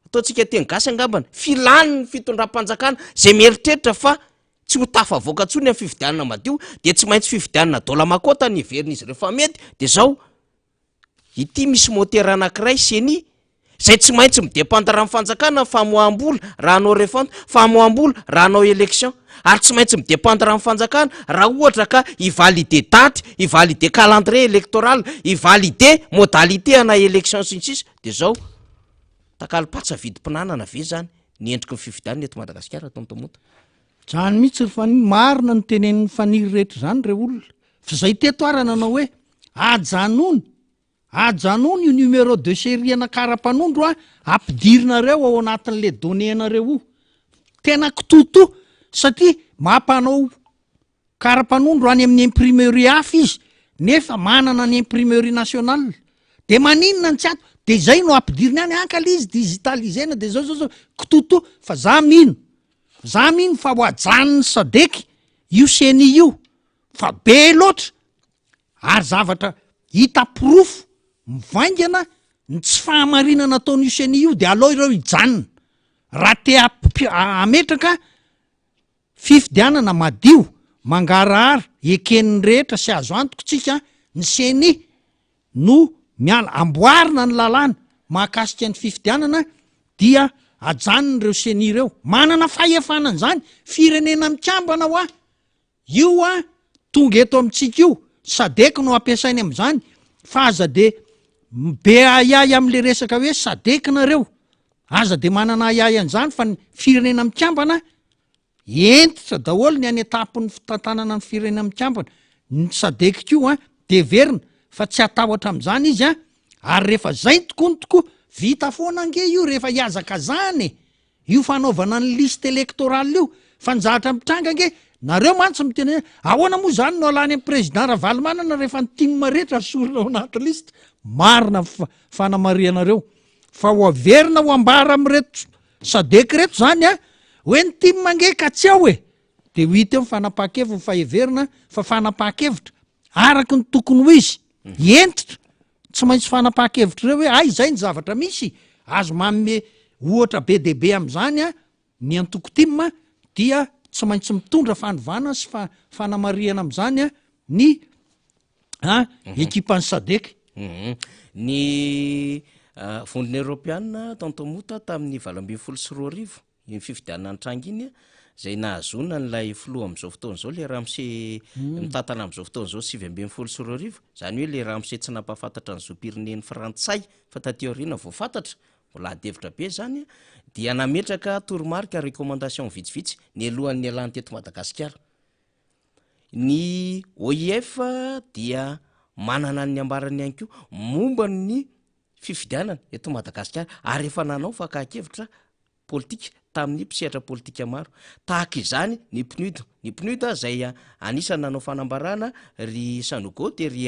ataontsika teny gasy angambany, filan'ny fitondram-panjakana zay mieritreritra fa tsy ho tafavoaka intsony amin'ny fifidianana madio de tsy maintsy fifidianana dôla-makôta no heverin'izy ireo fa mety, de zao Ity misy motera anankiray, ceni, izay tsy maintsy mi-dependre amin'ny fanjakana ny famoaham-bola raha hanao refonte, famoaham-bola raha hanao élection. Ary tsy maintsy mi-dependre amin'ny fanjakana raha ohatra ka hi-valider daty, hi-valider calendrier électoral, hi-valider modalité ana élection sy ny sisa. Dia izao, takalom-patsa vidim-pinanana ve izany ny endriky ny fifidianana eto Madagasikara, Tonton Monta? Zany mihitsy ry Faniry, marina ny tenenin'i Faniry rehetra izany re olona, fa izay teto ara nanao hoe ajanony, ajanony io numéro de série ana kara-panondro a, ampidirinareo ao anatin'le données anareo io, tena kitotoa satria mampanao Kara-panondro any amin'ny imprimerie hafa izy nefa manana ny imprimerie nationale. De maninona ny tsy ato? De izay no ampidiriny any, anka le izy digitalisena de zao zao zao, kitotoa. Fa za mino, za mino fa ho ajanon'ny sadec io ceni io fa be loatra ary zavatra hita porofo mivaingana ny tsy fahamarinana ataon'io ceni io de alao ireo hijanona raha te hametraka Fifidianana madio, mangarahara, eken'ny rehetra sy azo antoka tsika, ny ceni no miala, amboarina ny lalàna mahakasika ny fifidianana dia ajanony ireo ceni ireo, manana fahefana an'izany, firenena mikambana hoa io a, tonga eto amintsika io, sadec no ampiasainy amin'izany, fa aza de be ahiahy amin'le resaka hoe sadec nareo, Aza dia manana ahiahy an'izany fa ny firenena mikambana, hentitra daholo ny any an-tampon'ny fitantanana ny firenena mikambana, ny sadec koa an, dia heverina fa tsy hatahotra amin'izany izy an, ary rehefa zay ny tokoa ny tokoa, vita foana ange io rehefa hihazakazahana e, io fanaovana ny liste électorale io, fa ny zavatra mitranga ange, nareo mantsy miteny hoe ahoana moa izany no alany an'i président Ravalomanana rehefa ny tim rehetra asorina ao anaty liste, marina ny fanamarihanareo. Fa ho averina ho ambara amin'ireto sadec ireto zany a, hoe ny tim ange ka tsy ao e! De ho hita eo ny fanapahan-keviny fa heverina fa fanapahan-kevitra araka ny tokony ho izy, hentitra, tsy maintsy fanapahan-kevitra ireo hoe hay izay ny zavatra misy, azo manome ohatra be dia be amin'izany a ny antoko tim dia tsy maintsy mitondra fanovana sy fanamarihana amin'izany ny a ekipan'ny sadec. Ny Vondrona Eoropeana, Tonton Mota, tamin'ny 2018, iny fifidianana nitranga iny, izay nahazoana an'ilay filoha amin'izao fotoana izao, ilay ramose mitantana amin'izao fotoana izao 2019, izany hoe ilay ramose tsy nampahafantatra ny zom-pireneny frantsay fa taty aoriana vao fantatra, mbola ady hevitra be izany, dia nametraka toromarika, recommandation vitsivitsy nialohan'ny nialany teto Madagasikara. Ny OIF dia manana ny ambarany ihany koa momba ny fifidianana eto Madagasikara ary efa nanao fakan-kevitra. politika tamin'ny mpisehatra politika maro. Tahaka izany ny PNUD. Ny PNUD izay anisan'ny nanao fanambarana ry Sanogo tery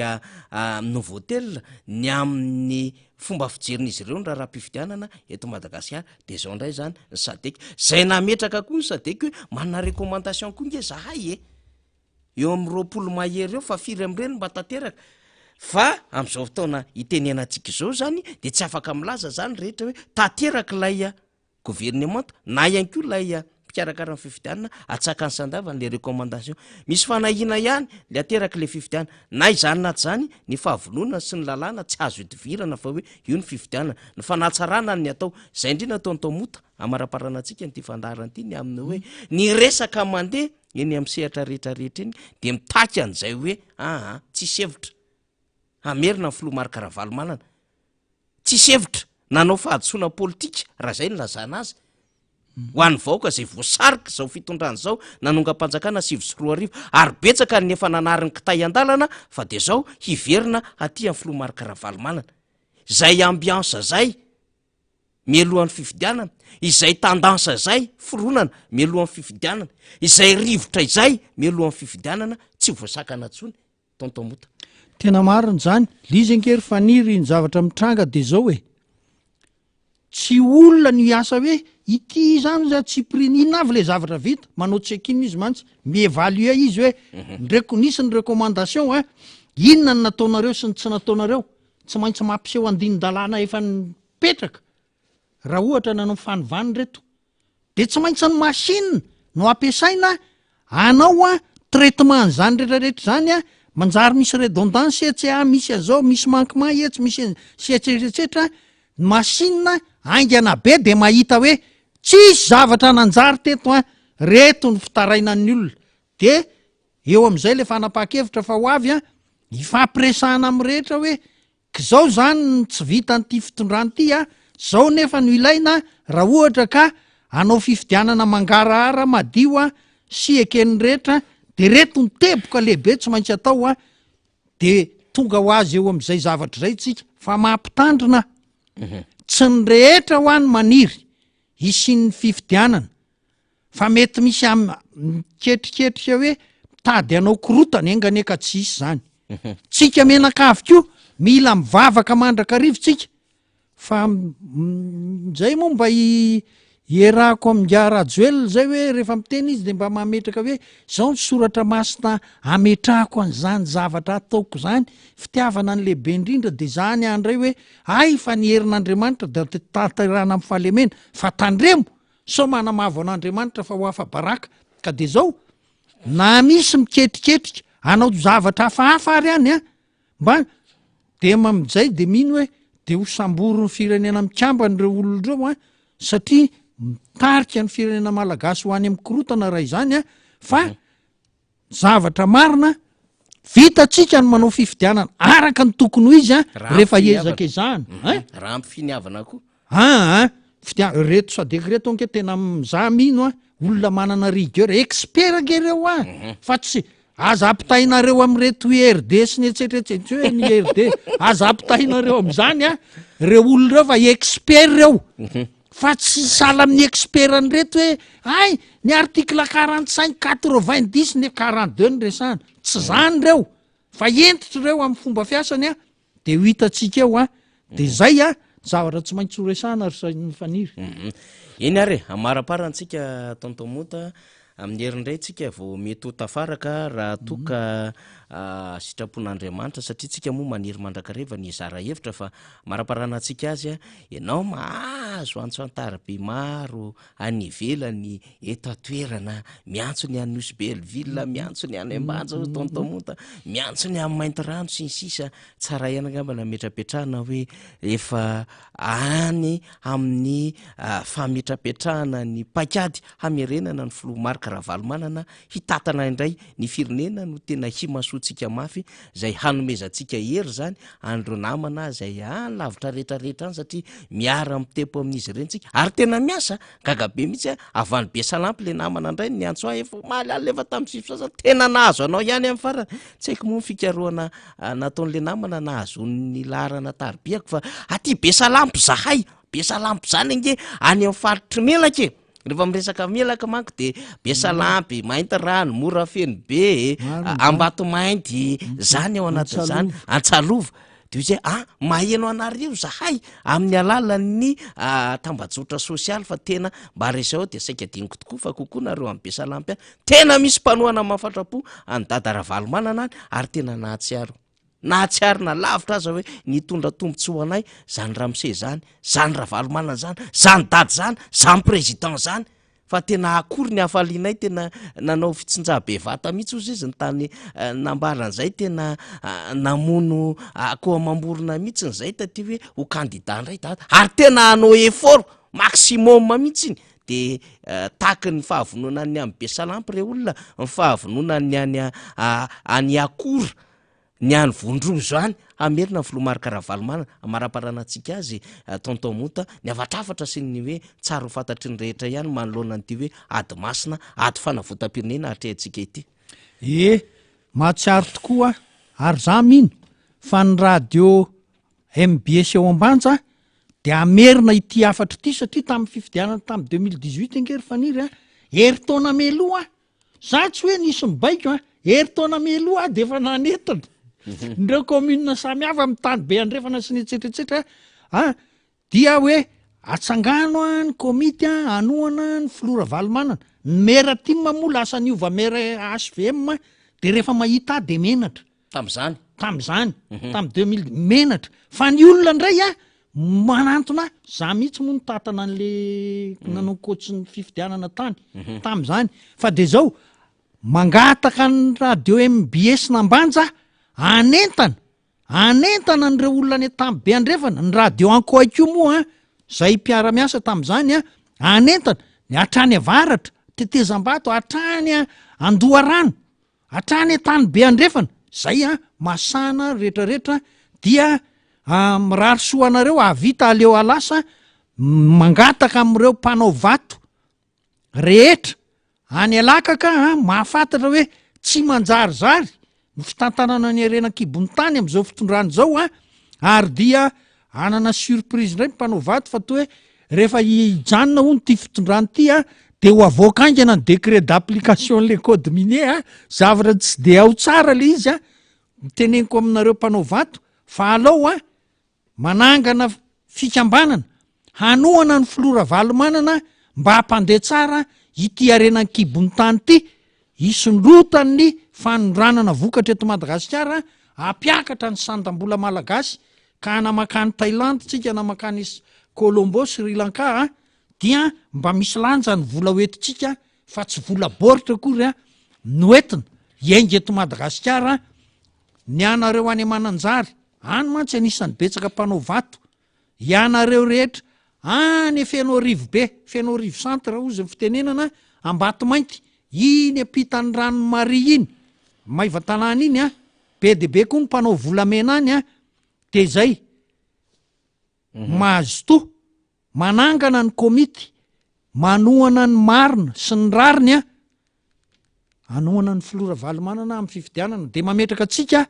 Novotel ny amin'ny fomba fijerin'izy ireo ny raharaham-pifidianana eto Madagasikara. Dia izao indray izany ny Sadec. Izay nametraka koa ny Sadec hoe manana recommandation koa nge zahay e! Eo amin'ny 20 mahery eo fa firy amin'ireny mba tanteraka? Fa amin'izao fotoana itenenantsika izao izany dia tsy afaka milaza izany rehetra hoe tanteraka ilay governemanta na ihany koa ilay mpikarakara ny fifidianana atsakany sy andavany ilay recommandation. Misy fanahiana ihany ilay aterak'ilay fifidianana. Na izany na tsy izany, ny fahavononana sy ny lalàna tsy azo idivirana fa hoe io ny fifidianana. Ny fanatsarana ny atao. Izay indrindra ataon'i Taomota hamaraparana antsika an'ity fandaharana ity ny amin'ny hoe ny resaka mandeha eny amin'ny sehatra rehetra rehetra eny dia mitaky an'izay hoe aa tsisy hevitra hamerina ny filoha Marc Ravalomanana. Tsisy hevitra nanao fahadisoana politika raha izay no lazana azy ho an'ny vahoaka izay voasarika izao fitondrana izao nanongam-panjakana 2009 ary betsaka ny efa nanary ny kitay an-dalana fa dia izao hiverina aty amin'ny filoha Marc Ravalomanana. Izay ambiance izay mialohan'ny fifidianana, izay tendance izay fironana mialohan'ny fifidianana, izay rivotra izay mialohan'ny fifidianana tsy voasakana intsony. Tonton Mota. Tena marina izany, l'izy ange ry Faniry ny zavatra mitranga de zao e! Tsy olona no hiasa hoe ity izany za tsy prix inona avy le zavatra vita, manao check-in izy mantsy, mi-evaluer izy hoe ndreko nisy ny recommandation an, inona ny nataonareo sy ny tsy nataonareo, tsy maintsy mampiseho andinin-dalàna efa nipetraka raha ohatra nanao fanovana ireto De tsy maintsy ny machine no ampiasaina hanao a traitement an'izany rehetra rehetra izany a, manjary misy redondance etsy a, misy an'izao, misy manquement etsy, misy sy etsetra etsetra, ny machine haingana be de mahita hoe tsisy zavatra nanjary teto a, reto ny fitarainan'ny olona, de eo amin'izay le fanapahan-kevitra fa ho avy a, hifampiresahana amin'ny rehetra hoe K'zao zany ny tsy vitan'ity fitondrana ity a, zao nefa no ilaina raha ohatra ka hanao fifidianana mangarahara madio a sy eken'ny rehetra de reto ny teboka lehibe tsy maintsy atao a, de tonga ho azy eo amin'izay zavatra izay tsika fa mampitandrina tsy ny rehetra hoa no maniry hisian'ny fifidianana Fa mety misy am miketriketrika hoe mitady hanao korotana, enga anie ka tsy hisy zany. Tsika mianakavy koa mila mivavaka mandrakariva tsika fa zay moa mba ierahako amin'ingahy Rajoelina zay hoe rehefa miteny izy de mba mametraka hoe zao ny soratra masina ametrahako an'izany zavatra ataoko zany, fitiavana ny lehibe indrindra de zany aho ndray hoe hay fa ny herin'Andriamanitra de tanterahana amin'ny fahalemena fa tandremo Sao manamavo an'Andriamanitra fa ho afa-baraka. Ka dia izao, na misy miketriketrika hanao zavatra hafahafa ary any an, mba dia amin'izay dia mino hoe dia ho samborin'ny firenena mikambana ireo olona ireo an, satria mitarika ny firenena malagasy ho any amin'ny korotana raha izany an, fa Zavatra marina, vitantsika ny manao fifidianana araka ny tokony ho izy an, Raha rehefa ampy finiavana. ezakezahana. Hein? Raha ampy finiavana koa. Ah, ah, fitia- reto sadec reto ange tena m- za mino an, olona manana rigueur, expert ange ireo an, fa tsy, aza ampitainareo amin'ireto IRD sy ny etsetra etsetra, tsy hoe ny IRD, aza ampitainareo amin'izany an, ireo olona ireo fa expert ireo. Fa tsy sahala amin'ny expert an'ireto hoe hay ny article 45, 90 nefa 42 no resahana. Tsy zany ireo fa hentitra ireo amin'ny fomba fiasany a, de ho hitantsika eo a, de zay a, zavatra tsy maintsy ho resahana ry Sain'ny Faniry. Eny ary e, amaraparantsika Tonton Monta, Amin'ny heriny indray tsika vao mety ho tafaraka raha toa ka sitrapon'Andriamanitra satria tsika moa maniry mandrakariva ny hizara hevitra fa maraparana antsika azy ianao mahazo antso an-tariby maro any ivelany eto an-toerana miantso ny any Nosy Belleville miantso ny any Ambanja hoy Tonton Monta miantso ny any Maintirano sy ny sisa tsara ihany angamba nametrapetrahana hoe efa any amin'ny fametrapetrahana ny paikady hamerenana ny filoha Marc Ravalomanana hitantana indray ny firenena no tena himasoantsika. soa-tsika mafy izay hanomezantsika hery izany an'ireo namana izay any lavitra rehetra rehetra any satria miara-mitepo amin'izy ireny tsika ary tena miasa, gaga be mihitsy aho, avy any Besalampy le namana indray no niantso ahy efa omaly alina efa tamin'ny sivy sasany, tena nahazo anao ihany amin'ny farany, tsy haiko moa ny fikarohana nataon'le namana nahazoany ny laharana taribiako fa aty Besalampy zahay, Besalampy zany ange any amin'ny faritry Melaky e. Rehefa miresaka melaka manko de Besalampy, Maintirano, Morafenobe, Ambatomainty, zany ao anatin'izany, Antsalova. De hoy zay, ah, maheno anareo zahay amin'ny alalan'ny tambajotra sosialy fa tena mba resao de saika adinoko tokoa fa kokoa nareo any Besalampy any. Tena misy mpanohana mahafatra-po an'i Dada Ravalomanana any ary tena nahatsiaro. Nahatsiarina lavitra aza hoe nitondra tombotsoa ho anay zany ramose zany, zany Ravalomanana zany, zany dada zany, zany président zany, fa tena akory ny hafalianay tena nanao fitsinjaha be vata mihitsy ozy izy ny tany nambaran'izay tena namono akoho amam-borona mihitsy zay taty hoe ho candidat ndray dada ary tena hanao effort maximum mihitsy iny de tahaky ny fahavononan'ny any Besalampy re olona, ny fahavononan'ny any any Iakora, ny any Vondrozo any, hamerina ny filoha Marc Ravalomanana, hamaraparana antsika azy Tonton Monta, ny havatrafatra sy ny hoe tsara ho fantatry ny rehetra ihany manoloana an'ity hoe ady masina, ady fanavotam-pirenena atrehantsika ity. Ie, mahatsiaro tokoa aho, ary za mino fa ny radio MBS ao Ambanja dia hamerina ity hafatra ity satria tamin'ny fifidianana tamin'ny 2018 ange ry Faniry a, herintaona mialoha za tsy hoe nisy mibaiko a, herintaona mialoha aho dia efa nanentana ireo commune samihafa amin'ny tany be andrefana sy ny etsetra etsetra a, dia hoe atsangano a ny komity a hanohana ny filoha Ravalomanana, ny maire tim moa lasa niova maire HVM dia rehefa mahita ahy dia menatra. Tamin'izany? Tamin'izany, tamin'ny 2000, menatra. Fa ny olona indray a, manantona ahy, za mihitsy moa nitantana an'le nanao coach ny fifidianana tany, tamin'izany. Fa de zao, mangataka ny radio MBS Nambanja hanentana, hanentana an'ireo olona any Antahibe Andrefana, ny radio Ankoay koa moa an, zay mpiara-miasa tamin'izany an, hanentana, ny hatrany avaratra, Tetezambato, hatrany Andoharano, Hatrany an-tany be andrefana, zay an, masana retraretra dia mirary soa anareo hahavita aleo halasa mangataka amin'ireo mpanao vato rehetra any Alakaka an, mahafantatra hoe tsy manjarizary ny fitantanana ny harena an-kibon'ny tany amin'izao fitondrana izao an, ary dia Hanana surprise indray ny mpanao vato fa toa hoe rehefa hijanona hono ity fitondrana ity a, de ho avoaka haingana ny décret d'application le code minier a, zavatra tsy de ao tsara le izy a, teneniko aminareo mpanao vato fa alao a manangana fikambanana hanohana ny filoha Ravalomanana mba hampandeha tsara ity harena an-kibon'ny tany ity, hisondrotan'ny fanondranana vokatra eto Madagasikara, hampiakatra ny sandam-bola malagasy ka na mankany Thaïlande tsika na mankany Colombo, Sri Lanka a, dia mba misy lanja ny vola hoentintsika fa tsy vola baoritra akory a no entina hiainga eto Madagasikara, ny anareo any Mananjary any mantsy anisan'ny betsaka mpanao vato, ianareo rehetra any Fenoarivobe, Fenoarivo centre hozy ny fitenenana, Ambatomainty, iny ampitan'ny ranon'i Maria iny, Maevatanàna iny a, Be dia be koa ny mpanao volamena any an, dia izay. Mazotoa manangana ny komity manohana ny marina sy ny rariny an, hanohana ny filoha Ravalomanana amin'ny fifidianana, dia mametraka antsika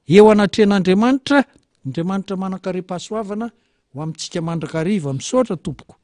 eo anatrehan'Andriamanitra, Andriamanitra manan-karem-pahasoavana ho amintsika mandrakariva. Misaotra tompoko.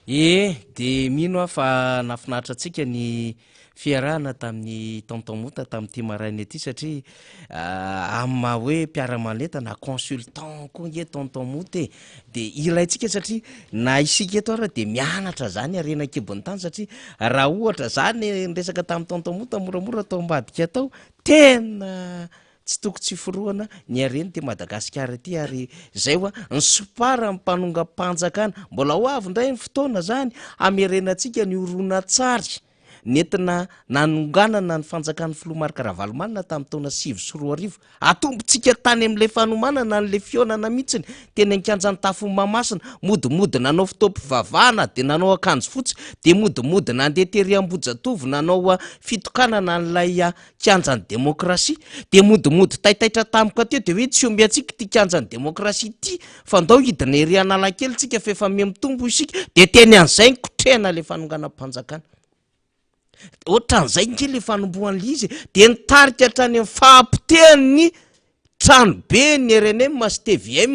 Ee, dia mino aho fa nahafinaritra antsika ny fiarahana tamin'i Tonton Mota tamin'ity maraina ity satria amin'ny maha hoe mpiara-maneta na consultant koa nge Tonton Mota e, dia ilaintsika satria na isika eto ara dia mianatra zany harena an-kibon'ny tany satria raha ohatra zany niresaka tamin'i Tonton Mota moramora tao ambadika tao, tena Tsy toko tsy forohana ny harena ity Madagasikara ity ary zay hoa ny sopara ny mpanongam-panjakana. Mbola ho avy indray ny fotoana zany hamerenantsika ny horonantsary. nentina nanonganana ny fanjakan'ny filoha Marc Ravalomanana tamin'ny taona 2009. Atombontsika tany amin'ilay fanomanana an'ilay fihaonana mihitsiny, teny an-kianjan'ny tafon'i Mahamasina, modimody nanao fotoam-pivavahana dia nanao akanjo fotsy, dia modimody nandeha tery Ambohijatovo nanao fitokanana an'ilay kianjan'ny demokrasia, dia modimody taitaitra tampoka teo dia hoe tsy omby antsika ity kianjan'ny demokrasia ity fa ndao hidina ery Analakely tsika fa efa miha mitombo isika, dia teny an'izay nikotrehana ilay fanonganam-panjakana. Ohatran'izay nge le fanombohan'le izy e, de nitarika hatrany amin'ny fahapotehan'ny tranobe ny rnm sy tvm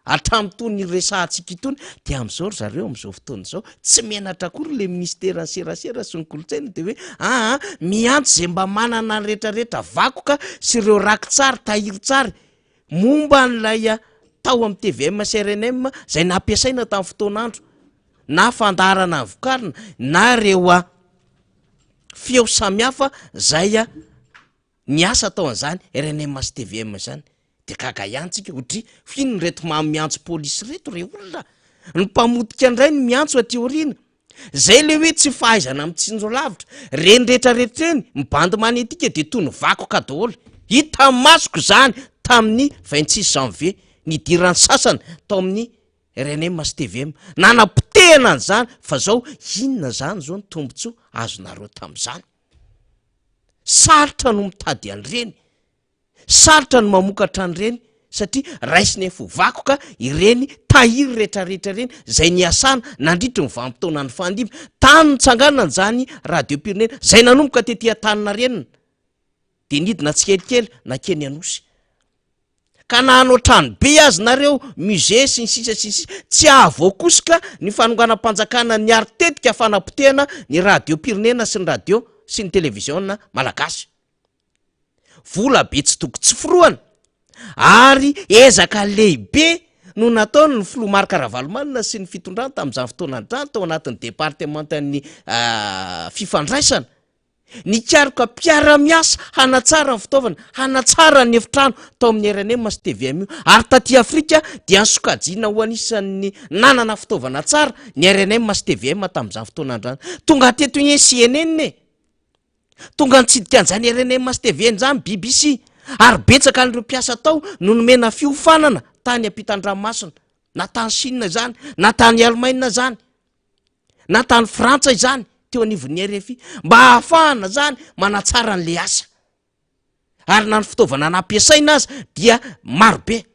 hatramin'itony resahantsika itony, de amin'izao ry zareo amin'izao fotoana izao tsy menatra akory le minisiteran'ny serasera sy ny kolontsaina de hoe aa miantso ze mba manana ny retraretra vakoka sy ireo rakitsary tahirin-tsary momba an'ilay tao amin'ny tvm sy rnm zay nampiasaina tamin'ny fotoan'andro na fandaharana vokarina na ireo feo samihafa zay niasa tao an'izany rnm sy tvm zany de gaga ihany tsika otria f'inona reto mamy miantso polisy reto re olona ny mpamotika indray ny miantso aty aoriana zay le hoe tsy fahaizana mitsinjo lavitra reny rehetrarehetra reny ny bande magnétique de toy ny vakoka daholo hita masoko zany tamin'ny 26 janvier nidiran'ny sasany tao amin'ny Rnm sy tvm nanapotehana an'izany fa zao inona zany zao ny tombotsoa azonareo tam'zany? Sarotra no mitady an'ireny, sarotra ny mamokatra an'ireny satria raisina efa ho vakoka ireny tahiry retraretra ireny zay niasana nandritry ny vanim-potoana nifandimby tany nitsanganana zany radiom-pirenena zay nanomboka tety Antaninarenina de nidina tsikelikely nankeny Anosy. Ka na hanao trano be aza nareo, musée sy ny sisa sy ny sisa, tsy hahavoakosoka ny fanonganam-panjakana niaro tetika fanapotehana ny radiom-pirenena sy ny radio sy ny televiziona malagasy. Vola be tsy toko tsy forohana ary ezaka lehibe no nataon' ny filoha Marc Ravalomanana sy ny fitondrany tamin'izany fotoana izany tao anatin'ny departemantan'ny fifandraisana. Nikaroka mpiara-miasa hanatsara ny fitaovana, hanatsara ny efitrano tao amin'ny rnm sy tvm io. Ary taty Afrika dia nosokajiana ho anisan'ny nanana fitaovana tsara ny rnm sy tvm tamin'izany fotoana izany. Tonga teto anie cnn e! Tonga nitsidika an'izany rnm sy tvm izany BBC. Ary betsaka an'ireo mpiasa tao no nomena fiofanana tany ampitan-dranomasina, na tany Chine izany, na tany Allemagne izany. na tany Frantsa izany teo anivon'ny RFI mba hahafahana zany manatsara an'le asa ary na ny fitaovana nampiasaina aza dia marobe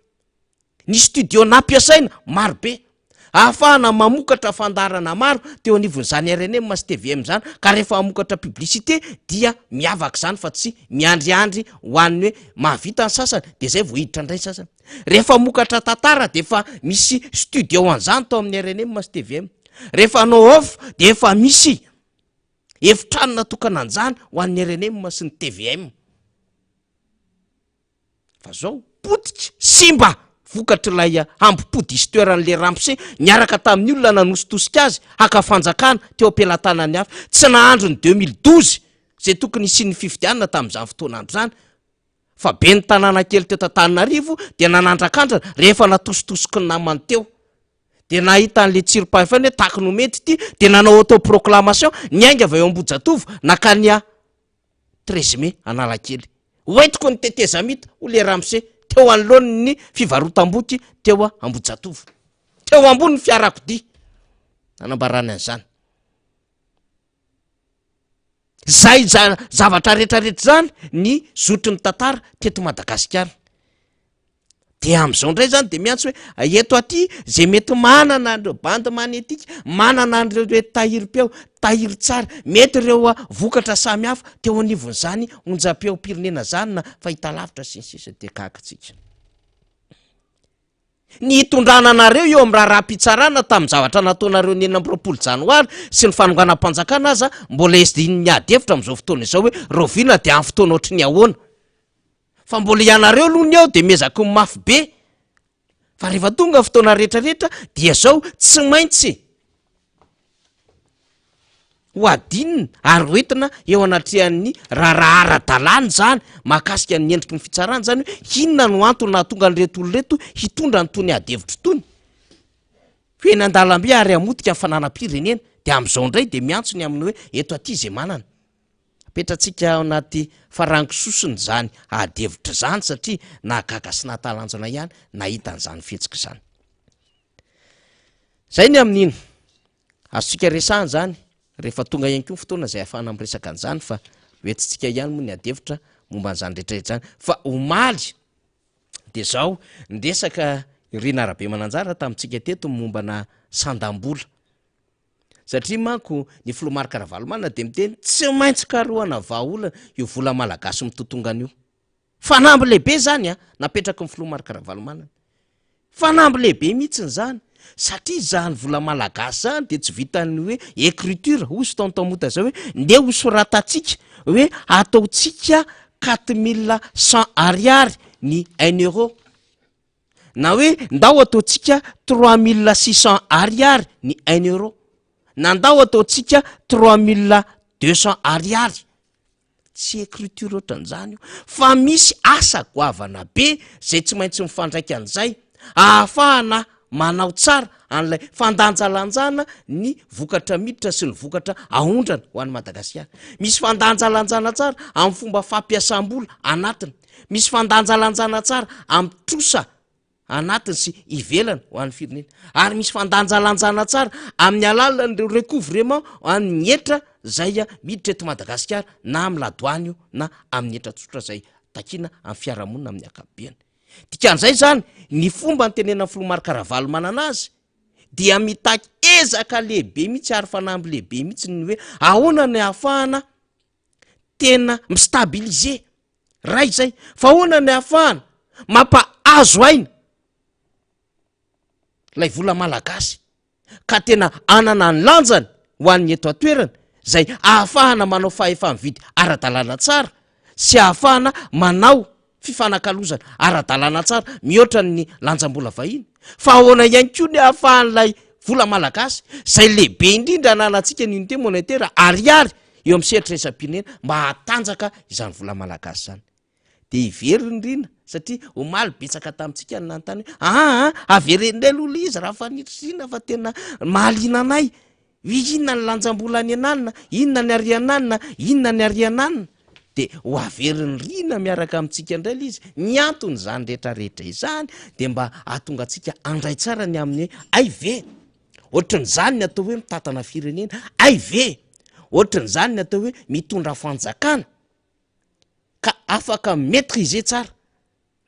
ny studio nampiasaina marobe ahafahana mamokatra fandaharana maro teo anivon'izany RNM sy TVM zany ka rehefa hamokatra publicité dia miavaka izany fa tsy miandriandry ho an'ny hoe mahavita ny sasany de zay vao hiditra indray ny sasany Rehefa hamokatra tantara dia efa misy studio an'izany tao amin'ny rnm sy tvm. Rehefa hanao off dia efa misy efitrano natokana an'izany ho an'ny rnm sy ny tvm. Fa zao potika, simba vokatr'ilay hambom-po diso toeran'ilay ramose niaraka tamin'ny olona nanositosika azy haka fanjakana teo am-pelatanan'ny hafa. Tsy nahandro ny 2012 izay tokony hisian'ny fifidianana tamin'izany fotoan'andro izany. Fa ben'ny tanàna kely teto Antananarivo dia nanandrakandrana rehefa natositosiky ny namany teo. Dia nahita an'ilay tsirim-pahefana hoe taky no mety ity dia nanao autoproclamation niainga avy eo Ambohijatovo nankany à treize mai Analakely. Hoentiko ny tetezamita hoy ilay ramose teo anoloan'ny fivarotam-boky teo Ambohijatovo. Teo ambony ny fiarakodia nanambarany an'izany. Zay zavatra retraretra zany ny zotry ny tantara teto Madagasikara. De am'izao ndray zany de miantso hoe eto aty zay mety manana an'ireo bande magnétique, manana an'ireo hoe tahirim-peo, tahirin-tsary, mety ireo vokatra samihafa teo anivon'izany onjam-peom-pirenena zany na fahitalavitra sy ny sisa de gaga tsika. Ny hitondrana anareo eo amin'ny raharaham-pitsarana tamin'ny zavatra nataonareo ny 26 janoary sy ny fanonganam-panjakana aza mbola ezin'ny ady hevitra amin'izao fotoana izao hoe rahoviana dia amin'ny fotoana ohatry ny ahoana fa mbola ianareo aloha ny eo dia miezaka ho mafy be fa rehefa tonga ny fotoana rehetrarehetra dia zao tsy maintsy Ho adinina ary ho entina eo anatrehan'ny raharaha ara-dalàna izany mahakasika ny endriky ny fitsarana izany hoe inona no antony nahatonga an'ireto olona ireto hitondra an'itony ady hevitra itony. Ho eny an-dalambe ary hamotika ny fananam-pirenena. Dia amin'izao indray dia miantso ny amin'ny hoe eto aty izay manana. Apetratsika ao anaty farango sosona izany ady hevitra izany satria nahagaga sy nahatalanjona ihany nahita an'izany fihetsika izany. Izay ny amin'iny. Azontsika resahana izany rehefa tonga ihany koa ny fotoana izay ahafahana miresaka an'izany fa hoentintsika ihany moa ny ady hevitra momba an'izany rehetra rehetra izany. Fa omaly dia izao, niresaka i Rina Rabemananjara tamintsika teto ny mombana sandam-bola. Satria manko ny filoha Marc Ravalomanana dia miteny tsy maintsy karohana vahaolana io vola malagasy mitotongana io. Fanamby lehibe izany an, napetraky ny filoha Marc Ravalomanana. Fanamby lehibe mihitsiny izany, satria izany vola malagasy izany dia tsy vitan'ny hoe écriture, hoy izy tonton Mota izay hoe ndeha hosoratantsika hoe ataontsika 4100 ariary ny un euro. Na hoe ndao ataontsika 3600 ariary ny un euro. Na ndao ataontsika 3200 ariary. Tsy écriture ohatran'izany io fa misy asa goavana be zay tsy maintsy mifandraika an'izay ahafahana manao tsara an'ilay fandanjalanjana ny vokatra miditra sy ny vokatra aondrana ho an'i Madagasikara. Misy fandanjalanjana tsara amin'ny fomba fampiasam-bola anatiny. Misy fandanjalanjana tsara amin'ny trosa anatiny sy ivelany ho an'ny firenena ary misy fandanjalanjana tsara amin'ny alalan'ireo recouvrement an'ny hetra zay miditra eto Madagasikara na amin'ny ladoany io na amin'ny hetra tsotra zay takiana amin'ny fiarahamonina amin'ny ankapobeny. Dikan'izay zany ny fomba nitenenan'ny filoha Marc Ravalomanana azy dia mitaky ezaka lehibe mihitsy ary fanamby lehibe mihitsy ny hoe ahoana ny ahafahana tena mi-stabiliser Ray izay, fa ahoana ny ahafahana mampahazo aina ilay vola malagasy ka tena hanana ny lanjany ho an'ny eto an-toerana izay ahafahana manao fahefa-mividy ara-dalàna tsara sy ahafahana manao fifanakalozana ara-dalàna tsara mihoatra ny lanjam-bola vahiny. Fa ahoana ihany koa ny ahafahan'ilay vola malagasy izay lehibe indrindra ananantsika ny unité monétaire ariary eo amin'ny sehatra iraisam-pirenena mba hahatanjaka izany vola malagasy izany. Dia hiverina Rina satria omaly betsaka tamintsika ny nanontany hoe aa avereno indray aloha ilay izy raha fanirisoa fa tena mahaliana anay hoe inona ny lanjam-bola any ananona, inona ny ary ananona, inona ny ary ananona. Dia ho averin'i Rina miaraka amintsika indray ilay izy. Ny anton'izany rehetra rehetra izany dia mba hahatonga antsika handray tsara ny amin'ny hoe hay ve Ohatran'izany ny atao hoe mitantana firenena. Hay ve? Ohatran'izany ny atao hoe mitondra fanjakana ka afaka mi-maitriser tsara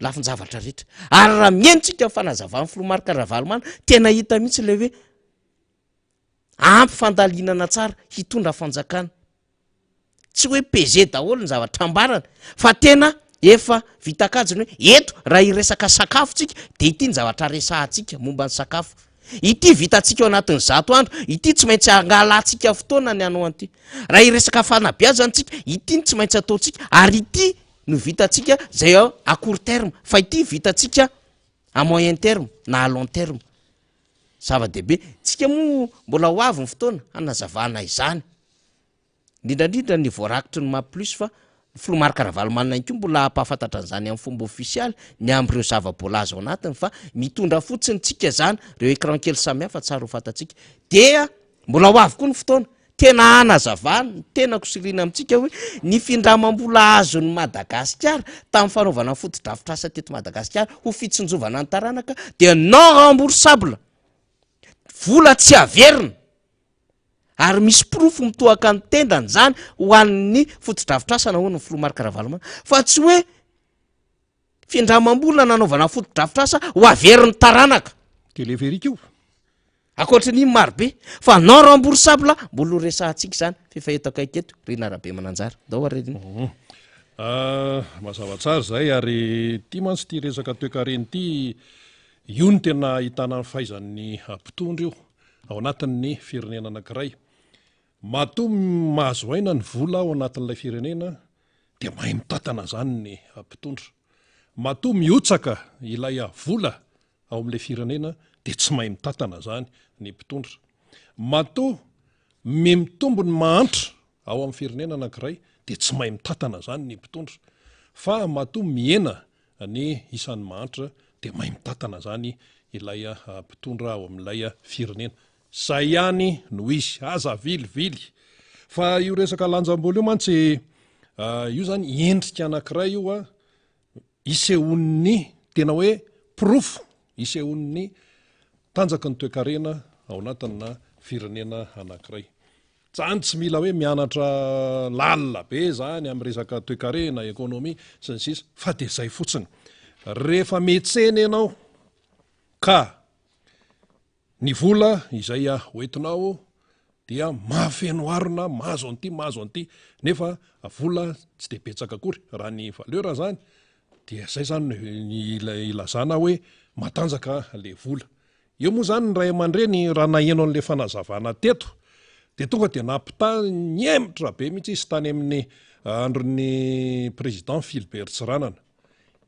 lafin-javatra rehetra. Ary raha mihaino tsika ny fanazavan'ny filoha Marc Ravalomanana, tena hita mihitsy ilay hoe ampy fandalinana tsara hitondra fanjakana. Tsy hoe peser daholo ny zavatra ambarany fa tena efa vita kajy ny hoe eto raha hiresaka sakafo tsika de ity ny zavatra resahantsika momba ny sakafo, ity vitantsika ao anatin'ny zato andro, ity tsy maintsy angalantsika fotoana ny hanao an'ity, raha hiresaka fanabeazana tsika ity no tsy maintsy ataontsika ary ity no vitantsika zay à court terme fa ity vitantsika à moyen terme na à long terme. Zava-dehibe. Tsika moa mbola ho avy ny fotoana hanazavana izany. Indrindra indrindra ny voarakitry ny Map Plus fa ny filoha Marc Ravalomanana ihany koa mbola hampahafantatra an'izany amin'ny fomba ofisialy ny amin'ireo zava-boalaza ao anatiny fa mitondra fotsiny tsika izany ireo écran kely samihafa tsara ho fantatsika. Dia mbola ho avy koa ny fotoana tena hanazavana ny tenako sy Rina amintsika hoe ny findramam-bola azon'i Madagasikara tamin'ny fanaovana ny fotodrafitrasa teto Madagasikara ho fitsinjovana ny taranaka dia non remboursable, vola tsy averina ary misy porofo mitohaka ny tendany izany ho an'ny fotodrafitrasa nahoana ny filoha Marc Ravalomanana fa tsy hoe findramam-bola nanaovana fotodrafitrasa ho averin'ny taranaka. Téléphérique io. Ankoatry ny iny maro be fa non remboursable mbola ho resahantsika izany f'efa eto akaiky eto Rina Rabemananjara. Ndao ary Rina. Ah, mazava tsara izay ary ity mantsy ity resaka toekarena ity, io no tena ahitana ny fahaizan'ny mpitondra io ao anatin'ny firenena anankiray. Matoa mahazo aina ny vola ao anatin'ilay firenena dia mahay mitantana izany ny mpitondra. Matoa mihotsaka ilay vola ao amin'ilay firenena dia tsy mahay mitantana izany ny mpitondra. Matoa mihamitombo ny mahantra ao amin'ny firenena anankiray dia tsy mahay mitantana izany ny mpitondra. Fa matoa mihena ny isan'ny mahantra dia mahay mitantana izany ilay mpitondra ao amin'ilay firenena. Izay ihany no izy, aza avilivily. Fa io resaka lanjam-bola io mantsy. Io zany endrika anankiray io a, isehoan'ny tena hoe porofo isehoan'ny tanjaky ny toekarena ao anatina firenena anankiray. Zany tsy mila hoe mianatra lalina be zany amin'ny resaka toekarena, économie sy ny sisa fa dia zay fotsiny. Rehefa metsena ianao ka Ny vola izay hoentinao dia mahafeno harona, mahazo an'ity, mahazo an'ity, nefa vola tsy dia betsaka akory raha ny valeur zany, dia zay zany no ilazana hoe matanjaka le vola. Eo moa zany ny ray aman-dreny raha naheno an'le fanazavana teto dia tonga dia nampitaha nihemotra be mihitsy izy tany amin'ny andron'ny président Philbert Tsiranana.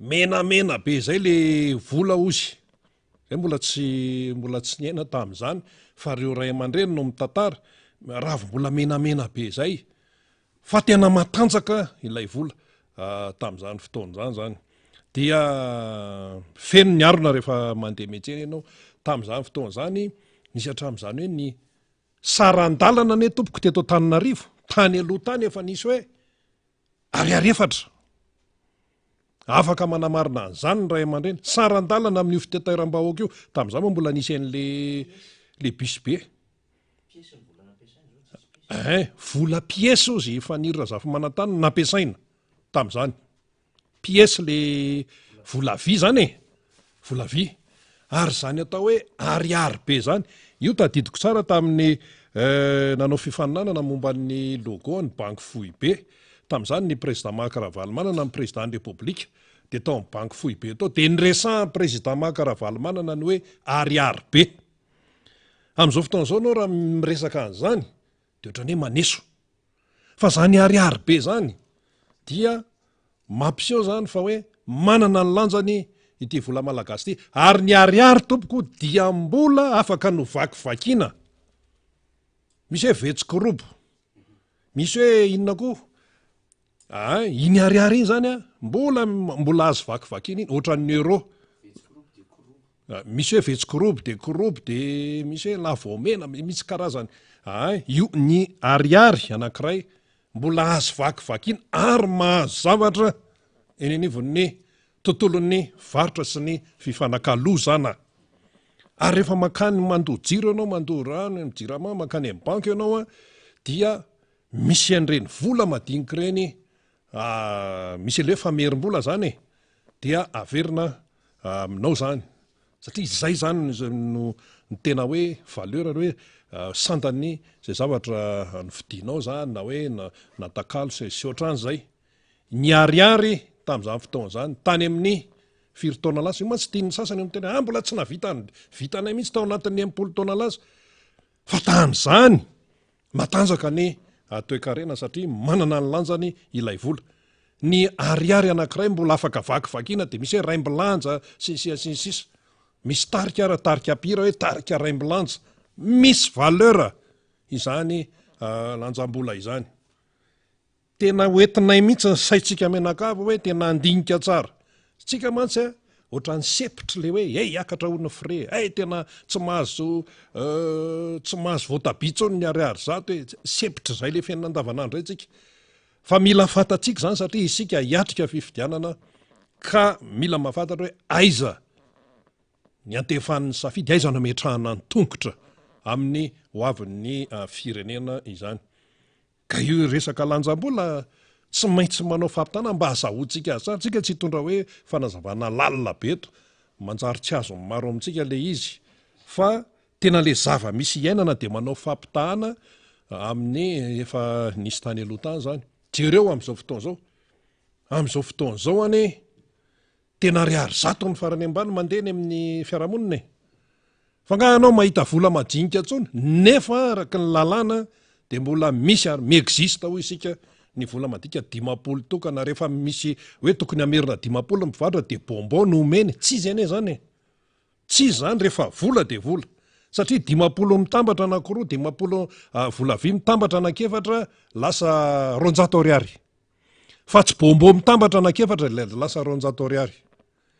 Menamena be zay le vola hozy. Zay mbola tsy mbola tsy niaina tamin'izany fa reo ray aman-dreny no mitantara, ravim-bola menamena be zay fa tena matanjaka ilay vola tamin'izany fotoana izany zany. Dia feno ny arona rehefa mandeha miantsena ianao. Tamin'izany fotoana izany nisy hatramin'izany hoe ny saran-dalana anie tompoko teto Antananarivo, tany aloha tany efa nisy hoe Ariary efatra. Afaka manamarina an'izany ny ray aman-dreny. Saran-dalana amin'io fitateram-bahoaka io. Tamin'izaho moa mbola nisy an'le le bus be. Ein, vola piesy ozy i Faniry Razafimanantany no nampiasaina tamin'izany. Piesy le vola vy zany e. Vola vy. Ary izany atao hoe ariary be izany, io tadidiko tsara tamin'ny nanao fifaninanana momba ny logo ny banky foibe. Tamin'izany ny président Marc Ravalomanana ny président ny Repoblika dia tao amin'ny banky foibe tao dia niresahan'ny président Marc Ravalomanana ny hoe ariary be. Amin'izao fotoana izao ianao raha miresaka an'izany dia ohatran'ny hoe maneso. Fa zany ariary be zany dia mampiseho zany fa hoe manana ny lanjany ity vola malagasy ity ary ny ariary tompoko dia mbola afaka novakivakiana. Misy hoe vetsikorobo, misy hoe inona koa, ah, iny ariary iny zany a, mbola mbola azo vakivakiana iny, ohatran'ny euro. Misy hoe vetsikorobo de korobo de misy hoe lavaomena, misy karazany. Aa io ny ariary anankiray mbola azo vakivakiana ary mahazo zavatra eny anivon'ny tontolon'ny varotra sy ny fifanakalozana. Ary rehefa mankany mandoa jiro ianao, mandoa rano eny jirama, mankany amin'ny banky ianao a, dia misy an'ireny vola madinika ireny, misy an'ilay hoe famerim-bola zany e, dia averina aminao zany satria izay zany no ny tena hoe valeur ny hoe sandany zay zavatra novidianao zany na hoe natakalo sy sy ohatran'izay. Ny ariary tamin'izany fotoana izany tany amin'ny firy taona lasa, io mantsy tian'ny sasany miteny ah mbola tsy nahavita ny vitanay mihitsy tao anatin'ny 60 taona lasa, fa tamin'izany Matanjaka ny toekarena satria manana ny lanjany ilay vola. Ny ariary anankiray mbola afaka vakivakiana dia misy hoe raimbilanja sy ny sisa sy ny sisa. Misy tarika ara tarika mpihira hoe tarika raimbilanja. Misy valeur izany lanjam-bola izany. Tena hoentinay mihitsy ny saintsika mianakavy hoe tena handinika tsara. Tsika mantsy a, ohatran'ny sepotry le hoe hey hiakatra hono ny frais, hey tena tsy mahazo tsy mahazo voatabia intsony ny ariary zato e, sepotry izay le fiainana andavanandro izay tsika. Fa mila fantatsika izany satria isika hiatrika fifidianana ka mila mahafantatra hoe aiza ny antefan'ny safidy, aiza no ametrahana ny tongotra amin'ny hoavin'ny firenena izany. Ka io resaka lanjam-bola tsy maintsy manao fampitana mba hazahoantsika azy tsara, tsika tsy hitondra hoe fanazavana lalina be eto, manjary tsy azon'ny maro amintsika le izy fa tena le zava-misy iainana dia manao fampitahana amin'ny efa nisy tany aloha tany zany. Jereo amin'izao fotoana izao, amin'izao fotoana izao anie Tena ariary zato ny farany ambany mandeha eny amin'ny fiarahamonina e! Fa angaha ianao mahita vola majinika intsony? Nefa araka ny lalàna dia mbola misy ary mi-existe hoy isika ny vola madika 50 tokana rehefa misy hoe tokony hamerina 50 ny mpivarotra dia bonbon no omeny. Tsy izy anie izany e! Tsy izy izany rehefa vola dia vola. Satria 50 mitambatra anankiroa, 50 vola vy mitambatra anankiefatra lasa 200 ariary. Fa tsy bonbon mitambatra anankiefatra ilay lasa 200 ariary.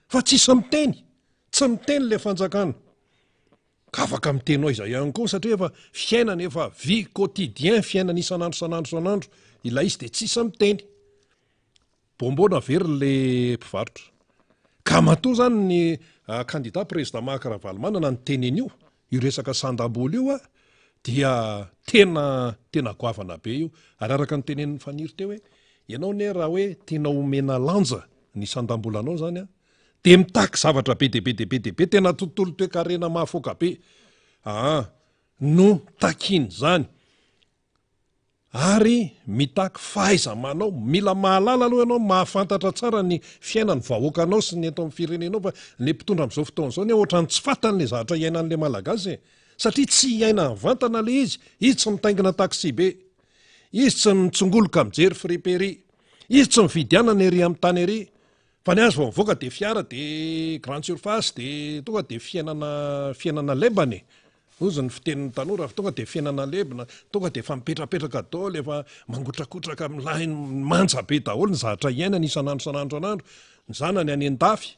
Fa tsisy miteny, tsy miteny ilay fanjakana. Ka afaka miteny ho aiza ihany koa satria efa fiainana efa vie quotidien, fiainana isan'andro isan'andro isan'andro ilay izy dia tsisy miteny. Bonbon averiny le mpivarotra. Ka matoa zany ny candidat président Marc Ravalomanana niteny an'io, io resaka sandam-bola io a, dia tena tena goavana be io. Ary araka ny tenenin'i Faniry teo hoe, ianao anie raha hoe tianao omena lanja ny sandam-bolanao zany a, dia mitaky zavatra be dia be dia be dia be, tena tontolo toekarena mahafoaka be aa no takian'izany. Ary mitaky fahaiza-manao, mila mahalala aloha ianao, mahafantatra tsara ny fiainan'ny vahoakanao sy ny eto amin'ny firenenao fa le mpitondra amin'izao fotoana izao anie ohatran'ny tsy fantany le zavatra iainan'le malagasy e! Satria tsy iaina mivantana le izy, izy tsy mitaingina taxi be, izy tsy mitsongoloka mijery friperie, izy tsy mividy anana ery amin'ny tany ery, Fa ny azy vao mivoaka dia fiara dia grande surface dia tonga dia fiainana fiainana lebana e! Hozy ny fitenin'ny tanora fa tonga dia fiainana lebona, tonga dia efa mipetrapetraka daholo, efa mangotrakotraka milay manja be daholo ny zavatra iainany isan'andro isan'andro isan'andro, ny zanany any an-dafy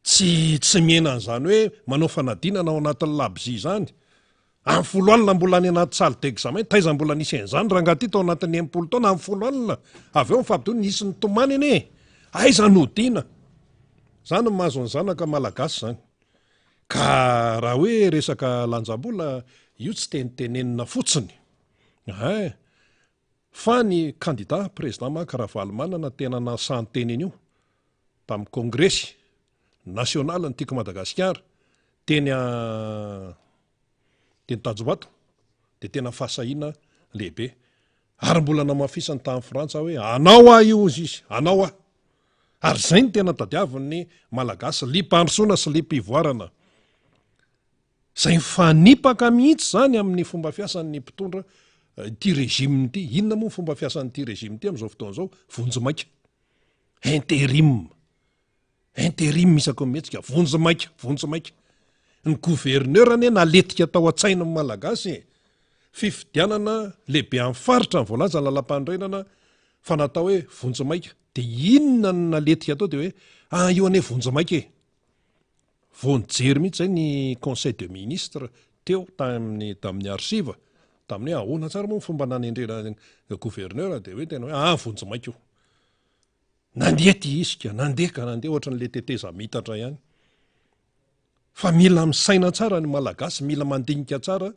Tsy tsy mihena an'izany hoe manao fanadinana ao anatin'ny labozia izany. Amin'ny folo alina mbola any anaty salle d'examen, taiza mbola nisy an'izany rangahy ity tao anatin'ny 60 taona, amin'ny folo alina. Avy eo mifampidona, nisy nitomany anie e! Aiza no hodiana? Izany no mahazo ny zanaka malagasy izany. Ka raha hoe resaka lanjam-bola, io tsy tenitenenina fotsiny. Ein! Fa ny kandida président Marc Ravalomanana tena nahasahy niteny an'io tamin'ny kongresy nasionalin'ny Tiako Madagasikara teny teny Tanjombato dia tena fahasahiana lehibe. Ary mbola namafisany tamin'ny Frantsa hoe anao aho io hozy izy, anao aho. Ary izay no tena tadiavin'ny Malagasy, liam-pandrosoana sy liam-pivoarana. Izay mifanipaka mihitsy izany amin'ny fomba fiasan'ny mpitondra ity régime ity. Inona moa ny fomba fiasan'ity régime ity amin'izao fotoana izao? Vonjimaika. Interim. Interim isaky ny mihetsika. Vonjimaika, vonjimaika. Ny gouverneur anie naletika tao an-tsain'ny Malagasy e. Fifidianana lehibe amin'ny faritra ny voalaza ny lalàmpanorenana fa natao hoe vonjimaika. Dia inona no naletika tao dia hoe ah io anie vonjimaika e. Vao nijery mihitsy zay ny conseil de ministre teo tamin'ny tamin'ny archive tamin'ny hoe ahoana tsara moa ny fomba nanendrena ny gouverneur dia hoe tena hoe ah vonjimaika io. Nandeha ty isika, nandeha ka nandeha ohatran'le tetezamitatra ihany. Fa mila misaina tsara ny Malagasy, mila mandinika tsara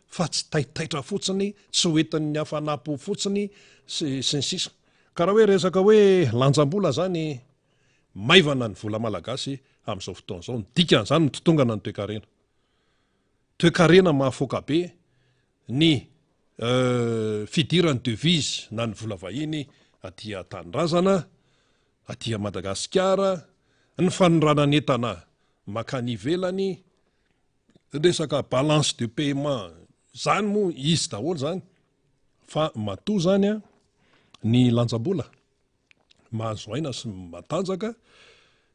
fa tsy taitaitra fotsiny, tsy ho entin'ny hafanam-po fotsiny sy sy ny sisa. Ka raha hoe resaka hoe lanjam-bola zany Maivana ny vola malagasy amin'izao fotoana izao, ny dikan'izany mitotongana ny toekarena. Toekarena mahafoaka be ny fidiran'ny devise na ny vola vahiny aty an-tanindrazana, aty Madagasikara, ny fanondranan'entana mankany ivelany, resaka balance de paiement, izany moa izy daholo izany fa matoa izany ny lanjam-bola mahazo aina sy matanjaka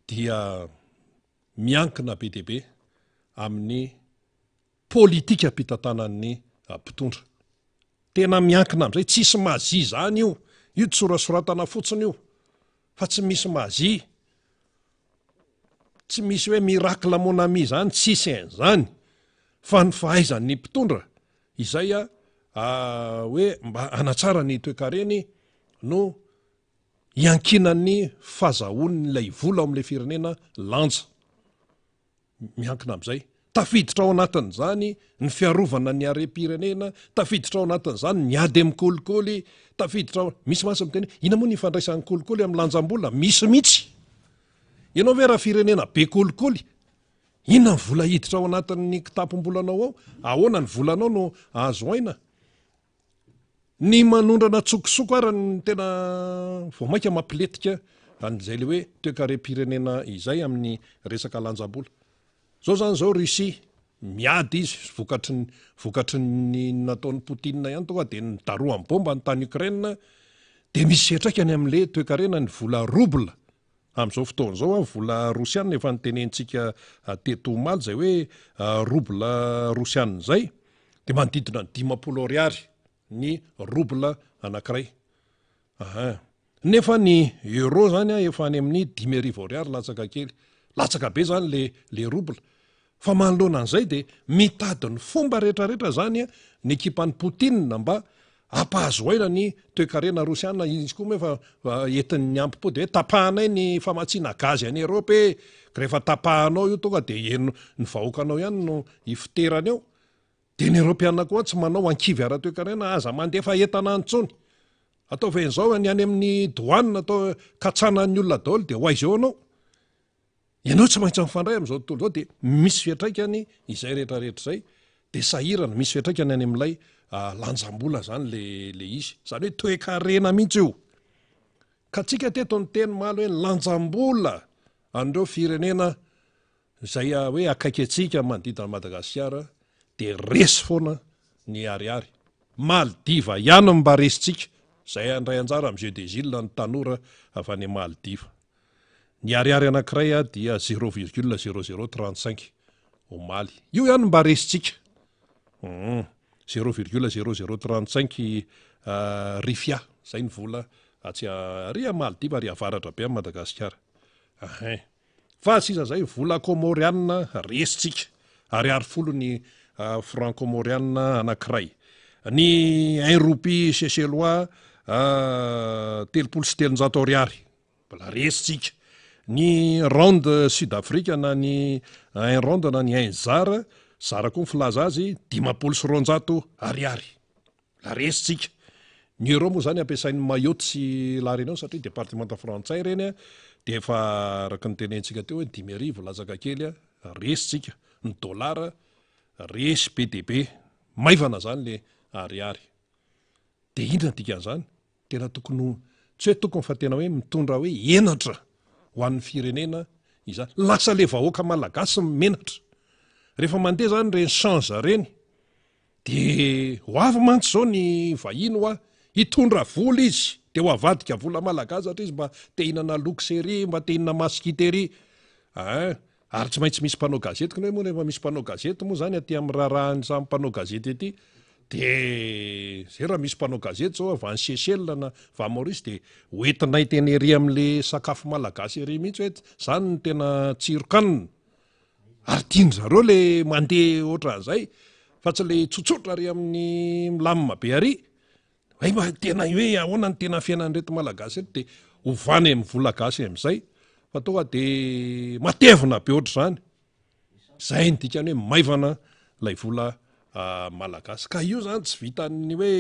dia miankina be dia be amin'ny politikam-pitantanan'ny mpitondra. Tena miankina amin'izay, tsisy magie izany io, io tsy sorasoratana fotsiny io fa tsy misy magie. Tsy misy hoe miracle mon ami izany, tsisy an'izany fa ny fahaizan'ny mpitondra izay hoe mba hanatsara ny toekareny no iankinan'ny fazahoan'ilay vola ao amin'ilay firenena lanja. Miankina amin'izay. Tafiditra ao anatin'izany ny fiarovana ny harem-pirenena, tafiditra ao anatin'izany ny ady amin'ny kolikoly, tafiditra ao, misy mantsy miteny hoe inona moa ny ifandraisan'ny kolikoly amin'ny lanjam-bola? Misy mihitsy. Ianao ve raha firenena be kolikoly, inona ny vola hiditra ao anatin'ny kitapom-bolanao ao? Ahoana ny volanao no azo aina? Ny manondrana an-tsokosoko ary no tena vao mainka mampilentika an'izay le hoe toekarem-pirenena izay amin'ny resaka lanjam-bola. Zao zany zao Russie, miady izy vokatry ny vokatry ny nataon'i Poutine ihany tonga dia nidarohany bomba ny tany Ukraine dia misy fiantraikany amin'le toekarena ny vola rouble Amin'izao fotoana izao, vola rosiana efa notenenintsika teto omaly izay hoe rouble rosiana izay dia manodidina ny 50 ariary ny rouble anankiray. Aha. Nefa ny euro zany efa any amin'ny 5000 ariary latsaka kely. Latsaka be zany le le rouble. Fa manoloana an'izay dia mitady ny fomba rehetrarehetra zany ny ekipan'i Poutine mba. Ampahazo aina ny toekarena rosiana, izy koa moa efa entin'ny ampom-po dia hoe tapahanay ny famatsiana gaz any Europe e! Ka rehefa tapahanao io tonga dia heno ny vahoakanao ihany no hifoterany eo. Dia ny Eoropeana koa tsy manao ankivy ara-toekarena, aza mandefa entana any intsony. Ataovy an'izao ny any amin'ny douane atao katsanan'ny olona daholo dia ho aiza eo ianao? Ianao tsy maintsy mifandray amin'izao tontolo izao dia misy fiantraikany izay rehetra rehetra izay dia sahirana, misy fiantraikany any amin'ilay lanjam-bola izany le le izy. Izany hoe toekarena mihitsy io. Ka tsika teto niteny omaly hoe ny lanjam-bola an'ireo firenena izay hoe akaiky antsika manodidina an'i Madagasikara dia resy foana ny ariary. Maldiva ihany no mba resintsika, izay handray anjara amin'ny Jeux des Iles ny tanora avy any Maldiva. Ny ariary anankiray dia zéro virgule zéro zéro trente cinq omaly. Io ihany no mba resintsika. Hum, zéro virgule zéro zéro trente cinq rifia, izay ny vola atsy ary Maldiva ary avaratra be amin'i Madagasikara. Ahin. Fa sisa zay vola kômôrianina resintsika. Ariary folo ny franc kômôrianina anankiray. Ny un roupie seychellois 330 ariary. Mbola resintsika. Ny rand sud Afrika na ny un rand na ny un zar, zara koa ny filaza azy, 250 ariary. Mbola resintsika. Ny euro moa izany ampiasain'i Mayotte sy La Réunion satria departemanta frantsay ireny dia efa araka ny tenentsika teo hoe 5000 latsaka kely resintsika. Ny dollar resy be dia be. Maivana izany le ariary. Dia inona ny dikan'izany? Tena tokony ho, tsy hoe tokony fa tena hoe mitondra hoe henatra ho an'ny firenena izany. Lasa le vahoaka malagasy no menatra. Rehefa mandeha izany ireny change ireny dia ho avy mantsy izao ny vahiny hoa hitondra vola izy dia ho avadika vola malagasy satria izy mba te hihinana looks ery, mba te hihinana masikita ery. Ein, Ary tsy maintsy misy mpanao gazety kny hoe moa rehefa misy mpanao gazety moa zany aty amin'ny raharahan'ny samy mpanao gazety aty de zay raha misy mpanao gazety zao avy any Seychelles na avy any Maurice de hoentinay tena ery amin'le sakafo malagasy ery mihitsy hoe zany no tena tsiron-kanina ary tian-dry zareo le mandeha ohatran'izay fa tsy le tsotsotra ary amin'ny milamina be ary. Hay mba tena hoe ahoana ny tena fiainan'ireto Malagasy ireto dia ovana amin'ny vola gasy amin'izay fa tonga dia matevina be ohatr'izany. Izay ny dikany hoe maivana ilay vola ah, malagasy. Ka io zany tsy vitan'ny hoe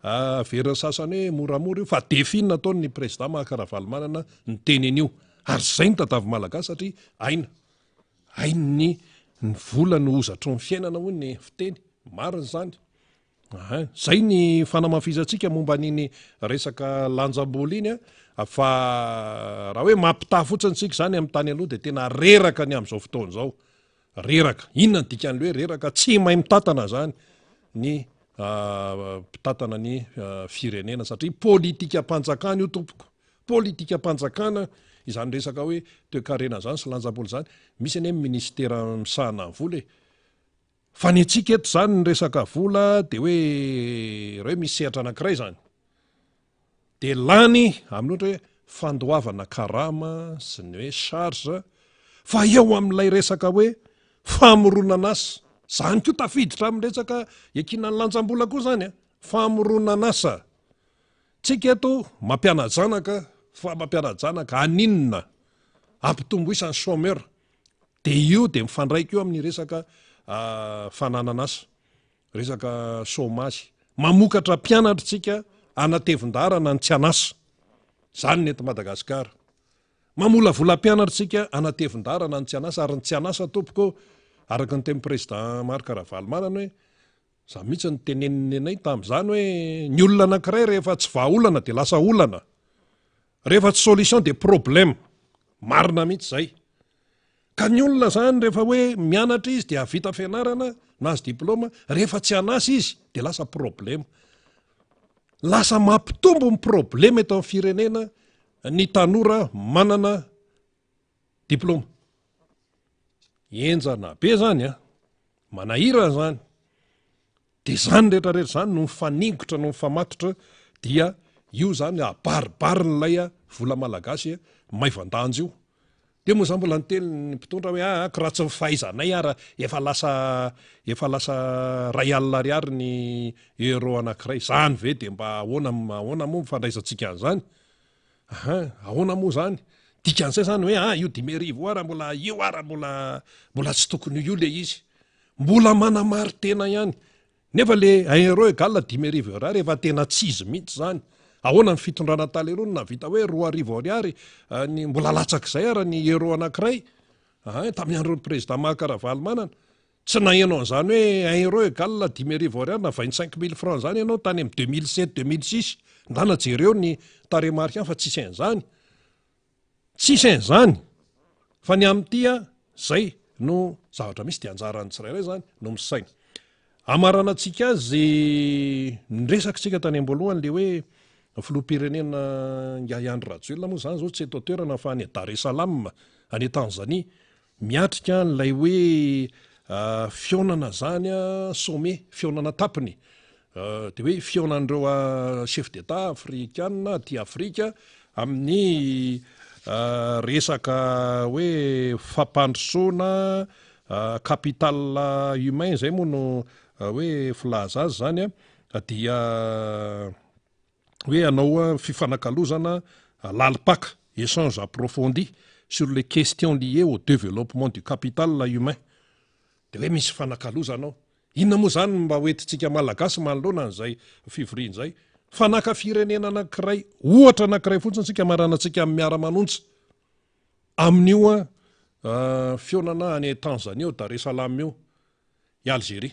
ah, averin'ny sasany hoe moramora io fa défi nataon'ny président Marc Ravalomanana niteny an'io. Ary izay ny tadiavin'ny Malagasy satria aina. Hainy ny vola no hozatry ny fiainana hoy ny fiteny. Marina izany. Aha, zay ny fanamafizantsika momba an'iny resaka lanjam-bola iny a, fa raha hoe mampitaha fotsiny tsika izany amin'ny tany aloha dia tena reraka ny amin'izao fotoana izao. Reraka. Inona ny dikan'ilay hoe reraka? Tsy mahay mitantana izany ny mpitantana ny firenena satria politikam-panjakana io tompoko. Politikam-panjakana izany resaka hoe toekarena izany sy lanjam-bola izany. Misy anie ny minisitera misahana ny vola e. Fa ny antsika eto izany ny resaka vola dia hoe raha hoe misy sehatra anankiray izany dia lany amin'ny ohatra hoe fandoavana karama sy ny hoe charge fa eo amin'ilay resaka hoe famoronan'asa izany koa tafiditra amin'ny resaka iankinan'ny lanjam-bola koa izany a famoronan'asa tsika eto mampiana-janaka fa mampiana-janaka haninona hampitombo isa ny chômeur Dia io dia mifandraika io amin'ny resaka fananan'asa, resaka chômage. Mamokatra mpianatra isika hanatevin-daharana ny tsy an'asa. Izany ny eto Madagasikara. Mamolavola mpianatra isika hanatevin-daharana ny tsy an'asa ary ny tsy an'asa tompoko araka ny tenin'ny président Marc Ravalomanana hoe za mihitsy no teneniny anay tamin'izany hoe ny olona anankiray rehefa tsy vahaolana dia lasa olana. Rehefa tsy solution dia problème. Marina mihitsy izay. Ka ny olona zany rehefa hoe mianatra izy dia hahavita fianarana, nahazo diplôme, rehefa tsy an'asa izy dia lasa problème. Lasa mampitombo ny problème eto amin'ny firenena ny tanora manana diplôme. Henjana be zany an! Manahirana zany. Dia izany rehetra rehetra izany no mifaningotra no mifamatotra dia io izany abaribarin'ilay vola malagasy maivan-danja io. Teo moa izany mbola niteny ny mpitondra hoe aa ko raha tsy ny fahaizanay ara efa lasa efa lasa ray alina ariary ny euro anankiray. Izany ve dia mba ahoana ahoana moa ny fandraisantsika an'izany? Aha, ahoana moa izany? Dikan'izay izany hoe aa io 5000 io ara mbola io ara mbola mbola tsy tokony ho io ilay izy. Mbola manamari-tena ihany. Nefa le un euro egal 5000 ariary efa tena tsy izy mihitsy zany. Ahoana ny fitondrana taleroa no nahavita hoe 2000 ariary ny mbola latsak'izay ara ny euro anankiray ah, tamin'ny andron'ny président Marc Ravalomanana. Tsy naheno an'izany hoe un euro egal 5000 ariary na 25000 francs zany ianao tany amin'ny 2007 2006. Ndana jereo ny tarehimarika any fa tsisy an'izany. Tsisy an'izany fa ny amin'ity a, zay no zavatra misy dia anjaran'ny tsirairay zany no misaina. Amaranantsika azy ny resaka tsika tany am-boalohany le hoe filoham-pirenena Ingahy Andry Rajoelina moa zany zao tsy eto an-toerana fa any Dar es Salaam any Tanzanie miatrika an'ilay hoe fihaonana zany a, sommet, fihaonana tapiny Dia hoe fihaonan'ireo chef d'Etat afrikana aty Afrika amin'ny resaka hoe fampandrosoana capital humain izay moa no hoe filaza azy izany an, dia hoe hanao fifanakalozana lalim-paka, échange approfondi sur les questions liées au développement du capital humain. Dia hoe misy fanakalozana ao. Inona moa izany no mba ho entintsika Malagasy manoloana an'izay fivoriana izay? Fa naka firenena anankiray, ohatra anankiray fotsiny isika maranantsika amin'ny miara-manonja amin'io fihaonana any Tanzanie ao Dar es Salaam io, i Algerie.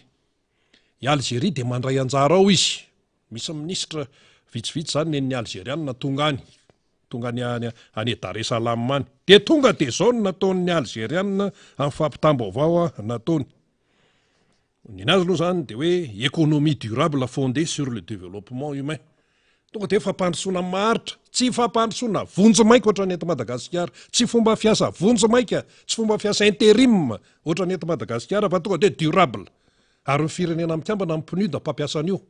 I Algerie dia mandray anjara ao izy. Misy minisitra vitsivitsy izany nen'ny Alzerianina tonga any, tonga any any any Dar es Salaam any. Dia tonga dia izao no nataon'ny Alzerianina amin'ny fampitam-baovao nataony. Ny anazy aloha izany dia hoe économie durable fondée sur le développement humain. Tonga dia fampandrosoana maharitra, tsy fampandrosoana vonjimaika ohatran'ny eto Madagasikara, tsy fomba fiasa vonjimaika, tsy fomba fiasa interim ohatran'ny eto Madagasikara fa tonga dia durable. Ary ny firenena mikambana amin'ny PNUD mpampiasa an'io.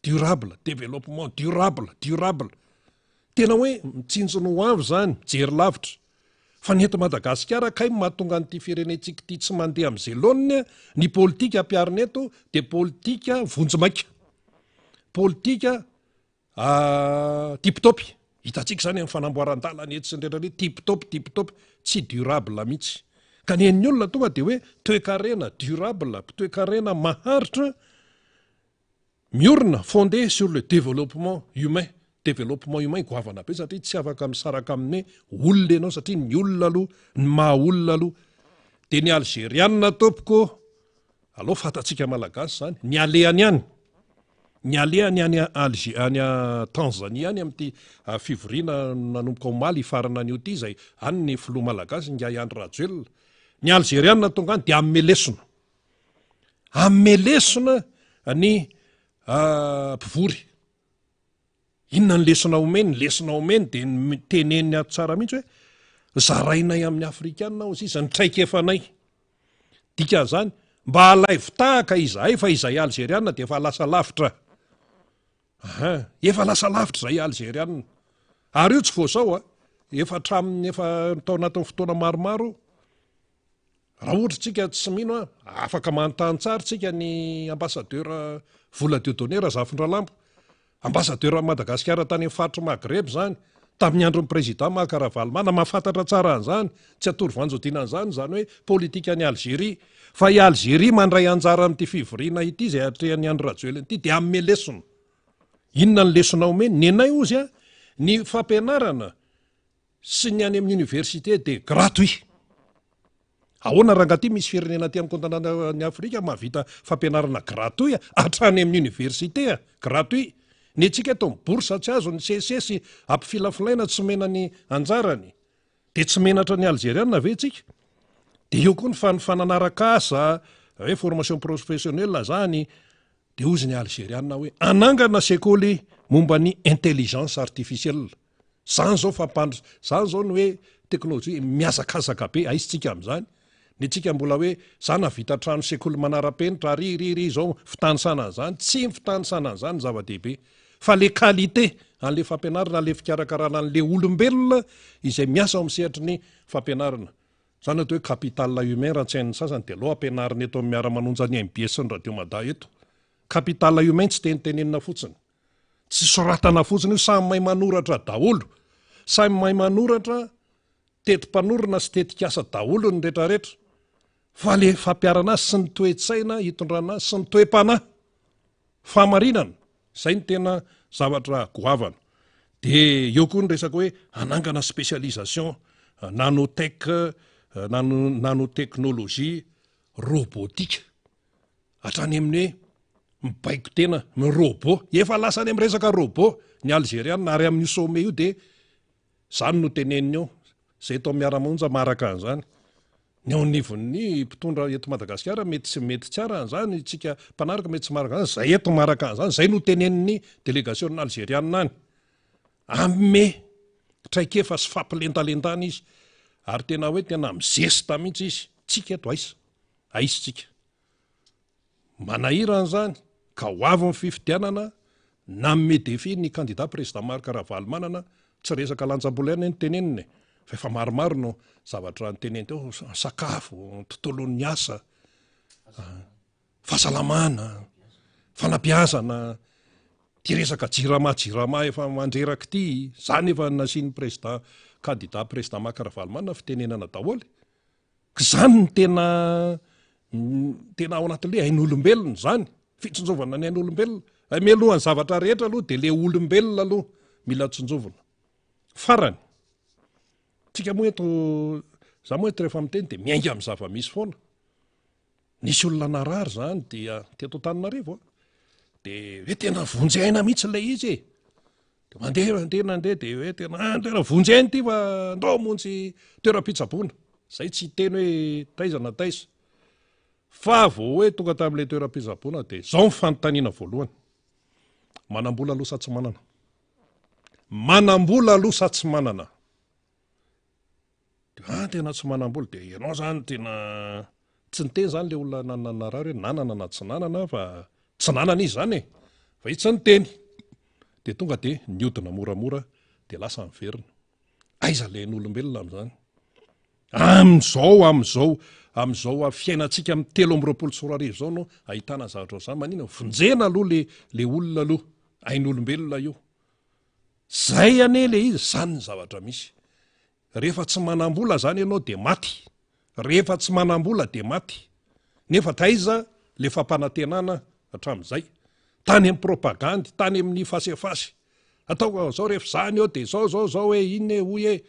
Durable, développement durable, durable. Tena hoe mitsinjo ny ho avy izany, mijery lavitra. Fa ny eto Madagasikara kay mahatonga an'ity firenentsika ity tsy mandeha amin'izay laoniny, ny politika ampiharina eto dia politika vonjimaika. Politika tip top. Hitantsika izany amin'ny fanamboaran-dalana etsy sy ny rehetra rehetra, tip top, tip top, tsy durable mihitsy. Ka ny an'ny olona tonga dia hoe toekarena durable, toekarena maharitra, miorina, fondé sur le développement humain. Développement humain goavana be satria tsy afaka misaraka amin'ny hoe olona ianao satria ny olona aloha, ny maha olona aloha. Dia ny Algeriana tompoko, Aleo fantatsika Malagasy izany, ny alehany any, ny alehany any Alger, any Tanzanie any amin'ity fivoriana nanomboka omaly hifarana anio ity izay any ny filoha Malagasy Ingahy Andry Rajoelina. Ny Algeriana tonga any dia hanome lesona. Hanome lesona ny mpivory. Inona ny lesona omeny? Ny lesona omeny dia ny teneniny ato tsara mihitsy hoe zarainay amin'ny Afrikana hozy izy, ny traikefanay. Dikan'izany, mba alaivo tahaka izahay fa izahay Alzeriana dia efa lasa lavitra. Aha, efa lasa lavitra izahay Alzeriana. Ary io tsy vao izao a, efa hatramin'ny efa tao anatin'ny fotoana maromaro Raha ohatra tsika tsy mino an, afaka manontany tsara tsika ny ambassadeur Vola Dieudonné Razafindralambo, ambassadeur an'i Madagasikara tany amin'ny faritr'i Maghreb izany, tamin'ny andron'ny président Marc Ravalomanana, mahafantatra tsara an'izany, tsy atoro vanjodiana an'izany izany hoe politikan'i Algérie. Fa i Algérie mandray anjara amin'ity fivoriana ity izay atrehan'i Andry Rajoelina ity dia hanome lesona. Inona ny lesona omeny? Nenay hozy an, ny fampianarana sy ny any amin'ny université dia gratuit. Ahoana ranga aty misy firenena aty amin'ny continent Afrika mahavita fampianarana gratuit hatrany amin'ny université gratuit. Ny antsika eto amin'ny bourse tsy azo ny seces ampifilafilaina tsy omena ny anjarany. Dia tsy menatra ny Algeriana ve tsika? Dia eo koa ny fanofanana arak'asa, hoe formation professionnelle zany, dia hozy ny Algeriana hoe anangana sekoly momba ny intelligence artificielle. Zany zao fampandro, zany zao ny hoe teknolojia mihazakazaka be, aiza tsika amin'izany? Ny antsika mbola hoe za nahavita trano sekoly manara-penitra ary ry ry zao fitanisana an'izany, tsy ny fitanisana an'izany no zava-dehibe fa le qualité an'le fampianarana, le fikarakarana an'le olombelona izay miasa ao amin'ny sehatry ny fampianarana. Izany atao hoe capital humain raha tsy hain'ny sasany dia aleo ampianarina eto amin'ny miara-manonja ny MBS sy ny Radio Mada eto. Capital humain tsy tenitenenina fotsiny. Tsy soratana fotsiny io, samy mahay manoratra daholo. Samy mahay manoratra teti-panorona sy tetikasa daholo ny retraretra. Fa le fampiharana azy sy ny toe-tsaina hitondrana azy sy ny toe-panahy. Fahamarinana, izay no tena zavatra goavana. Dia eo koa ny resaka hoe hanangana spécialisation nanotech, nano, nanotechnologie, robotique. Hatrany amin'ny hoe mibaiko tena, ny robot. Efa lasa any amin'ny resaka robot ny Alzeriana ary amin'io sommet io dia izany no teneniny eo. Izay eto amin'ny Miara-monja maharaka an'izany. Ny eo anivon'ny mpitondra eto Madagasikara mety tsy mety tsara an'izany, isika mpanaraka mety tsy maharaka an'izany, izay eto maharaka an'izany, izay no tenenin'ny delegasiona alzeriana any. Hanome traikefa sy fampilentalentana izy ary tena hoe tena mizesta mihitsy izy. Tsika eto aiza? Aiza tsika? Manahirana izany ka ho avy ny fifidianana, nanome défi ny candidat président Marc Ravalomanana, tsy resaka lanjam-bola ihany anie no tenenina e, fa efa maromaro no zavatra noteneniny teo, sakafo, tontolon'ny asa, fahasalamana, fanabeazana, ity resaka jirama jirama efa mandreraka ity, izany efa nasian'ny président candidat président Marc Ravalomanana fitenenana daholo. Izany no tena tena ao anatin'le ain'olombelona izany, fitsinjovana ny ain'olombelona. Ay mialohan'ny zavatra rehetra aloha dia le olombelona aloha mila tsinjovina. Farany, tsika moa eto, za moa eto rehefa miteny dia miainga amin'ny zava-misy foana. Nisy olona narary izany dia teto Antananarivo a, dia hoe tena vonjy aina mihitsy ilay izy e. Dia mandeha mandeha nandeha dia hoe tena ah, tena vonjy aina ity fa andao hamonjy toeram-pitsaboana. Izay tsy hiteny hoe taiza na taiza. Fa vao hoe tonga tamin'ilay toeram-pitsaboana dia izao ny fanontaniana voalohany. Manam-bola aloha sa tsy manana? Manam-bola aloha sa tsy manana? Dia ah tena tsy manam-bola, dia ianao zany tena tsy niteny zany le olona nanana narary hoe nanana na tsy nanana fa tsy nanana izy zany e, fa izy tsy niteny. Dia tonga dia niodina moramora dia lasa niverina. Aiza le ain'olombelona amin'izany? Amin'izao, amin'izao, amin'izao fiainantsika amin'ny 2023 izao no ahitana zavatra ohatr'izany. Maninona? Vonjena aloha le le olona aloha, ain'olombelona io. Zay anie le izy, zany ny zavatra misy. Rehefa tsy manam-bola zany ianao de maty. Rehefa tsy manam-bola de maty. Nefa taiza le fampanantenana hatramin'izay? Tany amin'ny propagandy, tany amin'ny fasefasy. Atao zao rehefa zany eo de zao zao zao hoe inona e hoy e.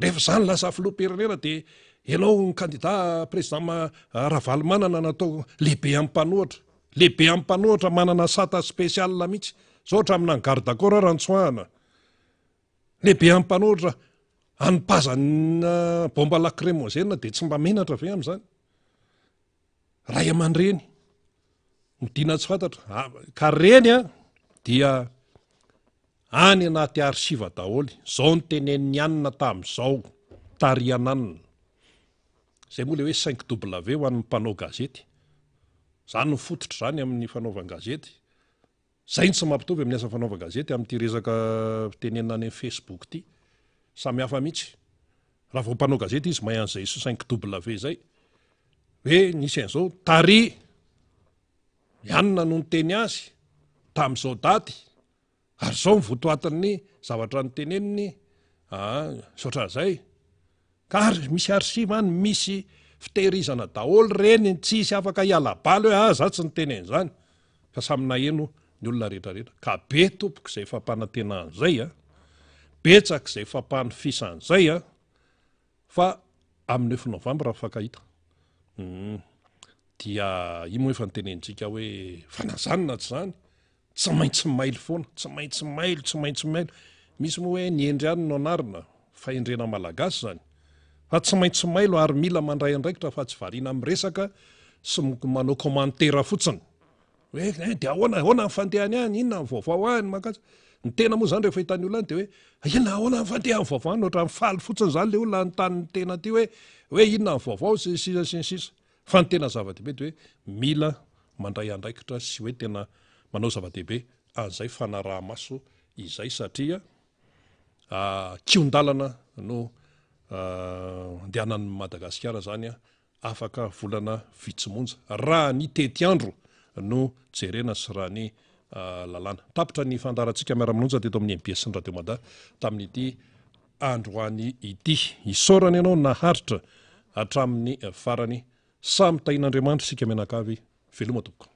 Rehefa zany lasa filoham-pirenena de ianao ny kandida président Ravalomanana natao lehibe amin'ny mpanohitra. Lehibe amin'ny mpanohitra manana sata spécial mihitsy. Zao hatramin'ny garde corps raha nitsoahana. Lehibe amin'ny mpanohitra anipazana bomba lacrymogène dia tsy mba menatra ve amin'izany? Ray aman-dreny midina tsy fantatra. Ah, ka reny a dia any anaty archive daholo. Zao ny tenenin'ny anina tamin'izao tarihananina. Izay moa ilay hoe 5W ho an'ny mpanao gazety. Izany no fototra izany amin'ny fanaovan-gazety. Izay no tsy mampitovy amin'ny asa fanaovan-gazety amin'ity resaka fitenenana any amin'ny Facebook ity. Samy hafa mihitsy. Raha vao mpanao gazety izy mahay an'izay 5W izay. Hoe nisy an'izao, tary i anona no niteny azy tamin'izao daty. Ary izao ny votoatin'ny zavatra noteneniny aa misaotra an'izay. Ka ary misy archive any, misy fitehirizana daholo ireny, tsisy afaka hiala bala hoe ah za tsy niteny an'izany. Fa samy naheno ny olona rehetra rehetra. Ka be tompoko izay fampanantenana izay a, betsaka izay fampanofisana izay a, fa amin'ny neuf novembre mifankahita. Hum. Dia io moa efa notenenintsika hoe fa na zany na tsy zany, Tsy maintsy mailo foana, tsy maintsy mailo, tsy maintsy mailo. Misy moa hoe ny hendry ihany no anarina, fahendrena malagasy izany. Fa tsy maintsy mailo ary mila mandray andraikitra fa tsy variana miresaka sy manao commentaire fotsiny. Hoe eh dia ahoana, ahoana ny fandehany any, inona ny vaovao any, mahakasika. Ny tena moa izany rehefa hitan'ny olona any dia hoe inona, ahoana ny fandehan'ny vaovao any, ohatran'ny faly fotsiny izany ilay olona hanontany ny tena aty hoe hoe inona ny vaovao sy ny sisa sy ny sisa. Fa ny tena zava-dehibe dia hoe mila mandray andraikitra sy hoe tena manao zava-dehibe an'izay fanaraha-maso izay satria kihon-dalana no. Andehanan'i Madagasikara izany afaka volana vitsy monja raha ny tetiandro no jerena sy raha ny lalàna. Tapitra ny fandaharantsika miara-manonja teto amin'ny mbs sy ny Radio Mada tamin'ity androany ity. Isaorana ianao naharitra hatramin'ny farany. Samy tahian'Andriamanitra isika mianakavy. Veloma tompoko.